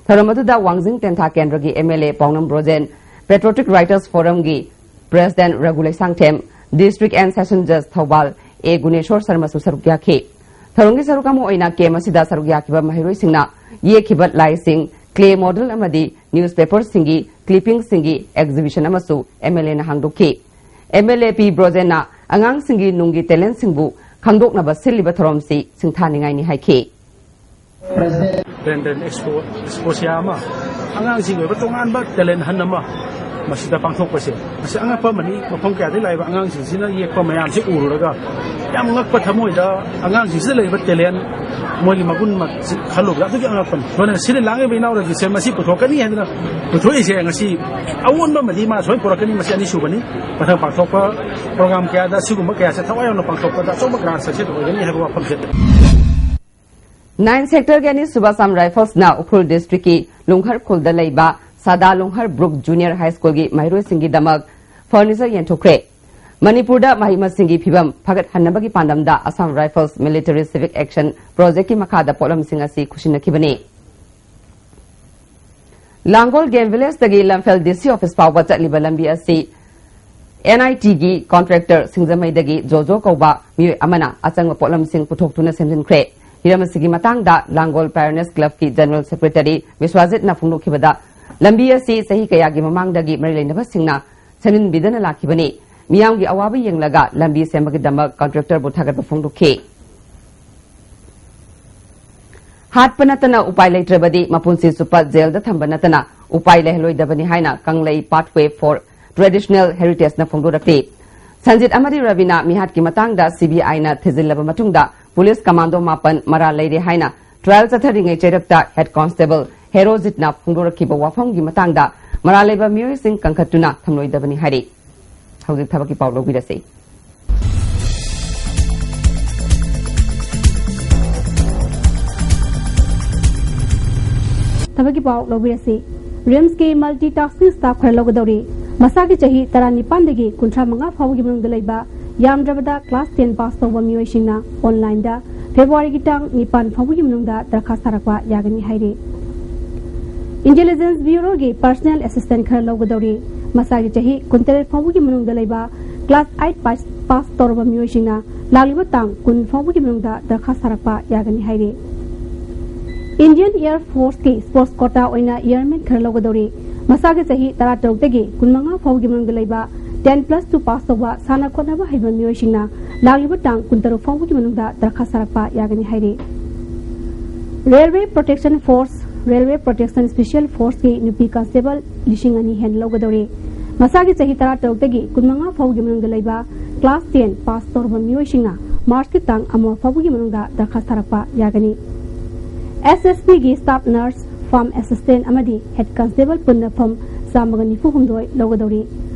ꯊꯧꯔꯝ ꯑꯗꯨꯗ ꯋꯥꯡꯖꯤꯡ ꯇꯦꯟꯊꯥ ꯀꯦꯟꯗ꯭ꯔꯒꯤ M L A ꯄꯥꯎꯅꯝ Brojen, Patriotic Writers Forumꯒꯤ President ꯔꯘꯨ Leishangthem, District and Session Judge Thoubal ꯑꯦ ꯒꯨꯅꯦꯁꯣꯔ ꯁꯔꯃꯁꯨ ꯁꯔꯨꯛ ꯌꯥꯈꯤ꯫ ꯊꯧꯔꯝꯒꯤ ꯁꯔꯨꯛ ꯑꯃ ꯑꯣꯏꯅ camp ꯑꯁꯤꯗ ꯁꯔꯨꯛ ꯌꯥꯈꯤꯕ ꯃꯍꯩꯔꯣꯏꯁꯤꯡꯅ ꯌꯦꯛꯈꯤꯕ ꯂꯥꯏꯁꯤꯡ, clay model ꯑꯃꯗꯤ newspaperꯁꯤꯡꯒꯤ clippingꯁꯤꯡꯒꯤ exhibition ꯑꯃꯁꯨ M L Aꯅ ꯍꯥꯡꯗꯣꯛꯈꯤ꯫ M L A ꯄꯤ ꯕ꯭ꯔꯣꯖꯦꯟꯅ ꯑꯉꯥꯡꯁꯤꯡꯒꯤ ꯅꯨꯡꯒꯤ talentꯁꯤꯡꯕꯨ ꯈꯪꯗꯣꯛꯅꯕ ꯁꯤꯜꯂꯤꯕ ꯊꯧꯔꯝꯁꯤ ꯁꯤꯡꯊꯥꯅꯤꯡꯉꯥꯏꯅꯤ ꯍꯥꯏꯈꯤ꯫ ꯕ꯭ꯔꯦꯟꯗꯟ ꯑꯦꯛꯁꯄꯣ ꯑꯦꯛꯁꯄꯣꯁꯤꯌꯥ ꯑꯃ, ꯑꯉꯥꯡꯁꯤꯡꯒꯤ ꯑꯣꯏꯕ ꯇꯣꯉꯥꯟꯕ talent hunt ꯑꯃ ꯃꯁꯤꯗ ꯄꯥꯡꯊꯣꯛꯄꯁꯦ, ꯃꯁꯤ ꯑꯉꯛꯄ ꯑꯃꯅꯤ꯫ ꯃꯐꯝ ꯀꯌꯥꯗꯒꯤ ꯂꯥꯛꯏꯕ ꯑꯉꯥꯡꯁꯤꯡꯁꯤꯅ ꯌꯦꯛꯄ ꯃꯌꯥꯝꯁꯤ ꯎꯔꯨꯔꯒ ꯌꯥꯝ ꯉꯛꯄ ꯊꯃꯣꯏꯗ ꯑꯉꯥꯡꯁꯤꯡꯁꯤꯗ ꯂꯩꯔꯤꯕ talent, ꯃꯣꯏꯒꯤ ꯃꯒꯨꯟ ꯃꯁꯤ ꯈꯜꯂꯨꯕꯗ ꯑꯗꯨꯛꯀꯤ ꯑꯉꯛꯄꯅꯤ꯫ ꯂꯣꯏꯅꯅ ꯁꯤꯗ ꯂꯥꯡꯉꯤꯕ ꯏꯅꯥꯎꯔꯒꯤꯁꯦ ꯃꯁꯤ ꯄꯨꯊꯣꯛꯀꯅꯤ ꯍꯥꯏꯗꯅ ꯄꯨꯊꯣꯛꯏꯁꯦ ꯉꯁꯤ ꯑꯑꯣꯟꯕ ꯑꯃꯗꯤ ꯃꯥ ꯁꯣꯏ ꯄꯨꯔꯛꯀꯅꯤ꯫ ꯃꯁꯤ ꯑꯅꯤꯁꯨꯕꯅꯤ꯫ ꯃꯊꯪ ꯄꯥꯡꯊꯣꯛꯄ program ꯀꯌꯥꯗ ꯁꯤꯒꯨꯝꯕ ꯀꯌꯥꯁꯦ ꯊꯋꯥꯏ ꯌꯥꯎꯅ ꯄꯥꯡꯊꯣꯛꯄꯗ ꯑꯆꯧꯕ grand success ꯑꯣꯏꯒꯅꯤ ꯍꯥꯏꯕ ꯋꯥꯐꯝꯁꯦ꯫ Nine sectorꯒꯤ ꯑꯅꯤꯁꯨꯕ Assam Riflesꯅ ꯎꯈ꯭ꯔꯨꯜ districtꯀꯤ ꯂꯨꯡꯍꯔ ꯈꯨꯜꯗ ꯂꯩꯕ ꯁꯥꯗꯥ ꯂꯨꯡꯍꯔ ꯕ꯭ꯔꯨꯛ Junior High Schoolꯒꯤ ꯃꯍꯩꯔꯣꯏꯁꯤꯡꯒꯤꯗꯃꯛ furniture ꯌꯦꯟꯊꯣꯛꯈ꯭ꯔꯦ꯫ ꯃꯅꯤꯄꯨꯔꯗ ꯃꯍꯩ ꯃꯁꯤꯡꯒꯤ ꯐꯤꯕꯝ ꯐꯒꯠꯍꯟꯅꯕꯒꯤ ꯄꯥꯟꯗꯝꯗ Assam Rifles Military Civic Action Projectꯀꯤ ꯃꯈꯥꯗ ꯄꯣꯠꯂꯝꯁꯤꯡ ꯑꯁꯤ ꯈꯨꯠꯁꯤꯟꯅꯈꯤꯕꯅꯤ꯫ ꯂꯥꯡꯒꯣꯜ Game Villageꯇꯒꯤ ꯂꯝꯐꯦꯜ D C office ꯐꯥꯎꯕ ꯆꯠꯂꯤꯕ ꯂꯝꯕꯤ ꯑꯁꯤ N I Tꯒꯤ contractor ꯁꯤꯡꯖꯃꯩꯗꯒꯤ ꯖꯣꯖꯣ ꯀꯧꯕ ꯃꯤꯑꯣꯏ ꯑꯃꯅ ꯑꯆꯪꯕ ꯄꯣꯠꯂꯝꯁꯤꯡ ꯄꯨꯊꯣꯛꯇꯨꯅ ꯁꯦꯝꯖꯤꯟꯈ꯭ꯔꯦ꯫ ꯍꯤꯔꯝ ꯑꯁꯤꯒꯤ ꯃꯇꯥꯡꯗ ꯂꯥꯡꯒꯣꯜ Pioneers Clubꯀꯤ General Secretary ꯕꯤꯁ꯭ꯋꯥꯖꯤꯠꯅ ꯐꯣꯡꯗꯣꯛꯈꯤꯕꯗ, ꯂꯝꯕꯤ ꯑꯁꯤ ꯆꯍꯤ ꯀꯌꯥꯒꯤ ꯃꯃꯥꯡꯗꯒꯤ ꯃꯔꯤ ꯂꯩꯅꯕꯁꯤꯡꯅ ꯁꯦꯝꯖꯤꯟꯕꯤꯗꯅ ꯂꯥꯛꯈꯤꯕꯅꯤ꯫ ꯃꯤꯌꯥꯝꯒꯤ ꯑꯋꯥꯕ ꯌꯦꯡꯂꯒ ꯂꯝꯕꯤ ꯁꯦꯝꯕꯒꯤꯗꯃꯛ contractorꯕꯨ ꯊꯥꯒꯠꯄ ꯐꯣꯡꯗꯣꯛꯈꯤ꯫ ꯍꯥꯠꯄ ꯅꯠꯇꯅ ꯎꯄꯥꯏ ꯂꯩꯇ꯭ꯔꯕꯗꯤ ꯃꯄꯨꯟꯁꯤ ꯆꯨꯞꯄ ꯖꯦꯜꯗ ꯊꯝꯕ ꯅꯠꯇꯅ ꯎꯄꯥꯏ ꯂꯩꯍꯜꯂꯣꯏꯗꯕꯅꯤ ꯍꯥꯏꯅ ꯀꯪꯂꯩ Pathway for Traditional Heritageꯅ ꯐꯣꯡꯗꯣꯔꯛꯂꯤ꯫ ꯁꯟꯖꯤꯠ ꯑꯃꯗꯤ ꯔꯕꯤꯅꯥ ꯃꯤꯍꯥꯠꯀꯤ ꯃꯇꯥꯡꯗ CBIꯅ ꯊꯤꯖꯤꯜꯂꯕ ꯃꯇꯨꯡꯗ ꯄꯨꯂꯤꯁ ꯀꯃꯥꯟꯗꯣ ꯃꯥꯄꯟ ꯃꯔꯥꯜ ꯂꯩꯔꯦ ꯍꯥꯏꯅ trial ꯆꯠꯊꯔꯤꯉꯩ ꯆꯩꯔꯛꯇ head constable ꯍꯦꯔꯣꯖꯤꯠꯅ ꯐꯣꯡꯗꯣꯔꯛꯈꯤꯕ ꯋꯥꯐꯝꯒꯤ ꯃꯇꯥꯡꯗ ꯃꯔꯥꯜ ꯂꯩꯕ ꯃꯤꯑꯣꯏꯁꯤꯡ ꯀꯟꯈꯠꯇꯨꯅ ꯊꯝꯂꯣꯏꯗꯕꯅꯤ ꯍꯥꯏꯔꯤ꯫ ꯍꯧꯖꯤꯛ ꯊꯕꯛꯀꯤ ꯄꯥꯎ ꯂꯧꯕꯤꯔꯁꯤ꯫ ꯊꯕꯛꯀꯤ ꯄꯥꯎ ꯂꯧꯕꯤꯔꯁꯤ꯫ RIMSꯀꯤ multitasking staff ꯈꯔ ꯂꯧꯒꯗꯧꯔꯤ꯫ ꯃꯁꯥꯒꯤ ꯆꯍꯤ ꯇꯔꯥꯅꯤꯄꯥꯟꯗꯒꯤ ꯀꯨꯟꯊ꯭ꯔꯥ ꯃꯉꯥ ꯐꯥꯎꯕꯒꯤ ꯃꯅꯨꯡꯗ ꯂꯩꯕ, ꯌꯥꯝꯗ꯭ꯔꯕꯗ class ten pass ꯇꯧꯕ ꯃꯤꯑꯣꯏꯁꯤꯡꯅ onlineꯗ Februaryꯒꯤ ꯇꯥꯡ ꯅꯤꯄꯥꯟ ꯐꯥꯎꯕꯒꯤ ꯃꯅꯨꯡꯗ ꯗꯔꯈꯥꯁ ꯊꯥꯔꯛꯄ ꯌꯥꯒꯅꯤ ꯍꯥꯏꯔꯤ꯫ Intelligence Bureauꯒꯤ personal assistant ꯈꯔ ꯂꯧꯒꯗꯧꯔꯤ꯫ ꯃꯁꯥꯒꯤ ꯆꯍꯤ ꯀꯨꯟꯇꯔꯦꯠ ꯐꯥꯎꯕꯒꯤ ꯃꯅꯨꯡꯗ ꯂꯩꯕ, class eight pass pass ꯇꯧꯔꯕ ꯃꯤꯑꯣꯏꯁꯤꯡꯅ ꯂꯥꯛꯂꯤꯕ ꯇꯥꯡ ꯀꯨꯟ ꯐꯥꯎꯕꯒꯤ ꯃꯅꯨꯡꯗ ꯗꯔꯈꯥꯁ ꯊꯥꯔꯛꯄ ꯌꯥꯒꯅꯤ ꯍꯥꯏꯔꯤ꯫ Indian Air Forceꯀꯤ sports quota ꯑꯣꯏꯅ airman ꯈꯔ ꯂꯧꯒꯗꯧꯔꯤ꯫ ꯃꯁꯥꯒꯤ ꯆꯍꯤ ꯇꯔꯥꯇꯔꯨꯛꯇꯒꯤ ꯀꯨꯟꯃꯉꯥ ꯐꯥꯎꯕꯒꯤ ꯃꯅꯨꯡꯗ ꯂꯩꯕ, ten plus two pass ꯇꯧꯕ ꯁꯥꯟꯅ ꯈꯣꯠꯅꯕ ꯍꯩꯕ ꯃꯤꯑꯣꯏꯁꯤꯡꯅ ꯂꯥꯛꯂꯤꯕ ꯇꯥꯡ ꯀꯨꯟꯇꯔꯨꯛ ꯐꯥꯎꯕꯒꯤ ꯃꯅꯨꯡꯗ ꯗꯔꯈꯥꯁ ꯊꯥꯔꯛꯄ ꯌꯥꯒꯅꯤ ꯍꯥꯏꯔꯤ꯫ Railway Protection Force, Railway Protection Special Forceꯀꯤ ꯅꯨꯄꯤ constable ꯂꯤꯁꯤꯡ ꯑꯅꯤ ꯍꯦꯟꯅ ꯂꯧꯒꯗꯧꯔꯤ꯫ ꯃꯁꯥꯒꯤ ꯆꯍꯤ ꯇꯔꯥꯇꯔꯨꯛꯇꯒꯤ ꯀꯨꯟꯃꯉꯥ ꯐꯥꯎꯒꯤ ꯃꯅꯨꯡꯗ ꯂꯩꯕ, class ten pass ꯇꯧꯔꯕ ꯃꯤꯑꯣꯏꯁꯤꯡꯅ Marchꯀꯤ ꯇꯥꯡ ꯑꯃ ꯐꯥꯎꯕꯒꯤ ꯃꯅꯨꯡꯗ ꯗꯔꯈꯥꯁ ꯊꯥꯔꯛꯄ ꯌꯥꯒꯅꯤ꯫ SSBꯒꯤ staff nurse, farm assistant ꯑꯃꯗꯤ head constable ꯄꯨꯟꯅ ꯐꯣꯔꯝ ꯆꯥꯝꯃꯒ ꯅꯤꯐꯨ ꯍꯨꯝꯗꯣꯏ ꯂꯧꯒꯗꯧꯔꯤ꯫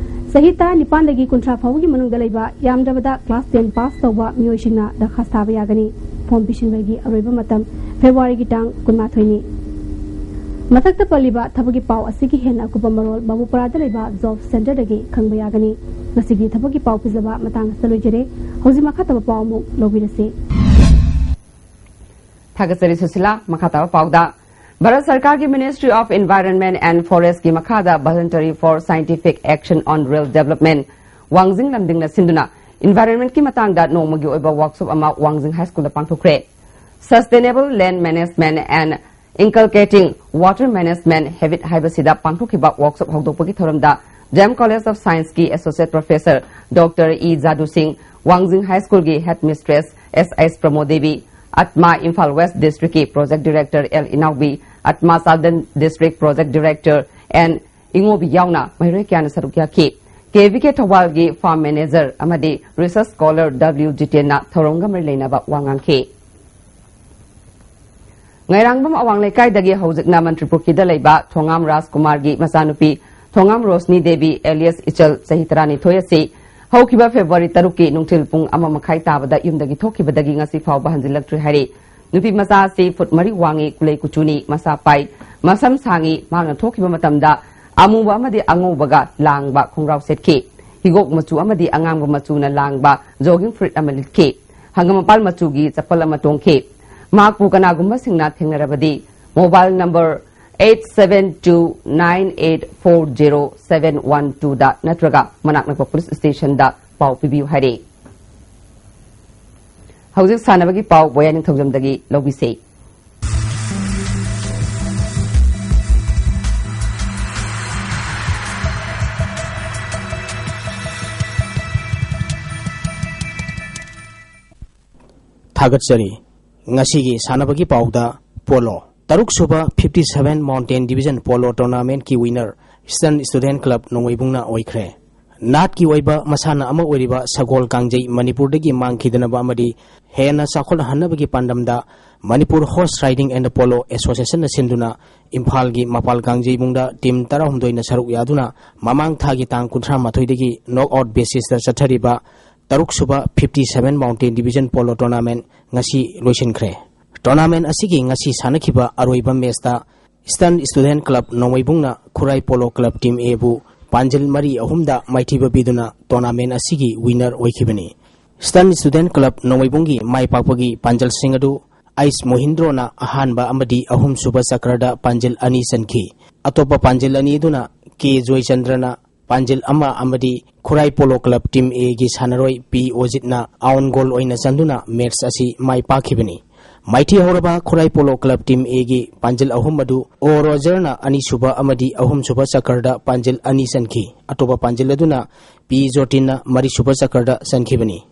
ꯆꯍꯤ ꯇꯔꯥꯅꯤꯄꯥꯟꯗꯒꯤ ꯀꯨꯟꯊ꯭ꯔꯥ ꯐꯥꯎꯕꯒꯤ ꯃꯅꯨꯡꯗ ꯂꯩꯕ, ꯌꯥꯝꯗ꯭ꯔꯕꯗ class ten pass ꯇꯧꯕ ꯃꯤꯑꯣꯏꯁꯤꯡꯅ ꯗꯔꯈꯥꯁ ꯊꯥꯕ ꯌꯥꯒꯅꯤ꯫ ꯐꯣꯔꯝ ꯄꯤꯁꯤꯟꯕꯒꯤ ꯑꯔꯣꯏꯕ ꯃꯇꯝ Februaryꯒꯤ ꯇꯥꯡ ꯀꯨꯟꯃꯥꯊꯣꯏꯅꯤ꯫ ꯃꯊꯛꯇ ꯄꯜꯂꯤꯕ ꯊꯕꯛꯀꯤ ꯄꯥꯎ ꯑꯁꯤꯒꯤ ꯍꯦꯟꯅ ꯑꯀꯨꯞꯄ ꯃꯔꯣꯜ ꯕꯥꯕꯨꯄꯥꯔꯥꯗ ꯂꯩꯕ job centreꯗꯒꯤ ꯈꯪꯕ ꯌꯥꯒꯅꯤ꯫ ꯉꯁꯤꯒꯤ ꯊꯕꯛꯀꯤ ꯄꯥꯎ ꯄꯤꯖꯕ ꯃꯇꯥꯡ ꯑꯁꯤꯗ ꯂꯣꯏꯖꯔꯦ꯫ ꯍꯧꯖꯤꯛ ꯃꯈꯥ ꯇꯥꯕ ꯄꯥꯎ ꯑꯃꯨꯛ ꯂꯧꯕꯤꯔꯁꯤ꯫ ꯊꯥꯒꯠꯆꯔꯤ ꯁꯨꯁꯤꯂꯥ꯫ ꯃꯈꯥ ꯇꯥꯕ ꯄꯥꯎꯗ, ꯚꯥꯔꯠ ꯁꯔꯀꯥꯔꯒꯤ Ministry of Environment and Forestꯀꯤ ꯃꯈꯥꯗ Voluntary for Scientific Action on Rural Development, ꯋꯥꯡꯖꯤꯡ ꯂꯝꯗꯤꯡꯅ ꯁꯤꯟꯗꯨꯅ environmentꯀꯤ ꯃꯇꯥꯡꯗ ꯅꯣꯡꯃꯒꯤ ꯑꯣꯏꯕ workshop ꯑꯃ ꯋꯥꯡꯖꯤꯡ High Schoolꯗ ꯄꯥꯡꯊꯣꯛꯈ꯭ꯔꯦ꯫ Sustainable Land Management and Inculcating Water Management Habit ꯍꯥꯏꯕꯁꯤꯗ ꯄꯥꯡꯊꯣꯛꯈꯤꯕ workshop ꯍꯧꯗꯣꯛꯄꯒꯤ ꯊꯧꯔꯝꯗ D M College of Scienceꯀꯤ Associate Professor Doctor E ꯖꯥꯗꯨ Singh, Wangjing High Schoolꯒꯤ Headmistress S H Pramod Devi, ꯑꯠꯃꯥ ꯏꯝꯐꯥꯜ West Districtꯀꯤ Project Director L ꯏꯅꯥꯎꯕꯤ, ꯑꯠꯃꯥ southern district project director N Ingobi ꯌꯥꯎꯅ ꯃꯍꯩꯔꯣꯏ ꯀꯌꯥꯅ ꯁꯔꯨꯛ ꯌꯥꯈꯤ꯫ ꯀꯦ ꯚꯤ ꯀꯦ ꯊꯧꯕꯥꯜꯒꯤ ꯐꯥꯔꯝ ꯃꯦꯅꯦꯖꯔ ꯑꯃꯗꯤ ꯔꯤꯁꯔꯆ ꯁ꯭ꯀꯣꯂꯔ ꯗꯕ꯭ꯂꯤꯎ ꯖꯤꯇꯦꯟꯅ ꯊꯧꯔꯝꯒ ꯃꯔꯤ ꯂꯩꯅꯕ ꯋꯥ ꯉꯥꯡꯈꯤ꯫ ꯉꯥꯏꯔꯥꯡꯕꯝ ꯑꯋꯥꯡ ꯂꯩꯀꯥꯏꯗꯒꯤ ꯍꯧꯖꯤꯛꯅ ꯃꯟꯇ꯭ꯔꯤꯄꯨꯔ ꯀꯤꯗ ꯂꯩꯕ ꯊꯣꯉꯥꯝ ꯔꯥꯖꯀꯨꯃꯥꯔꯒꯤ ꯃꯆꯥꯅꯨꯄꯤ ꯊꯣꯉꯥꯝ ꯔꯣꯁꯅꯤ ꯗꯦꯕꯤ ꯑꯦꯂꯤꯌꯁ ꯏꯆꯜ ꯆꯍꯤ ꯇꯔꯥꯅꯤꯊꯣꯏ ꯑꯁꯤ ꯍꯧꯈꯤꯕ ꯐꯦꯕ꯭ꯔꯨꯋꯥꯔꯤ ꯇꯔꯨꯛꯀꯤ ꯅꯨꯡꯊꯤꯜ ꯄꯨꯡ ꯑꯃ ꯃꯈꯥꯏ ꯇꯥꯕꯗ ꯌꯨꯝꯗꯒꯤ ꯊꯣꯛꯈꯤꯕꯗꯒꯤ ꯉꯁꯤ ꯐꯥꯎꯕ ꯍꯟꯖꯤꯜꯂꯛꯇ꯭ꯔꯤ ꯍꯥꯏꯔꯤ꯫ ꯅꯨꯄꯤ ꯃꯆꯥ ꯑꯁꯤ ꯐꯨꯠ ꯃꯔꯤ ꯋꯥꯡꯉꯤ, ꯀꯨꯂꯩ ꯀꯨꯆꯨꯅꯤ, ꯃꯁꯥ ꯄꯥꯏ, ꯃꯁꯝ ꯁꯥꯡꯉꯤ꯫ ꯃꯍꯥꯛꯅ ꯊꯣꯛꯈꯤꯕ ꯃꯇꯝꯗ ꯑꯃꯨꯕ ꯑꯃꯗꯤ ꯑꯉꯧꯕꯒ ꯂꯥꯡꯕ ꯈꯣꯡꯒ꯭ꯔꯥꯎ ꯁꯦꯠꯈꯤ꯫ ꯍꯤꯒꯣꯛ ꯃꯆꯨ ꯑꯃꯗꯤ ꯑꯉꯥꯡꯕ ꯃꯆꯨꯅ ꯂꯥꯡꯕ ꯖꯣꯒꯤꯡ ꯐꯨꯔꯤꯠ ꯑꯃ ꯂꯤꯠꯈꯤ꯫ ꯍꯪꯒꯥꯝꯄꯥꯜ ꯃꯆꯨꯒꯤ ꯆꯄꯜ ꯑꯃ ꯇꯣꯡꯈꯤ꯫ ꯃꯍꯥꯛꯄꯨ ꯀꯅꯥꯒꯨꯝꯕꯁꯤꯡꯅ ꯊꯦꯡꯅꯔꯕꯗꯤ mobile number eight seven two nine eight four zero seven one ꯇꯨꯗ ꯅꯠꯇ꯭ꯔꯒ ꯃꯅꯥꯛ ꯅꯛꯄ ꯄꯨꯂꯤꯁ ꯁ꯭ꯇꯦꯁꯟꯗ ꯄꯥꯎ ꯄꯤꯕꯤꯌꯨ ꯍꯥꯏꯔꯤ꯫ ꯍꯧꯖꯤꯛ ꯁꯥꯟꯅꯕꯒꯤ ꯄꯥꯎ ꯕꯣꯌꯥ ꯅꯤꯡꯊꯧꯖꯝꯗꯒꯤ ꯂꯧꯕꯤꯁꯤ꯫ ꯊꯥꯒꯠꯆꯔꯤ꯫ ꯉꯁꯤꯒꯤ ꯁꯥꯟꯅꯕꯒꯤ ꯄꯥꯎꯗ ꯄꯣꯂꯣ꯫ ꯇꯔꯨꯛ ꯁꯨꯕ fifty seven Mountain Division Polo Tournamentꯀꯤ winner Eastern Student Club ꯅꯣꯡꯃꯩꯕꯨꯡꯅ ꯑꯣꯏꯈ꯭ꯔꯦ꯫ ꯅꯥꯠꯀꯤ ꯑꯣꯏꯕ ꯃꯁꯥꯟꯅ ꯑꯃ ꯑꯣꯏꯔꯤꯕ ꯁꯒꯣꯜ ꯀꯥꯡꯖꯩ ꯃꯅꯤꯄꯨꯔꯗꯒꯤ ꯃꯥꯡꯈꯤꯗꯅꯕ ꯑꯃꯗꯤ ꯍꯦꯟꯅ ꯆꯥꯎꯈꯠꯍꯟꯅꯕꯒꯤ ꯄꯥꯟꯗꯝꯗ Manipur Horse Riding and Polo Associationꯅ ꯁꯤꯟꯗꯨꯅ ꯏꯝꯐꯥꯜꯒꯤ ꯃꯄꯥꯜ ꯀꯥꯡꯖꯩꯕꯨꯡꯗ team ꯇꯔꯥꯍꯨꯝꯗꯣꯏꯅ ꯁꯔꯨꯛ ꯌꯥꯗꯨꯅ ꯃꯃꯥꯡ ꯊꯥꯒꯤ ꯇꯥꯡ ꯀꯨꯟꯊ꯭ꯔꯥ ꯃꯥꯊꯣꯏꯗꯒꯤ knock out basisꯇ ꯆꯠꯊꯔꯤꯕ ꯇꯔꯨꯛ ꯁꯨꯕ fifty seven Mountain Division Polo Tournament ꯉꯁꯤ ꯂꯣꯏꯁꯤꯟꯈ꯭ꯔꯦ꯫ Tournament ꯑꯁꯤꯒꯤ ꯉꯁꯤ ꯁꯥꯟꯅꯈꯤꯕ ꯑꯔꯣꯏꯕ matchꯇ Eastern Student Club ꯅꯣꯡꯃꯩꯕꯨꯡꯅ ꯈꯨꯔꯥꯏ Polo Club Team Aꯕꯨ ꯄꯥꯟꯖꯤꯜ ꯃꯔꯤ ꯑꯍꯨꯝꯗ ꯃꯥꯏꯊꯤꯕ ꯄꯤꯗꯨꯅ tournament ꯑꯁꯤꯒꯤ winner ꯑꯣꯏꯈꯤꯕꯅꯤ꯫ Eastern Student Club ꯅꯣꯡꯃꯩꯕꯨꯡꯒꯤ ꯃꯥꯏ ꯄꯥꯛꯄꯒꯤ ꯄꯥꯟꯖꯜꯁꯤꯡ ꯑꯗꯨ ꯑꯩꯆ ꯃꯣꯍꯤꯟꯗ꯭ꯔꯣꯅ ꯑꯍꯥꯟꯕ ꯑꯃꯗꯤ ꯑꯍꯨꯝꯁꯨꯕ ꯆꯀ꯭ꯔꯗ ꯄꯥꯟꯖꯤꯜ ꯑꯅꯤ ꯆꯟꯈꯤ꯫ ꯑꯇꯣꯞꯄ ꯄꯥꯟꯖꯤꯜ ꯑꯅꯤ ꯑꯗꯨꯅ ꯀꯦ ꯖꯣꯏꯆꯟꯗ꯭ꯔꯅ ꯄꯥꯟꯖꯤꯜ ꯑꯃ ꯑꯃꯗꯤ ꯈꯨꯔꯥꯏ Polo Club Team Aꯒꯤ ꯁꯥꯟꯅꯔꯣꯏ ꯄꯤ ꯑꯣꯖꯤꯠꯅ own goal ꯑꯣꯏꯅ ꯆꯟꯗꯨꯅ match ꯑꯁꯤ ꯃꯥꯏ ꯄꯥꯛꯈꯤꯕꯅꯤ꯫ ꯃꯥꯏꯊꯤ ꯍꯧꯔꯕ ꯈꯨꯔꯥꯏ Polo Club Team Aꯒꯤ ꯄꯥꯟꯖꯤꯜ ꯑꯍꯨꯝ ꯑꯗꯨ ꯑꯣ ꯔꯣꯖꯔꯅ ꯑꯅꯤꯁꯨꯕ ꯑꯃꯗꯤ ꯑꯍꯨꯝꯁꯨꯕ ꯆꯀ꯭ꯔꯗ ꯄꯥꯟꯖꯤꯜ ꯑꯅꯤ ꯆꯟꯈꯤ꯫ ꯑꯇꯣꯞꯄ ꯄꯥꯟꯖꯤꯜ ꯑꯗꯨꯅ ꯄꯤ ꯖꯣꯇꯤꯟꯅ ꯃꯔꯤꯁꯨꯕ ꯆꯀ꯭ꯔꯗ ꯆꯟꯈꯤꯕꯅꯤ꯫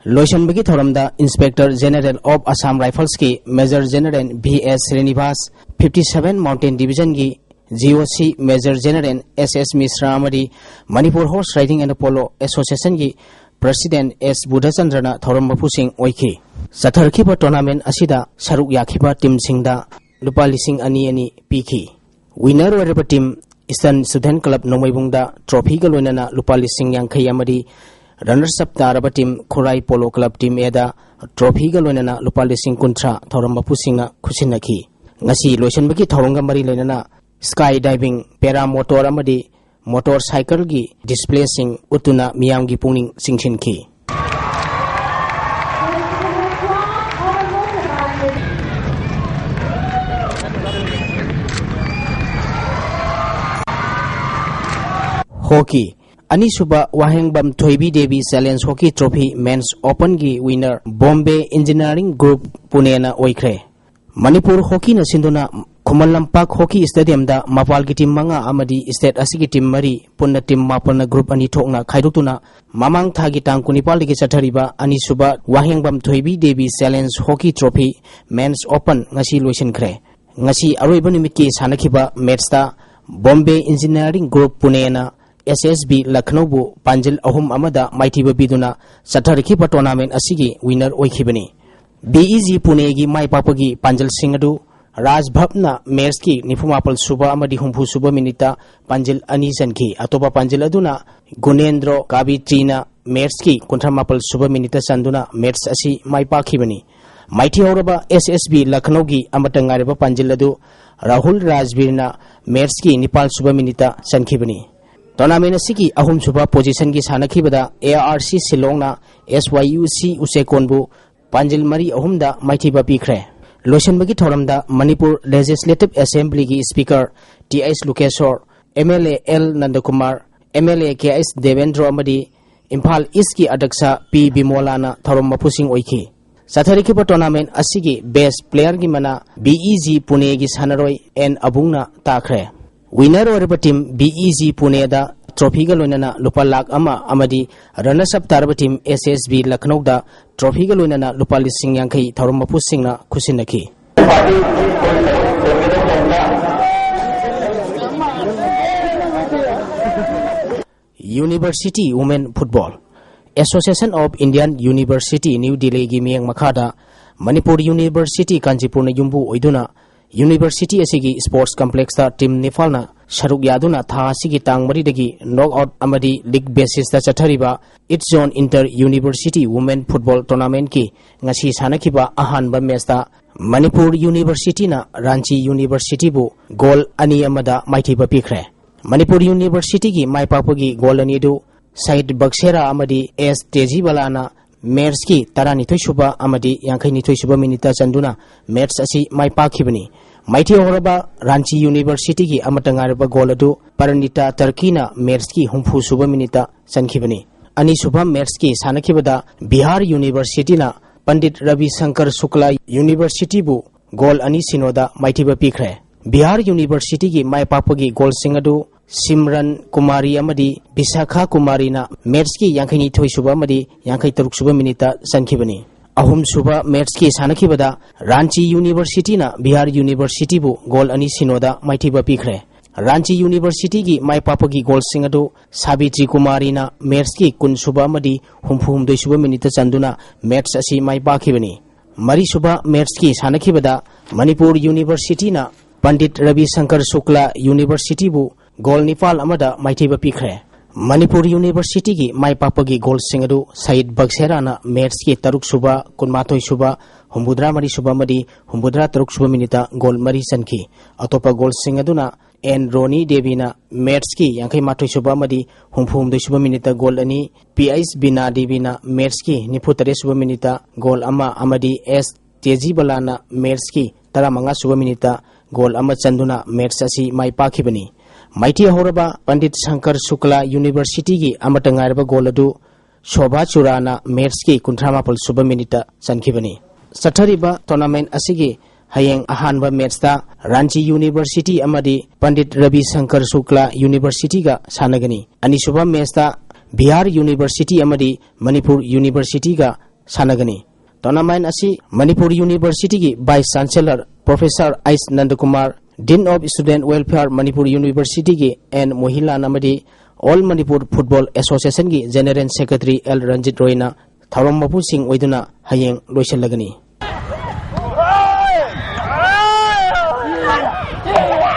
ꯂꯣꯏꯁꯤꯟꯕꯒꯤ ꯊꯧꯔꯝꯗ Inspector General of Assam Riflesꯀꯤ Major General V S Srinivas, fifty seven Mountain Division ꯒꯤ G O C Major General S S Mishra ꯑꯃꯗꯤ Manipur Horse Riding and Polo Association ꯒꯤ President S ꯕꯨꯙꯆꯟꯗ꯭ꯔꯅ ꯊꯧꯔꯝ ꯃꯄꯨꯁꯤꯡ ꯑꯣꯏꯈꯤ꯫ ꯆꯠꯊꯔꯛꯈꯤꯕ tournament ꯑꯁꯤꯗ ꯁꯔꯨꯛ ꯌꯥꯈꯤꯕ team ꯁꯤꯡꯗ ꯂꯨꯄꯥ ꯂꯤꯁꯤꯡ ꯑꯅꯤ ꯑꯅꯤ ꯄꯤꯈꯤ꯫ Winner ꯑꯣꯏꯔꯕ team Eastern Student Club ꯅꯣꯡꯃꯩꯕꯨꯡꯗ trophy ꯒ ꯂꯣꯏꯅꯅ ꯂꯨꯄꯥ ꯂꯤꯁꯤꯡ ꯌꯥꯡꯈꯩ ꯑꯃꯗꯤ runners up ꯇꯥꯔꯕ team Khurai Polo Club Team A the trophy ꯒ ꯂꯣꯏꯅꯅ ꯂꯨꯄꯥ ꯂꯤꯁꯤꯡ ꯀꯨꯟꯊ꯭ꯔꯥ ꯊꯧꯔꯝ ꯃꯄꯨꯁꯤꯡꯅ ꯈꯨꯠꯁꯤꯟꯅꯈꯤ꯫ ꯉꯁꯤ ꯂꯣꯏꯁꯤꯟꯕꯒꯤ ꯊꯧꯔꯝꯒ ꯃꯔꯤ ꯂꯩꯅꯅ sky diving, paramotor ꯑꯃꯗꯤ motorcycle ꯒꯤ display ꯁꯤꯡ ꯎꯠꯇꯨꯅ ꯃꯤꯌꯥꯝꯒꯤ ꯄꯨꯛꯅꯤꯡ ꯆꯤꯡꯁꯤꯟꯈꯤ꯫ Hockey, ꯑꯅꯤꯁꯨꯕ ꯋꯥꯍꯦꯡꯕꯝ ꯊꯣꯏꯕꯤ Devi Challenge Hockey Trophy Men's Open ꯒꯤ winner Bombay Engineering Group ꯄꯨꯅꯦꯅ ꯑꯣꯏꯈ꯭ꯔꯦ꯫ ꯃꯅꯤꯄꯨꯔ ꯍꯣꯀꯤꯅ ꯁꯤꯟꯗꯨꯅ ꯈꯨꯃꯟ ꯂꯝꯄꯥꯛ ꯍꯣꯀꯤ stadium ꯗ ꯃꯄꯥꯜꯒꯤ team ꯃꯉꯥ ꯑꯃꯗꯤ state ꯑꯁꯤꯒꯤ team ꯃꯔꯤ, ꯄꯨꯟꯅ team ꯃꯥꯄꯟꯅ group ꯑꯅꯤ ꯊꯣꯛꯅ ꯈꯥꯏꯗꯣꯛꯇꯨꯅ ꯃꯃꯥꯡ ꯊꯥꯒꯤ ꯇꯥꯡ ꯀꯨꯟꯅꯤꯄꯥꯜꯗꯒꯤ ꯆꯠꯊꯔꯤꯕ ꯑꯅꯤꯁꯨꯕ ꯋꯥꯍꯦꯡꯕꯝ ꯊꯣꯏꯕꯤ Devi Challenge Hockey Trophy Men's Open ꯉꯁꯤ ꯂꯣꯏꯁꯤꯟꯈ꯭ꯔꯦ꯫ ꯉꯁꯤ ꯑꯔꯣꯏꯕ ꯅꯨꯃꯤꯠꯀꯤ ꯁꯥꯟꯅꯈꯤꯕ match ꯇ Bombay Engineering Group ꯄꯨꯅꯦꯅ S S B ꯂꯈꯅꯧꯕꯨ ꯄꯥꯟꯖꯤꯜ ꯑꯍꯨꯝ ꯑꯃꯗ ꯃꯥꯏꯊꯤꯕ ꯄꯤꯗꯨꯅ ꯆꯠꯊꯔꯛꯈꯤꯕ tournament ꯑꯁꯤꯒꯤ winner ꯑꯣꯏꯈꯤꯕꯅꯤ꯫ B E G ꯄꯨꯅꯦꯒꯤ ꯃꯥꯏ ꯄꯥꯛꯄꯒꯤ ꯄꯥꯟꯖꯤꯜꯁꯤꯡ ꯑꯗꯨ ꯔꯥꯖ ꯚꯕꯅ match ꯀꯤ ꯅꯤꯐꯨ ꯃꯥꯄꯜ ꯁꯨꯕ ꯑꯃꯗꯤ ꯍꯨꯝꯐꯨ ꯁꯨꯕ minute ꯇ ꯄꯥꯟꯖꯤꯜ ꯑꯅꯤ ꯆꯟꯈꯤ꯫ ꯑꯇꯣꯞꯄ ꯄꯥꯟꯖꯤꯜ ꯑꯗꯨꯅ ꯒꯨꯅꯦꯟꯗ꯭ꯔꯣ ꯀꯥꯕꯤꯇ꯭ꯔꯤꯅ match ꯀꯤ ꯀꯨꯟꯊ꯭ꯔꯥ ꯃꯥꯄꯜ ꯁꯨꯕ minute ꯇ ꯆꯟꯗꯨꯅ match ꯑꯁꯤ ꯃꯥꯏ ꯄꯥꯛꯈꯤꯕꯅꯤ꯫ ꯃꯥꯏꯊꯤꯍꯧꯔꯕ S S B ꯂꯈꯅꯧꯒꯤ ꯑꯃꯠꯇ ꯉꯥꯏꯔꯕ ꯄꯥꯟꯖꯤꯜ ꯑꯗꯨ ꯔꯥꯍꯨꯜ ꯔꯥꯖꯕꯤꯔꯅ match ꯀꯤ ꯅꯤꯄꯥꯜ ꯁꯨꯕ minute ꯇ ꯆꯟꯈꯤꯕꯅꯤ꯫ Tournament ꯑꯁꯤꯒꯤ ꯑꯍꯨꯝꯁꯨꯕ position ꯒꯤ ꯁꯥꯟꯅꯈꯤꯕꯗ A R C ꯁꯤꯂꯣꯡꯅ S Y U C ꯎꯆꯦꯀꯣꯟꯕꯨ ꯄꯥꯟꯖꯤꯜ ꯃꯔꯤ ꯑꯍꯨꯝꯗ ꯃꯥꯏꯊꯤꯕ ꯄꯤꯈ꯭ꯔꯦ꯫ ꯂꯣꯏꯁꯤꯟꯕꯒꯤ ꯊꯧꯔꯝꯗ ꯃꯅꯤꯄꯨꯔ Legislative Assembly ꯒꯤ Speaker T H ꯂꯨꯀꯦꯁꯣꯔ, M L A L ꯅꯟꯗꯀꯨꯃꯥꯔ, M L A K H Devendro ꯑꯃꯗꯤ ꯏꯝꯐꯥꯜ East ꯀꯤ ꯑꯗ꯭ꯌꯛꯁ P ꯕꯤꯃꯣꯂꯥꯅ ꯊꯧꯔꯝ ꯃꯄꯨꯁꯤꯡ ꯑꯣꯏꯈꯤ꯫ ꯆꯠꯊꯔꯤꯕ tournament ꯑꯁꯤꯒꯤ best player ꯒꯤ ꯃꯅꯥ B E G ꯄꯨꯅꯦꯒꯤ ꯁꯥꯟꯅꯔꯣꯏ N ꯑꯕꯨꯡꯅ ꯇꯥꯈ꯭ꯔꯦ꯫ Winner ꯑꯣꯏꯔꯕ team B E G ꯄꯨꯅꯦꯗ trophy ꯒ ꯂꯣꯏꯅꯅ ꯂꯨꯄꯥ ꯂꯥꯈ ꯑꯃ ꯑꯃꯗꯤ runners up ꯇꯥꯔꯕ team S S B ꯂꯈꯅꯧꯗ trophy ꯒ ꯂꯣꯏꯅꯅ ꯂꯨꯄꯥ ꯂꯤꯁꯤꯡ ꯌꯥꯡꯈꯩ ꯊꯧꯔꯝ ꯃꯄꯨꯁꯤꯡꯅ ꯈꯨꯠꯁꯤꯟꯅꯈꯤ꯫ University Women Football꯫ Association of Indian University, New Delhi ꯒꯤ ꯃꯤꯠꯌꯦꯡ ꯃꯈꯥꯗ ꯃꯅꯤꯄꯨꯔ University ꯀꯥꯟꯆꯤꯄꯨꯔꯅ ꯌꯨꯝꯕꯨ ꯑꯣꯏꯗꯨꯅ University ꯑꯁꯤꯒꯤ Sports Complex ꯇ team ꯅꯤꯄꯥꯜꯅ ꯁꯔꯨꯛ ꯌꯥꯗꯨꯅ ꯊꯥ ꯑꯁꯤꯒꯤ ꯇꯥꯡ ꯃꯔꯤꯗꯒꯤ knock out ꯑꯃꯗꯤ league basis ꯇ ꯆꯠꯊꯔꯤꯕ East Zone Inter University Women Football Tournament ꯀꯤ ꯉꯁꯤ ꯁꯥꯟꯅꯈꯤꯕ ꯑꯍꯥꯟꯕ match ꯇ ꯃꯅꯤꯄꯨꯔ University ꯅ ꯔꯥꯟꯆꯤ University ꯕꯨ goal ꯑꯅꯤ ꯑꯃꯗ ꯃꯥꯏꯊꯤꯕ ꯄꯤꯈ꯭ꯔꯦ꯫ ꯃꯅꯤꯄꯨꯔ University ꯒꯤ ꯃꯥꯏ ꯄꯥꯛꯄꯒꯤ goal ꯑꯅꯤ ꯑꯗꯨ ꯁꯍꯤꯗ ꯕꯛꯁꯦꯔꯥ ꯑꯃꯗꯤ ꯑꯦꯁ ꯇꯦꯖꯤꯕꯂꯥꯅ match ꯀꯤ ꯇꯔꯥꯅꯤꯊꯣꯏ ꯁꯨꯕ ꯑꯃꯗꯤ ꯌꯥꯡꯈꯩꯅꯤꯊꯣꯏ ꯁꯨꯕ minute ꯇ ꯆꯟꯗꯨꯅ match ꯑꯁꯤ ꯃꯥꯏ ꯄꯥꯛꯈꯤꯕꯅꯤ꯫ ꯃꯥꯏꯊꯤ ꯍꯧꯔꯕ ꯔꯥꯟꯆꯤ University ꯒꯤ ꯑꯃꯠꯇ ꯉꯥꯏꯔꯕ goal ꯑꯗꯨ ꯄꯔꯅꯤꯇꯥ ꯇꯔꯀꯤꯅ match ꯀꯤ ꯍꯨꯝꯐꯨ ꯁꯨꯕ minute ꯇ ꯆꯟꯈꯤꯕꯅꯤ꯫ ꯑꯅꯤꯁꯨꯕ match ꯀꯤ ꯁꯥꯟꯅꯈꯤꯕꯗ ꯕꯤꯍꯥꯔ University ꯅ ꯄꯟꯗꯤꯠ ꯔꯕꯤ ꯁꯪꯀꯔ ꯁꯨꯀ꯭ꯂꯥ University ꯕꯨ goal ꯑꯅꯤ ꯁꯤꯅꯣꯗ ꯃꯥꯏꯊꯤꯕ ꯄꯤꯈ꯭ꯔꯦ꯫ ꯕꯤꯍꯥꯔ University ꯒꯤ ꯃꯥꯏ ꯄꯥꯛꯄꯒꯤ goal ꯁꯤꯡ ꯑꯗꯨ ꯁꯤꯝꯔꯟ ꯀꯨꯃꯥꯔꯤ ꯑꯃꯗꯤ ꯕꯤꯁꯥꯈꯥ ꯀꯨꯃꯥꯔꯤꯅ match ꯀꯤ ꯌꯥꯡꯈꯩꯅꯤꯊꯣꯏ ꯁꯨꯕ ꯑꯃꯗꯤ ꯌꯥꯡꯈꯩ ꯇꯔꯨꯛ ꯁꯨꯕ minute ꯇ ꯆꯟꯈꯤꯕꯅꯤ꯫ ꯑꯍꯨꯝꯁꯨꯕ match ꯀꯤ ꯁꯥꯟꯅꯈꯤꯕꯗ ꯔꯥꯟꯆꯤ University ꯅ ꯕꯤꯍꯥꯔ University ꯕꯨ goal ꯑꯅꯤ ꯁꯤꯅꯣꯗ ꯃꯥꯏꯊꯤꯕ ꯄꯤꯈ꯭ꯔꯦ꯫ ꯔꯥꯟꯆꯤ University ꯒꯤ ꯃꯥꯏ ꯄꯥꯛꯄꯒꯤ goal ꯁꯤꯡ ꯑꯗꯨ ꯁꯥꯕꯤꯇ꯭ꯔꯤ ꯀꯨꯃꯥꯔꯤꯅ match ꯀꯤ ꯀꯨꯟ ꯁꯨꯕ ꯑꯃꯗꯤ ꯍꯨꯝꯐꯨ ꯍꯨꯝꯗꯣꯏ ꯁꯨꯕ minute ꯇ ꯆꯟꯗꯨꯅ match ꯑꯁꯤ ꯃꯥꯏ ꯄꯥꯛꯈꯤꯕꯅꯤ꯫ ꯃꯔꯤꯁꯨꯕ match ꯀꯤ ꯁꯥꯟꯅꯈꯤꯕꯗ ꯃꯅꯤꯄꯨꯔ University ꯅ ꯄꯟꯗꯤꯠ ꯔꯕꯤ ꯁꯪꯀꯔ ꯁꯨꯀ꯭ꯂꯥ University ꯕꯨ goal ꯅꯤꯄꯥꯜ ꯑꯃꯗ ꯃꯥꯏꯊꯤꯕ ꯄꯤꯈ꯭ꯔꯦ꯫ ꯃꯅꯤꯄꯨꯔ University ꯒꯤ ꯃꯥꯏ ꯄꯥꯛꯄꯒꯤ goal ꯁꯤꯡ ꯑꯗꯨ ꯁꯍꯤꯗ ꯕꯛꯁꯦꯔꯥꯅ match ꯀꯤ ꯇꯔꯨꯛ ꯁꯨꯕ, ꯀꯨꯟꯃꯥꯊꯣꯏ ꯁꯨꯕ, ꯍꯨꯝꯐꯨꯇꯔꯥ ꯃꯔꯤ ꯁꯨꯕ ꯑꯃꯗꯤ ꯍꯨꯝꯐꯨꯇꯔꯥ ꯇꯔꯨꯛ ꯁꯨꯕ minute ꯇ goal ꯃꯔꯤ ꯆꯟꯈꯤ꯫ ꯑꯇꯣꯞꯄ goal ꯁꯤꯡ ꯑꯗꯨꯅ ꯑꯦꯟ ꯔꯣꯅꯤ ꯗꯦꯕꯤꯅ match ꯀꯤ ꯌꯥꯡꯈꯩ ꯃꯥꯊꯣꯏ ꯁꯨꯕ ꯑꯃꯗꯤ ꯍꯨꯝꯐꯨ ꯍꯨꯝꯗꯣꯏ ꯁꯨꯕ minute ꯇ goal ꯑꯅꯤ, ꯄꯤ ꯑꯩꯆ ꯕꯤꯅꯥ ꯗꯦꯕꯤꯅ match ꯀꯤ ꯅꯤꯐꯨ ꯇꯔꯦꯠ ꯁꯨꯕ minute ꯇ goal ꯑꯃ ꯑꯃꯗꯤ ꯑꯦꯁ ꯇꯦꯖꯤꯕꯂꯥꯅ match ꯀꯤ ꯇꯔꯥꯃꯉꯥ ꯁꯨꯕ minute ꯇ goal ꯑꯃ ꯆꯟꯗꯨꯅ match ꯑꯁꯤ ꯃꯥꯏ ꯄꯥꯛꯈꯤꯕꯅꯤ꯫ ꯃꯥꯏꯊꯤ ꯍꯧꯔꯕ ꯄꯟꯗꯤꯠ ꯁꯪꯀꯔ ꯁꯨꯀ꯭ꯂꯥ University ꯒꯤ ꯑꯃꯠꯇ ꯉꯥꯏꯔꯕ goal ꯑꯗꯨ ꯁꯣꯚꯥ ꯆꯨꯔꯥꯅ match ꯀꯤ ꯀꯨꯟꯊ꯭ꯔꯥ ꯃꯥꯄꯜ ꯁꯨꯕ minute ꯇ ꯆꯟꯈꯤꯕꯅꯤ꯫ ꯆꯠꯊꯔꯤꯕ tournament ꯑꯁꯤꯒꯤ ꯍꯌꯦꯡ ꯑꯍꯥꯟꯕ match ꯇ ꯔꯥꯟꯆꯤ University ꯑꯃꯗꯤ ꯄꯟꯗꯤꯠ ꯔꯕꯤ ꯁꯪꯀꯔ ꯁꯨꯀ꯭ꯂꯥ University ꯒ ꯁꯥꯟꯅꯒꯅꯤ꯫ ꯑꯅꯤꯁꯨꯕ match ꯇ ꯕꯤꯍꯥꯔ University ꯑꯃꯗꯤ ꯃꯅꯤꯄꯨꯔ University ꯒ ꯁꯥꯟꯅꯒꯅꯤ꯫ Tournament ꯑꯁꯤ ꯃꯅꯤꯄꯨꯔ University ꯒꯤ Vice Chancellor Professor H Nandakumar, Dean of Student Welfare ꯃꯅꯤꯄꯨꯔ University ꯒꯤ ꯑꯦꯟ ꯃꯣꯍꯤꯂꯥꯟ ꯑꯃꯗꯤ All Manipur Football Associationꯒꯤ General Secretary ꯑꯦꯜ ꯔꯟꯖꯤꯠ ꯔꯣꯏꯅ ꯊꯧꯔꯝ ꯃꯄꯨꯁꯤꯡ ꯑꯣꯏꯗꯨꯅ ꯍꯌꯦꯡ ꯂꯣꯏꯁꯤꯜꯂꯒꯅꯤ꯫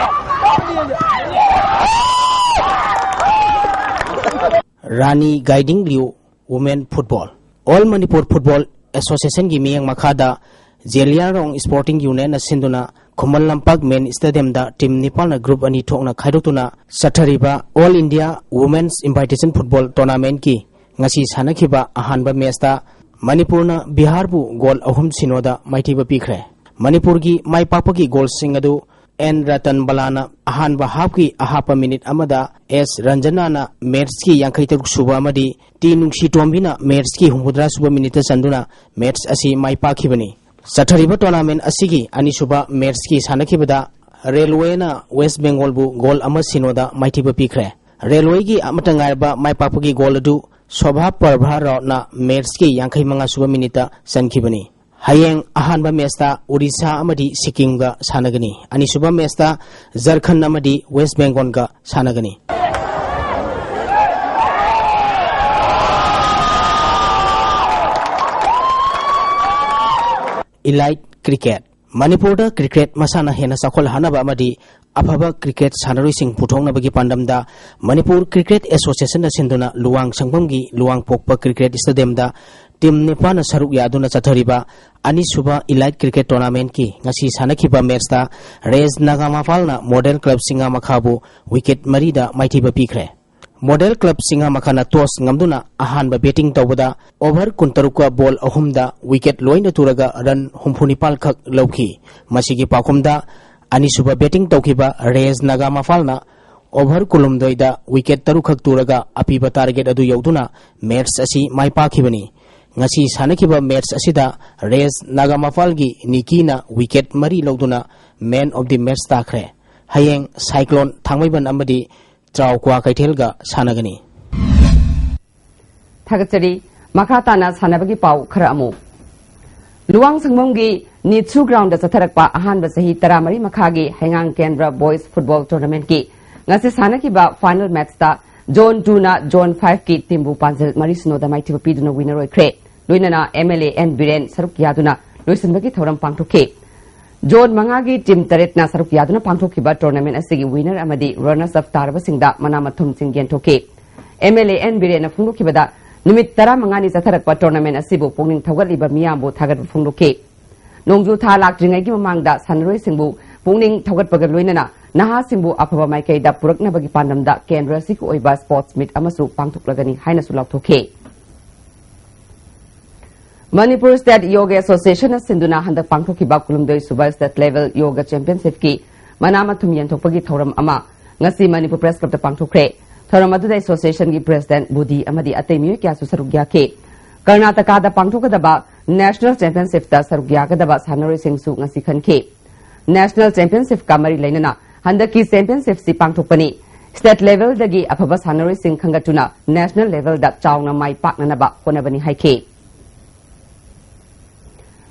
Rani Gaidinliu women football. All Manipur Football Associationꯒꯤ ꯃꯤꯠꯌꯦꯡ ꯃꯈꯥꯗ ꯖꯦꯂꯤꯌꯥꯡꯔꯣꯡ Sporting Unionꯅ ꯁꯤꯟꯗꯨꯅ Khuman Lampak main stadiumꯗ team ꯅꯤꯄꯥꯜꯅ group ꯑꯅꯤ ꯊꯣꯛꯅ ꯈꯥꯏꯗꯣꯛꯇꯨꯅ ꯆꯠꯊꯔꯤꯕ All India Women's Invitation Football Tournamentꯀꯤ ꯉꯁꯤ ꯁꯥꯟꯅꯈꯤꯕ ꯑꯍꯥꯟꯕ matchꯇ ꯃꯅꯤꯄꯨꯔꯅ ꯕꯤꯍꯥꯔꯕꯨ goal ꯑꯍꯨꯝ ꯁꯤꯅꯣꯗ ꯃꯥꯏꯊꯤꯕ ꯄꯤꯈ꯭ꯔꯦ꯫ ꯃꯅꯤꯄꯨꯔꯒꯤ ꯃꯥꯏ ꯄꯥꯛꯄꯒꯤ goalꯁꯤꯡ ꯑꯗꯨ ꯑꯦꯟ ꯔꯇꯟ ꯕꯂꯥꯅ ꯑꯍꯥꯟꯕ halfꯀꯤ ꯑꯍꯥꯞꯄ minute ꯑꯃꯗ ꯑꯦꯁ ꯔꯟꯖꯅꯥꯅ matchꯀꯤ ꯌꯥꯡꯈꯩ ꯇꯔꯨꯛ ꯁꯨꯕ ꯑꯃꯗꯤ ꯇꯤ ꯅꯨꯡꯁꯤꯇꯣꯝꯕꯤꯅ matchꯀꯤ ꯍꯨꯝꯐꯨꯇꯔꯥ ꯁꯨꯕ minuteꯇ ꯆꯟꯗꯨꯅ match ꯑꯁꯤ ꯃꯥꯏ ꯄꯥꯛꯈꯤꯕꯅꯤ꯫ ꯆꯠꯊꯔꯤꯕ tournament ꯑꯁꯤꯒꯤ ꯑꯅꯤꯁꯨꯕ matchꯀꯤ ꯁꯥꯟꯅꯈꯤꯕꯗ ꯔꯦꯜꯋꯦꯅ ꯋꯦꯁ ꯕꯦꯡꯒꯣꯜꯕꯨ goal ꯑꯃ ꯁꯤꯅꯣꯗ ꯃꯥꯏꯊꯤꯕ ꯄꯤꯈ꯭ꯔꯦ꯫ ꯔꯦꯜꯋꯦꯒꯤ ꯑꯃꯠꯇ ꯉꯥꯏꯔꯕ ꯃꯥꯏ ꯄꯥꯛꯄꯒꯤ goal ꯑꯗꯨ ꯁꯣꯚꯥ ꯄꯔꯚꯥ ꯔꯥꯎꯠꯅ matchꯀꯤ ꯌꯥꯡꯈꯩ ꯃꯉꯥ ꯁꯨꯕ minuteꯇ ꯆꯟꯈꯤꯕꯅꯤ꯫ ꯍꯌꯦꯡ ꯑꯍꯥꯟꯕ matchꯇ ꯑꯣꯔꯤꯁꯥ ꯑꯃꯗꯤ ꯁꯤꯛꯀꯤꯝꯒ ꯁꯥꯟꯅꯒꯅꯤ꯫ ꯑꯅꯤꯁꯨꯕ matchꯇ ꯖꯔꯈꯟ ꯑꯃꯗꯤ ꯋꯦꯁ ꯕꯦꯡꯒꯣꯜꯒ ꯁꯥꯟꯅꯒꯅꯤ꯫ Elite Cricket꯫ ꯃꯅꯤꯄꯨꯔꯗ cricket ꯃꯁꯥꯟꯅ ꯍꯦꯟꯅ ꯆꯥꯎꯈꯠꯍꯟꯅꯕ ꯑꯃꯗꯤ ꯑꯐꯕ cricket ꯁꯥꯟꯅꯔꯣꯏꯁꯤꯡ ꯄꯨꯊꯣꯛꯅꯕꯒꯤ ꯄꯥꯟꯗꯝꯗ ꯃꯅꯤꯄꯨꯔ Cricket Associationꯅ ꯁꯤꯟꯗꯨꯅ ꯂꯨꯋꯥꯡ ꯁꯪꯐꯝꯒꯤ ꯂꯨꯋꯥꯡ ꯄꯣꯛꯄ cricket stadiumꯗ team ꯅꯤꯄꯥꯟꯅ ꯁꯔꯨꯛ ꯌꯥꯗꯨꯅ ꯆꯠꯊꯔꯤꯕ ꯑꯅꯤꯁꯨꯕ Elite Cricket Tournamentꯀꯤ ꯉꯁꯤ ꯁꯥꯟꯅꯈꯤꯕ matchꯇ ꯔꯦꯖ ꯅꯥꯒꯥꯃꯄꯥꯜꯅ Model Club ꯁꯤꯡꯉꯥꯃꯈꯥꯕꯨ wicket ꯃꯔꯤꯗ ꯃꯥꯏꯊꯤꯕ ꯄꯤꯈ꯭ꯔꯦ꯫ Model Club ꯁꯤꯡꯉꯥꯃꯈꯥꯅ toss ꯉꯝꯗꯨꯅ ꯑꯍꯥꯟꯕ batting ꯇꯧꯕꯗ over ꯀꯨꯟꯇꯔꯨꯛꯀ ball ꯑꯍꯨꯝꯗ wicket ꯂꯣꯏꯅ ꯇꯨꯔꯒ run ꯍꯨꯝꯐꯨ ꯅꯤꯄꯥꯜ ꯈꯛ ꯂꯧꯈꯤ꯫ ꯃꯁꯤꯒꯤ ꯄꯥꯎꯈꯨꯝꯗ ꯑꯅꯤꯁꯨꯕ batting ꯇꯧꯈꯤꯕ ꯔꯦꯖ ꯅꯥꯒꯥꯃꯄꯥꯜꯅ over ꯀꯨꯟꯍꯨꯝꯗꯣꯏꯗ wicket ꯇꯔꯨꯛ ꯈꯛ ꯇꯨꯔꯒ ꯑꯄꯤꯕ target ꯑꯗꯨ ꯌꯧꯗꯨꯅ match ꯑꯁꯤ ꯃꯥꯏ ꯄꯥꯛꯈꯤꯕꯅꯤ꯫ ꯉꯁꯤ ꯁꯥꯟꯅꯈꯤꯕ match ꯑꯁꯤꯗ ꯔꯦꯖ ꯅꯥꯒꯥꯃꯄꯥꯜꯒꯤ ꯅꯤꯀꯤꯅ wicket ꯃꯔꯤ ꯂꯧꯗꯨꯅ man of the match ꯇꯥꯈ꯭ꯔꯦ꯫ ꯍꯌꯦꯡ Cyclone ꯊꯥꯡꯃꯩꯕꯟ ꯑꯃꯗꯤ ꯇ꯭ꯔꯥꯎ ꯀ꯭ꯋꯥꯀꯩꯊꯦꯜꯒ ꯁꯥꯟꯅꯒꯅꯤ꯫ ꯊꯥꯒꯠꯆꯔꯤ꯫ ꯃꯈꯥ ꯇꯥꯅ ꯁꯥꯟꯅꯕꯒꯤ ꯄꯥꯎ ꯈꯔ ꯑꯃꯨꯛ꯫ ꯂꯨꯋꯥꯡ ꯁꯪꯕꯝꯒꯤ ꯅꯤꯠꯁꯨ groundꯗ ꯆꯠꯊꯔꯛꯄ ꯑꯍꯥꯟꯕ ꯆꯍꯤ ꯇꯔꯥꯃꯔꯤ ꯃꯈꯥꯒꯤ ꯍꯩꯉꯥꯡ ꯀꯦꯟꯗ꯭ꯔ boys football tournamentꯀꯤ ꯉꯁꯤ ꯁꯥꯟꯅꯈꯤꯕ final matchꯇ Zone two ꯅ Zone five ꯀꯤ team ꯕꯨ ꯄꯥꯟꯖꯜ ꯃꯔꯤ ꯁꯤꯅꯣꯗ ꯃꯥꯏꯊꯤꯕ ꯄꯤꯗꯨꯅ winner ꯑꯣꯏꯈ꯭ꯔꯦ꯫ ꯂꯣꯏꯅꯅ M L A N Biren ꯁꯔꯨꯛ ꯌꯥꯗꯨꯅ ꯂꯣꯏꯁꯤꯟꯕꯒꯤ ꯊꯧꯔꯝ ꯄꯥꯡꯊꯣꯛꯈꯤ꯫ Zone ꯃꯉꯥꯒꯤ team ꯇꯔꯦꯠꯅ ꯁꯔꯨꯛ ꯌꯥꯗꯨꯅ ꯄꯥꯡꯊꯣꯛꯈꯤꯕ tournament ꯑꯁꯤꯒꯤ winner ꯑꯃꯗꯤ runners up ꯇꯥꯔꯕꯁꯤꯡꯗ ꯃꯅꯥ ꯃꯊꯨꯝꯁꯤꯡ ꯌꯦꯟꯊꯣꯛꯈꯤ꯫ M L A N ꯕꯤꯔꯦꯟꯅ ꯐꯣꯡꯗꯣꯛꯈꯤꯕꯗ, ꯅꯨꯃꯤꯠ ꯇꯔꯥꯃꯉꯥꯅꯤ ꯆꯠꯊꯔꯛꯄ tournament ꯑꯁꯤꯕꯨ ꯄꯨꯛꯅꯤꯡ ꯊꯧꯒꯠꯂꯤꯕ ꯃꯤꯌꯥꯝꯕꯨ ꯊꯥꯒꯠꯄ ꯐꯣꯡꯗꯣꯛꯈꯤ꯫ ꯅꯣꯡꯖꯨ ꯊꯥ ꯂꯥꯛꯇ꯭ꯔꯤꯉꯩꯒꯤ ꯃꯃꯥꯡꯗ ꯁꯥꯟꯅꯔꯣꯏꯁꯤꯡꯕꯨ ꯄꯨꯛꯅꯤꯡ ꯊꯧꯒꯠꯄꯒ ꯂꯣꯏꯅꯅ ꯅꯍꯥꯁꯤꯡꯕꯨ ꯑꯐꯕ ꯃꯥꯏꯀꯩꯗ ꯄꯨꯔꯛꯅꯕꯒꯤ ꯄꯥꯟꯗꯝꯗ ꯀꯦꯟꯗ꯭ꯔ ꯑꯁꯤꯒꯤ ꯑꯣꯏꯕ sports meet ꯑꯃꯁꯨ ꯄꯥꯡꯊꯣꯛꯂꯒꯅꯤ ꯍꯥꯏꯅꯁꯨ ꯂꯥꯎꯊꯣꯛꯈꯤ꯫ ꯃꯅꯤꯄꯨꯔ State Yoga Association ꯅ ꯁꯤꯟꯗꯨꯅ ꯍꯟꯗꯛ ꯄꯥꯡꯊꯣꯛꯈꯤꯕ ꯀꯨꯟꯍꯨꯝꯗꯣꯏ ꯁꯨꯕ state level yoga championship ꯀꯤ ꯃꯅꯥ ꯃꯊꯨꯝ ꯌꯦꯟꯊꯣꯛꯄꯒꯤ ꯊꯧꯔꯝ ꯑꯃ ꯉꯁꯤ ꯃꯅꯤꯄꯨꯔ Press Club ꯇ ꯄꯥꯡꯊꯣꯛꯈ꯭ꯔꯦ꯫ ꯊꯧꯔꯝ ꯑꯗꯨꯗ association ꯒꯤ president ꯕꯨꯙꯤ ꯑꯃꯗꯤ ꯑꯇꯩ ꯃꯤꯑꯣꯏ ꯀꯌꯥꯁꯨ ꯁꯔꯨꯛ ꯌꯥꯈꯤ꯫ ꯀꯔꯅꯥꯇꯀꯥꯗ ꯄꯥꯡꯊꯣꯛꯀꯗꯕ national championship ꯇ ꯁꯔꯨꯛ ꯌꯥꯒꯗꯕ ꯁꯥꯟꯅꯔꯣꯏꯁꯤꯡꯁꯨ ꯉꯁꯤ ꯈꯟꯈꯤ꯫ National championship ꯀ ꯃꯔꯤ ꯂꯩꯅꯅ ꯍꯟꯗꯛꯀꯤ championship ꯁꯤ ꯄꯥꯡꯊꯣꯛꯄꯅꯤ꯫ State level ꯗꯒꯤ ꯑꯐꯕ ꯁꯥꯟꯅꯔꯣꯏꯁꯤꯡ ꯈꯟꯒꯠꯇꯨꯅ national level ꯗ ꯆꯥꯎꯅ ꯃꯥꯏ ꯄꯥꯛꯅꯅꯕ ꯍꯣꯠꯅꯕꯅꯤ ꯍꯥꯏꯈꯤ꯫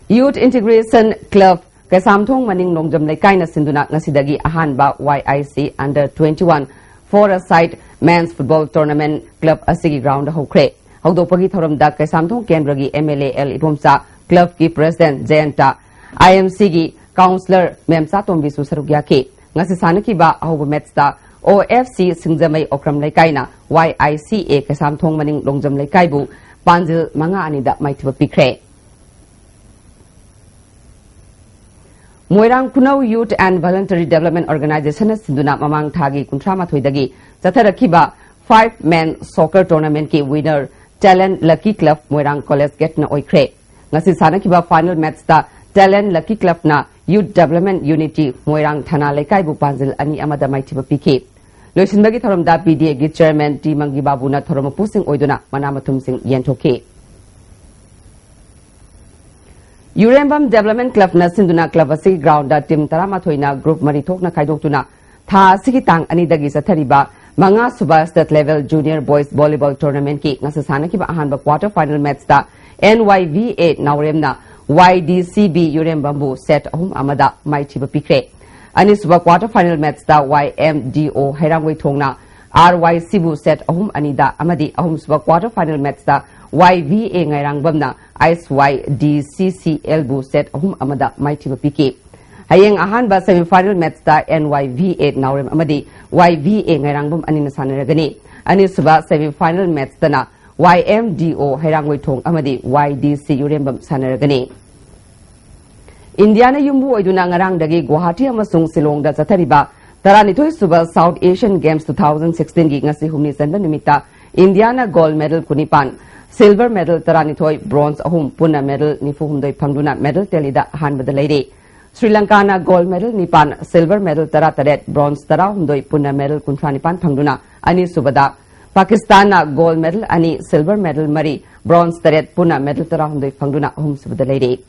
Youth Integration Club ꯀꯩꯁꯥꯝꯊꯣꯡ ꯃꯅꯤꯡ ꯂꯣꯡꯖꯝ ꯂꯩꯀꯥꯏꯅ ꯁꯤꯟꯗꯨꯅ ꯉꯁꯤꯗꯒꯤ ꯑꯍꯥꯟꯕ Y I C under twenty-one four-a-side men's football tournament club ꯑꯁꯤꯒꯤ ground ꯗ ꯍꯧꯈ꯭ꯔꯦ꯫ ꯍꯧꯗꯣꯛꯄꯒꯤ ꯊꯧꯔꯝꯗ ꯀꯩꯁꯥꯝꯊꯣꯡ ꯀꯦꯟꯗ꯭ꯔꯒꯤ M L A L Ibomcha, club ꯀꯤ president ꯖꯌꯟꯇ, I M C ꯒꯤ councillor ꯃꯦꯝꯆꯥ ꯇꯣꯝꯕꯤꯁꯨ ꯁꯔꯨꯛ ꯌꯥꯈꯤ꯫ ꯉꯁꯤ ꯁꯥꯟꯅꯈꯤꯕ ꯑꯍꯧꯕ match ꯇ O F C Singjamei Okram ꯂꯩꯀꯥꯏꯅ Y I C A Keishamthong ꯃꯅꯤꯡ ꯂꯣꯡꯖꯝ ꯂꯩꯀꯥꯏꯕꯨ ꯄꯥꯟꯖꯤꯜ ꯃꯉꯥ ꯑꯅꯤꯗ ꯃꯥꯏꯊꯤꯕ ꯄꯤꯈ꯭ꯔꯦ꯫ ꯃꯣꯏꯔꯥꯡ ꯈꯨꯅꯧ Youth and Voluntary Development Organisation ꯅ ꯁꯤꯟꯗꯨꯅ ꯃꯃꯥꯡ ꯊꯥꯒꯤ ꯀꯨꯟꯊ꯭ꯔꯥ ꯃꯥꯊꯣꯏꯗꯒꯤ ꯆꯠꯊꯔꯛꯈꯤꯕ five man soccer tournament ꯀꯤ winner Talent Lucky Club ꯃꯣꯏꯔꯥꯡ College Gate ꯅ ꯑꯣꯏꯈ꯭ꯔꯦ꯫ ꯉꯁꯤ ꯁꯥꯟꯅꯈꯤꯕ final match ꯇ Talent Lucky Club ꯅ Youth Development Unity ꯃꯣꯏꯔꯥꯡ ꯊꯅꯥ ꯂꯩꯀꯥꯏꯕꯨ ꯄꯥꯟꯖꯤꯜ ꯑꯅꯤ ꯑꯃꯗ ꯃꯥꯏꯊꯤꯕ ꯄꯤꯈꯤ꯫ ꯂꯣꯏꯁꯤꯟꯕꯒꯤ ꯊꯧꯔꯝꯗ P D A ꯒꯤ chairman ꯇꯤ ꯃꯪꯒꯤ ꯕꯥꯕꯨꯅ ꯊꯧꯔꯝ ꯃꯄꯨꯁꯤꯡ ꯑꯣꯏꯗꯨꯅ ꯃꯅꯥ ꯃꯊꯨꯝꯁꯤꯡ ꯌꯦꯟꯊꯣꯛꯈꯤ꯫ ꯌꯨꯔꯦꯝꯕꯝ Development Club ꯅ ꯁꯤꯟꯗꯨꯅ club ꯑꯁꯤꯒꯤ ground ꯗ team ꯇꯔꯥꯃꯥꯊꯣꯏꯅ group ꯃꯔꯤ ꯊꯣꯛꯅ ꯈꯥꯏꯗꯣꯛꯇꯨꯅ ꯊꯥ ꯑꯁꯤꯒꯤ ꯇꯥꯡ ꯑꯅꯤꯗꯒꯤ ꯆꯠꯊꯔꯤꯕ ꯃꯉꯥ ꯁꯨꯕ state level junior boys volleyball tournament ꯀꯤ ꯉꯁꯤ ꯁꯥꯟꯅꯈꯤꯕ ꯑꯍꯥꯟꯕ quarter final match ꯇ N Y V A ꯅꯥꯎꯔꯦꯝꯅ Y D C B ꯌꯨꯔꯦꯝꯕꯝꯕꯨ set ꯑꯍꯨꯝ ꯑꯃꯗ ꯃꯥꯏꯊꯤꯕ ꯄꯤꯈ꯭ꯔꯦ꯫ ꯑꯅꯤꯁꯨꯕ quarter final match ꯇ Y M D O ꯍꯩꯔꯥꯡꯒꯣꯏꯊꯣꯡꯅ ꯑꯥꯔ ꯋꯥꯏ ꯁꯤꯕꯨ set ꯑꯍꯨꯝ ꯑꯅꯤꯗ ꯑꯃꯗꯤ ꯑꯍꯨꯝꯁꯨꯕ quarter final matchꯇ ꯋꯥꯏ ꯚꯤ ꯑꯦ ꯉꯥꯏꯔꯥꯡꯕꯝꯅ I S Y D C C ꯑꯦꯜꯕꯨ set ꯑꯍꯨꯝ ꯑꯃꯗ ꯃꯥꯏꯊꯤꯕ ꯄꯤꯈꯤ꯫ ꯍꯌꯦꯡ ꯑꯍꯥꯟꯕ semi final matchꯇ N Y V A Naorem ꯑꯃꯗꯤ ꯋꯥꯏ ꯚꯤ ꯑꯦ ꯉꯥꯏꯔꯥꯡꯕꯝ ꯑꯅꯤꯅ ꯁꯥꯟꯅꯔꯒꯅꯤ꯫ ꯑꯅꯤꯁꯨꯕ semi final matchꯇꯅ ꯋꯥꯏ ꯑꯦꯝ ꯗꯤ ꯑꯣ ꯍꯩꯔꯥꯡꯒꯣꯏꯊꯣꯡ ꯑꯃꯗꯤ ꯋꯥꯏ ꯗꯤ ꯁꯤ ꯌꯨꯔꯦꯝꯕꯝ ꯁꯥꯟꯅꯔꯒꯅꯤ꯫ ꯏꯟꯗꯤꯌꯥꯅ ꯌꯨꯝꯕꯨ ꯑꯣꯏꯗꯨꯅ ꯉꯔꯥꯡꯗꯒꯤ ꯒꯨꯋꯥꯍꯥꯇꯤ ꯑꯃꯁꯨꯡ ꯁꯤꯂꯣꯡꯗ ꯆꯠꯊꯔꯤꯕ ꯇꯔꯥꯅꯤꯊꯣꯏ ꯁꯨꯕ South Asian Games two thousand sixteenꯒꯤ ꯉꯁꯤ ꯍꯨꯝꯅꯤ ꯆꯟꯕ ꯅꯨꯃꯤꯠꯇ ꯏꯟꯗꯤꯌꯥꯅ gold medal ꯀꯨꯟꯅꯤꯄꯥꯟ, silver medal ꯇꯔꯥꯅꯤꯊꯣꯏ, bronze ꯑꯍꯨꯝ, ꯄꯨꯟꯅ medal ꯅꯤꯐꯨ ꯍꯨꯝꯗꯣꯏ ꯐꯪꯗꯨꯅ medal tallyꯗ ꯑꯍꯥꯟꯕꯗ ꯂꯩꯔꯦ꯫ ꯁ꯭ꯔꯤ ꯂꯪꯀꯥꯅ gold medal ꯅꯤꯄꯥꯟ, silver medal ꯇꯔꯥꯇꯔꯦꯠ, bronze ꯇꯔꯥꯍꯨꯝꯗꯣꯏ, ꯄꯨꯟꯅ medal ꯀꯨꯟꯊ꯭ꯔꯥ ꯅꯤꯄꯥꯟ ꯐꯪꯗꯨꯅ ꯑꯅꯤꯁꯨꯕꯗ, ꯄꯥꯀꯤꯁꯇꯥꯟꯅ gold medal ꯑꯅꯤ, silver medal ꯃꯔꯤ, bronze ꯇꯔꯦꯠ, ꯄꯨꯟꯅ medal ꯇꯔꯥꯍꯨꯝꯗꯣꯏ ꯐꯪꯗꯨꯅ ꯑꯍꯨꯝꯁꯨꯕꯗ ꯂꯩꯔꯦ꯫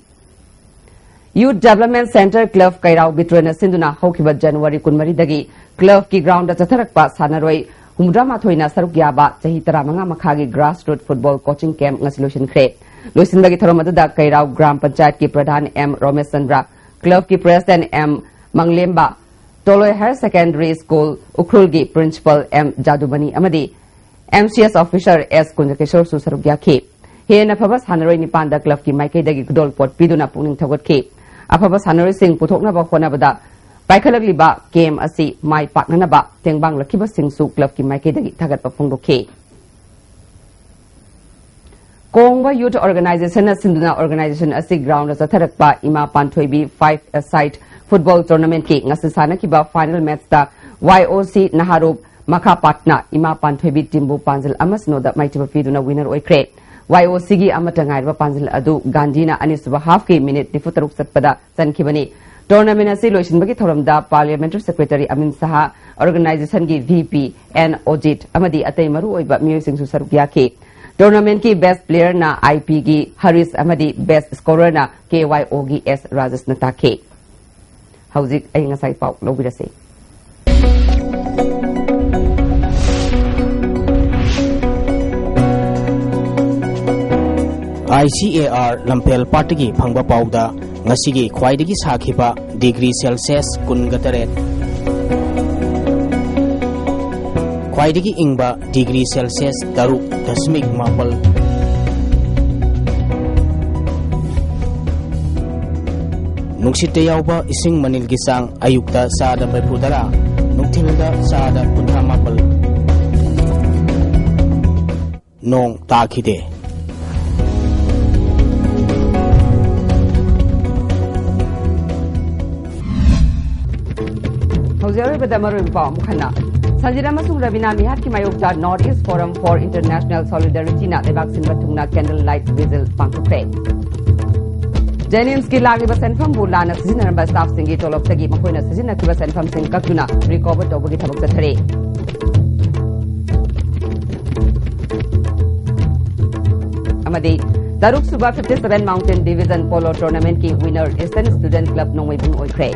Youth Development Centre Club ꯀꯩꯔꯥꯎ ꯕꯤꯇ꯭ꯔꯣꯏꯅ ꯁꯤꯟꯗꯨꯅ ꯍꯧꯈꯤꯕ January ꯀꯨꯟꯃꯔꯤꯗꯒꯤ clubꯀꯤ groundꯗ ꯆꯠꯊꯔꯛꯄ ꯁꯥꯟꯅꯔꯣꯏ ꯍꯨꯝꯐꯨꯇꯔꯥꯃꯥꯊꯣꯏꯅ ꯁꯔꯨꯛ ꯌꯥꯕ ꯆꯍꯤ ꯇꯔꯥꯃꯉꯥ ꯃꯈꯥꯒꯤ grassroot football coaching camp ꯉꯁꯤ ꯂꯣꯏꯁꯤꯟꯈ꯭ꯔꯦ꯫ ꯂꯣꯏꯁꯤꯟꯕꯒꯤ ꯊꯧꯔꯝ ꯑꯗꯨꯗ ꯀꯩꯔꯥꯎ ꯒ꯭ꯔꯥꯝ ꯄꯟꯆꯥꯌꯠꯀꯤ ꯄ꯭ꯔꯙꯥꯟ ꯑꯦꯝ ꯔꯣꯃꯦꯁ ꯆꯟꯗ꯭ꯔ, clubꯀꯤ president M Manglemba, Toloi Higher Secondary School ꯎꯈ꯭ꯔꯨꯜꯒꯤ principal ꯑꯦꯝ ꯖꯥꯗꯨꯃꯅꯤ ꯑꯃꯗꯤ ꯑꯦꯝ ꯁꯤ ꯑꯦꯁ officer ꯑꯦꯁ ꯀꯨꯟꯖꯀꯤꯁꯣꯔꯁꯨ ꯁꯔꯨꯛ ꯌꯥꯈꯤ꯫ ꯍꯦꯟꯅ ꯐꯕ ꯁꯥꯟꯅꯔꯣꯏ ꯅꯤꯄꯥꯟꯗ clubꯀꯤ ꯃꯥꯏꯀꯩꯗꯒꯤ ꯈꯨꯗꯣꯜꯄꯣꯠ ꯄꯤꯗꯨꯅ ꯄꯨꯛꯅꯤꯡ ꯊꯧꯒꯠꯈꯤ꯫ ꯑꯐꯕ ꯁꯥꯟꯅꯔꯣꯏꯁꯤꯡ ꯄꯨꯊꯣꯛꯅꯕ ꯍꯣꯠꯅꯕꯗ ꯄꯥꯏꯈꯠꯂꯛꯂꯤꯕ camp ꯑꯁꯤ ꯃꯥꯏ ꯄꯥꯛꯅꯅꯕ ꯇꯦꯡꯕꯥꯡꯂꯛꯈꯤꯕꯁꯤꯡꯁꯨ clubꯀꯤ ꯃꯥꯏꯀꯩꯗꯒꯤ ꯊꯥꯒꯠꯄ ꯐꯣꯡꯗꯣꯛꯈꯤ꯫ ꯀꯣꯡꯕ Youth Organizationꯅ ꯁꯤꯟꯗꯨꯅ organization ꯑꯁꯤ groundꯗ ꯆꯠꯊꯔꯛꯄ ꯏꯃꯥ ꯄꯥꯟꯊꯣꯏꯕꯤ five a side football tournamentꯀꯤ ꯉꯁꯤ ꯁꯥꯟꯅꯈꯤꯕ final matchꯇ ꯋꯥꯏ ꯑꯣ ꯁꯤ ꯅꯍꯥꯔꯨꯞ ꯃꯈꯥ ꯄꯥꯠꯅ ꯏꯃꯥ ꯄꯥꯟꯊꯣꯏꯕꯤ teamꯕꯨ ꯄꯥꯟꯖꯜ ꯑꯃ ꯁꯤꯅꯣꯗ ꯃꯥꯏꯊꯤꯕ ꯄꯤꯗꯨꯅ winner ꯑꯣꯏꯈ꯭ꯔꯦ꯫ ꯋꯥꯏ ꯑꯣ ꯁꯤꯒꯤ ꯑꯃꯠꯇ ꯉꯥꯏꯔꯕ ꯄꯥꯟꯖꯜ ꯑꯗꯨ ꯒꯥꯟꯙꯤꯅ ꯑꯅꯤꯁꯨꯕ halfꯀꯤ minute ꯅꯤꯐꯨ ꯇꯔꯨꯛ ꯆꯠꯄꯗ ꯆꯟꯈꯤꯕꯅꯤ꯫ Tournament ꯑꯁꯤ ꯂꯣꯏꯁꯤꯟꯕꯒꯤ ꯊꯧꯔꯝꯗ Parliamentary Secretary ꯑꯃꯤꯟ ꯁꯍꯥ, organizationꯒꯤ V P N ꯑꯣꯖꯤꯠ ꯑꯃꯗꯤ ꯑꯇꯩ ꯃꯔꯨꯑꯣꯏꯕ ꯃꯤꯑꯣꯏꯁꯤꯡꯁꯨ ꯁꯔꯨꯛ ꯌꯥꯈꯤ꯫ Tournamentꯀꯤ best playerꯅ I Pꯒꯤ ꯍꯔꯤꯁ ꯑꯃꯗꯤ best scorerꯅ K Y Oꯒꯤ S ꯔꯥꯖꯦꯁꯅ ꯇꯥꯈꯤ꯫ ꯍꯧꯖꯤꯛ ꯑꯏꯪ ꯑꯁꯥꯒꯤ ꯄꯥꯎ ꯂꯧꯕꯤꯔꯁꯤ꯫ I C A R ꯂꯝꯐꯦꯜ ꯄꯥꯠꯇꯒꯤ ꯐꯪꯕ ꯄꯥꯎꯗ ꯉꯁꯤꯒꯤ ꯈ꯭ꯋꯥꯏꯗꯒꯤ ꯁꯥꯈꯤꯕ degree Celsius ꯀꯨꯟꯒ ꯇꯔꯦꯠ, ꯈ꯭ꯋꯥꯏꯗꯒꯤ ꯏꯪꯕ ꯗꯤꯒ꯭ꯔꯤ ꯁꯦꯜꯁꯤꯌꯁ ꯇꯔꯨꯛ ꯗꯁꯃꯤꯛ ꯃꯥꯄꯜ꯫ ꯅꯨꯡꯁꯤꯠꯇ ꯌꯥꯎꯕ ꯏꯁꯤꯡ ꯃꯅꯤꯜꯒꯤ ꯆꯥꯡ ꯑꯌꯨꯛꯇ ꯆꯥꯗ ꯃꯔꯤꯐꯨ ꯇꯔꯥ, ꯅꯨꯡꯊꯤꯜꯗ ꯆꯥꯗ ꯀꯨꯟꯊ꯭ꯔꯥ ꯃꯥꯄꯜ꯫ ꯅꯣꯡ ꯇꯥꯈꯤꯗꯦ꯫ ꯍꯧꯖꯤꯛ ꯑꯔꯣꯏꯕꯗ ꯃꯔꯨꯑꯣꯏꯕ ꯄꯥꯎ ꯑꯃꯨꯛ ꯍꯟꯅ꯫ ꯁꯟꯖꯤꯠ ꯑꯃꯁꯨꯡ ꯔꯕꯤꯅꯥ ꯃꯤꯍꯥꯠꯀꯤ ꯃꯥꯌꯣꯛꯇ North East Forum for International Solidarityꯅ ꯂꯩꯕꯥꯛ ꯁꯤꯟꯕ ꯊꯨꯡꯅ candle light vigil ꯄꯥꯡꯊꯣꯛꯈ꯭ꯔꯦ꯫ JNIMSꯀꯤ ꯂꯥꯛꯂꯤꯕ ꯁꯦꯟꯐꯝꯕꯨ ꯂꯥꯟꯅ ꯁꯤꯖꯤꯟꯅꯔꯝꯕ staffꯁꯤꯡꯒꯤ ꯇꯣꯂꯣꯞꯇꯒꯤ ꯃꯈꯣꯏꯅ ꯁꯤꯖꯤꯟꯅꯈꯤꯕ ꯁꯦꯟꯐꯝꯁꯤꯡ ꯀꯛꯇꯨꯅ recover ꯇꯧꯕꯒꯤ ꯊꯕꯛ ꯆꯠꯊꯔꯤ꯫ ꯑꯃꯗꯤ ꯇꯔꯨꯛ ꯁꯨꯕ fifty seven Mountain Division Polo Tournamentꯀꯤ winner Eastern Student Club ꯅꯣꯡꯃꯩꯕꯨꯡ ꯑꯣꯏꯈ꯭ꯔꯦ꯫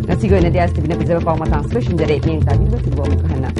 ꯉꯁꯤꯒꯤ ꯑꯣꯏꯅꯗꯤ STVꯅ ꯄꯤꯖꯕ ꯄꯥꯎ ꯃꯇꯥꯡꯁꯤꯗ ꯂꯣꯏꯁꯤꯟꯖꯔꯦ꯫ ꯃꯤꯠꯌꯦꯡ ꯇꯥꯕꯤꯕꯁꯤꯡꯕꯨ ꯑꯃꯨꯛꯀ ꯍꯟꯅ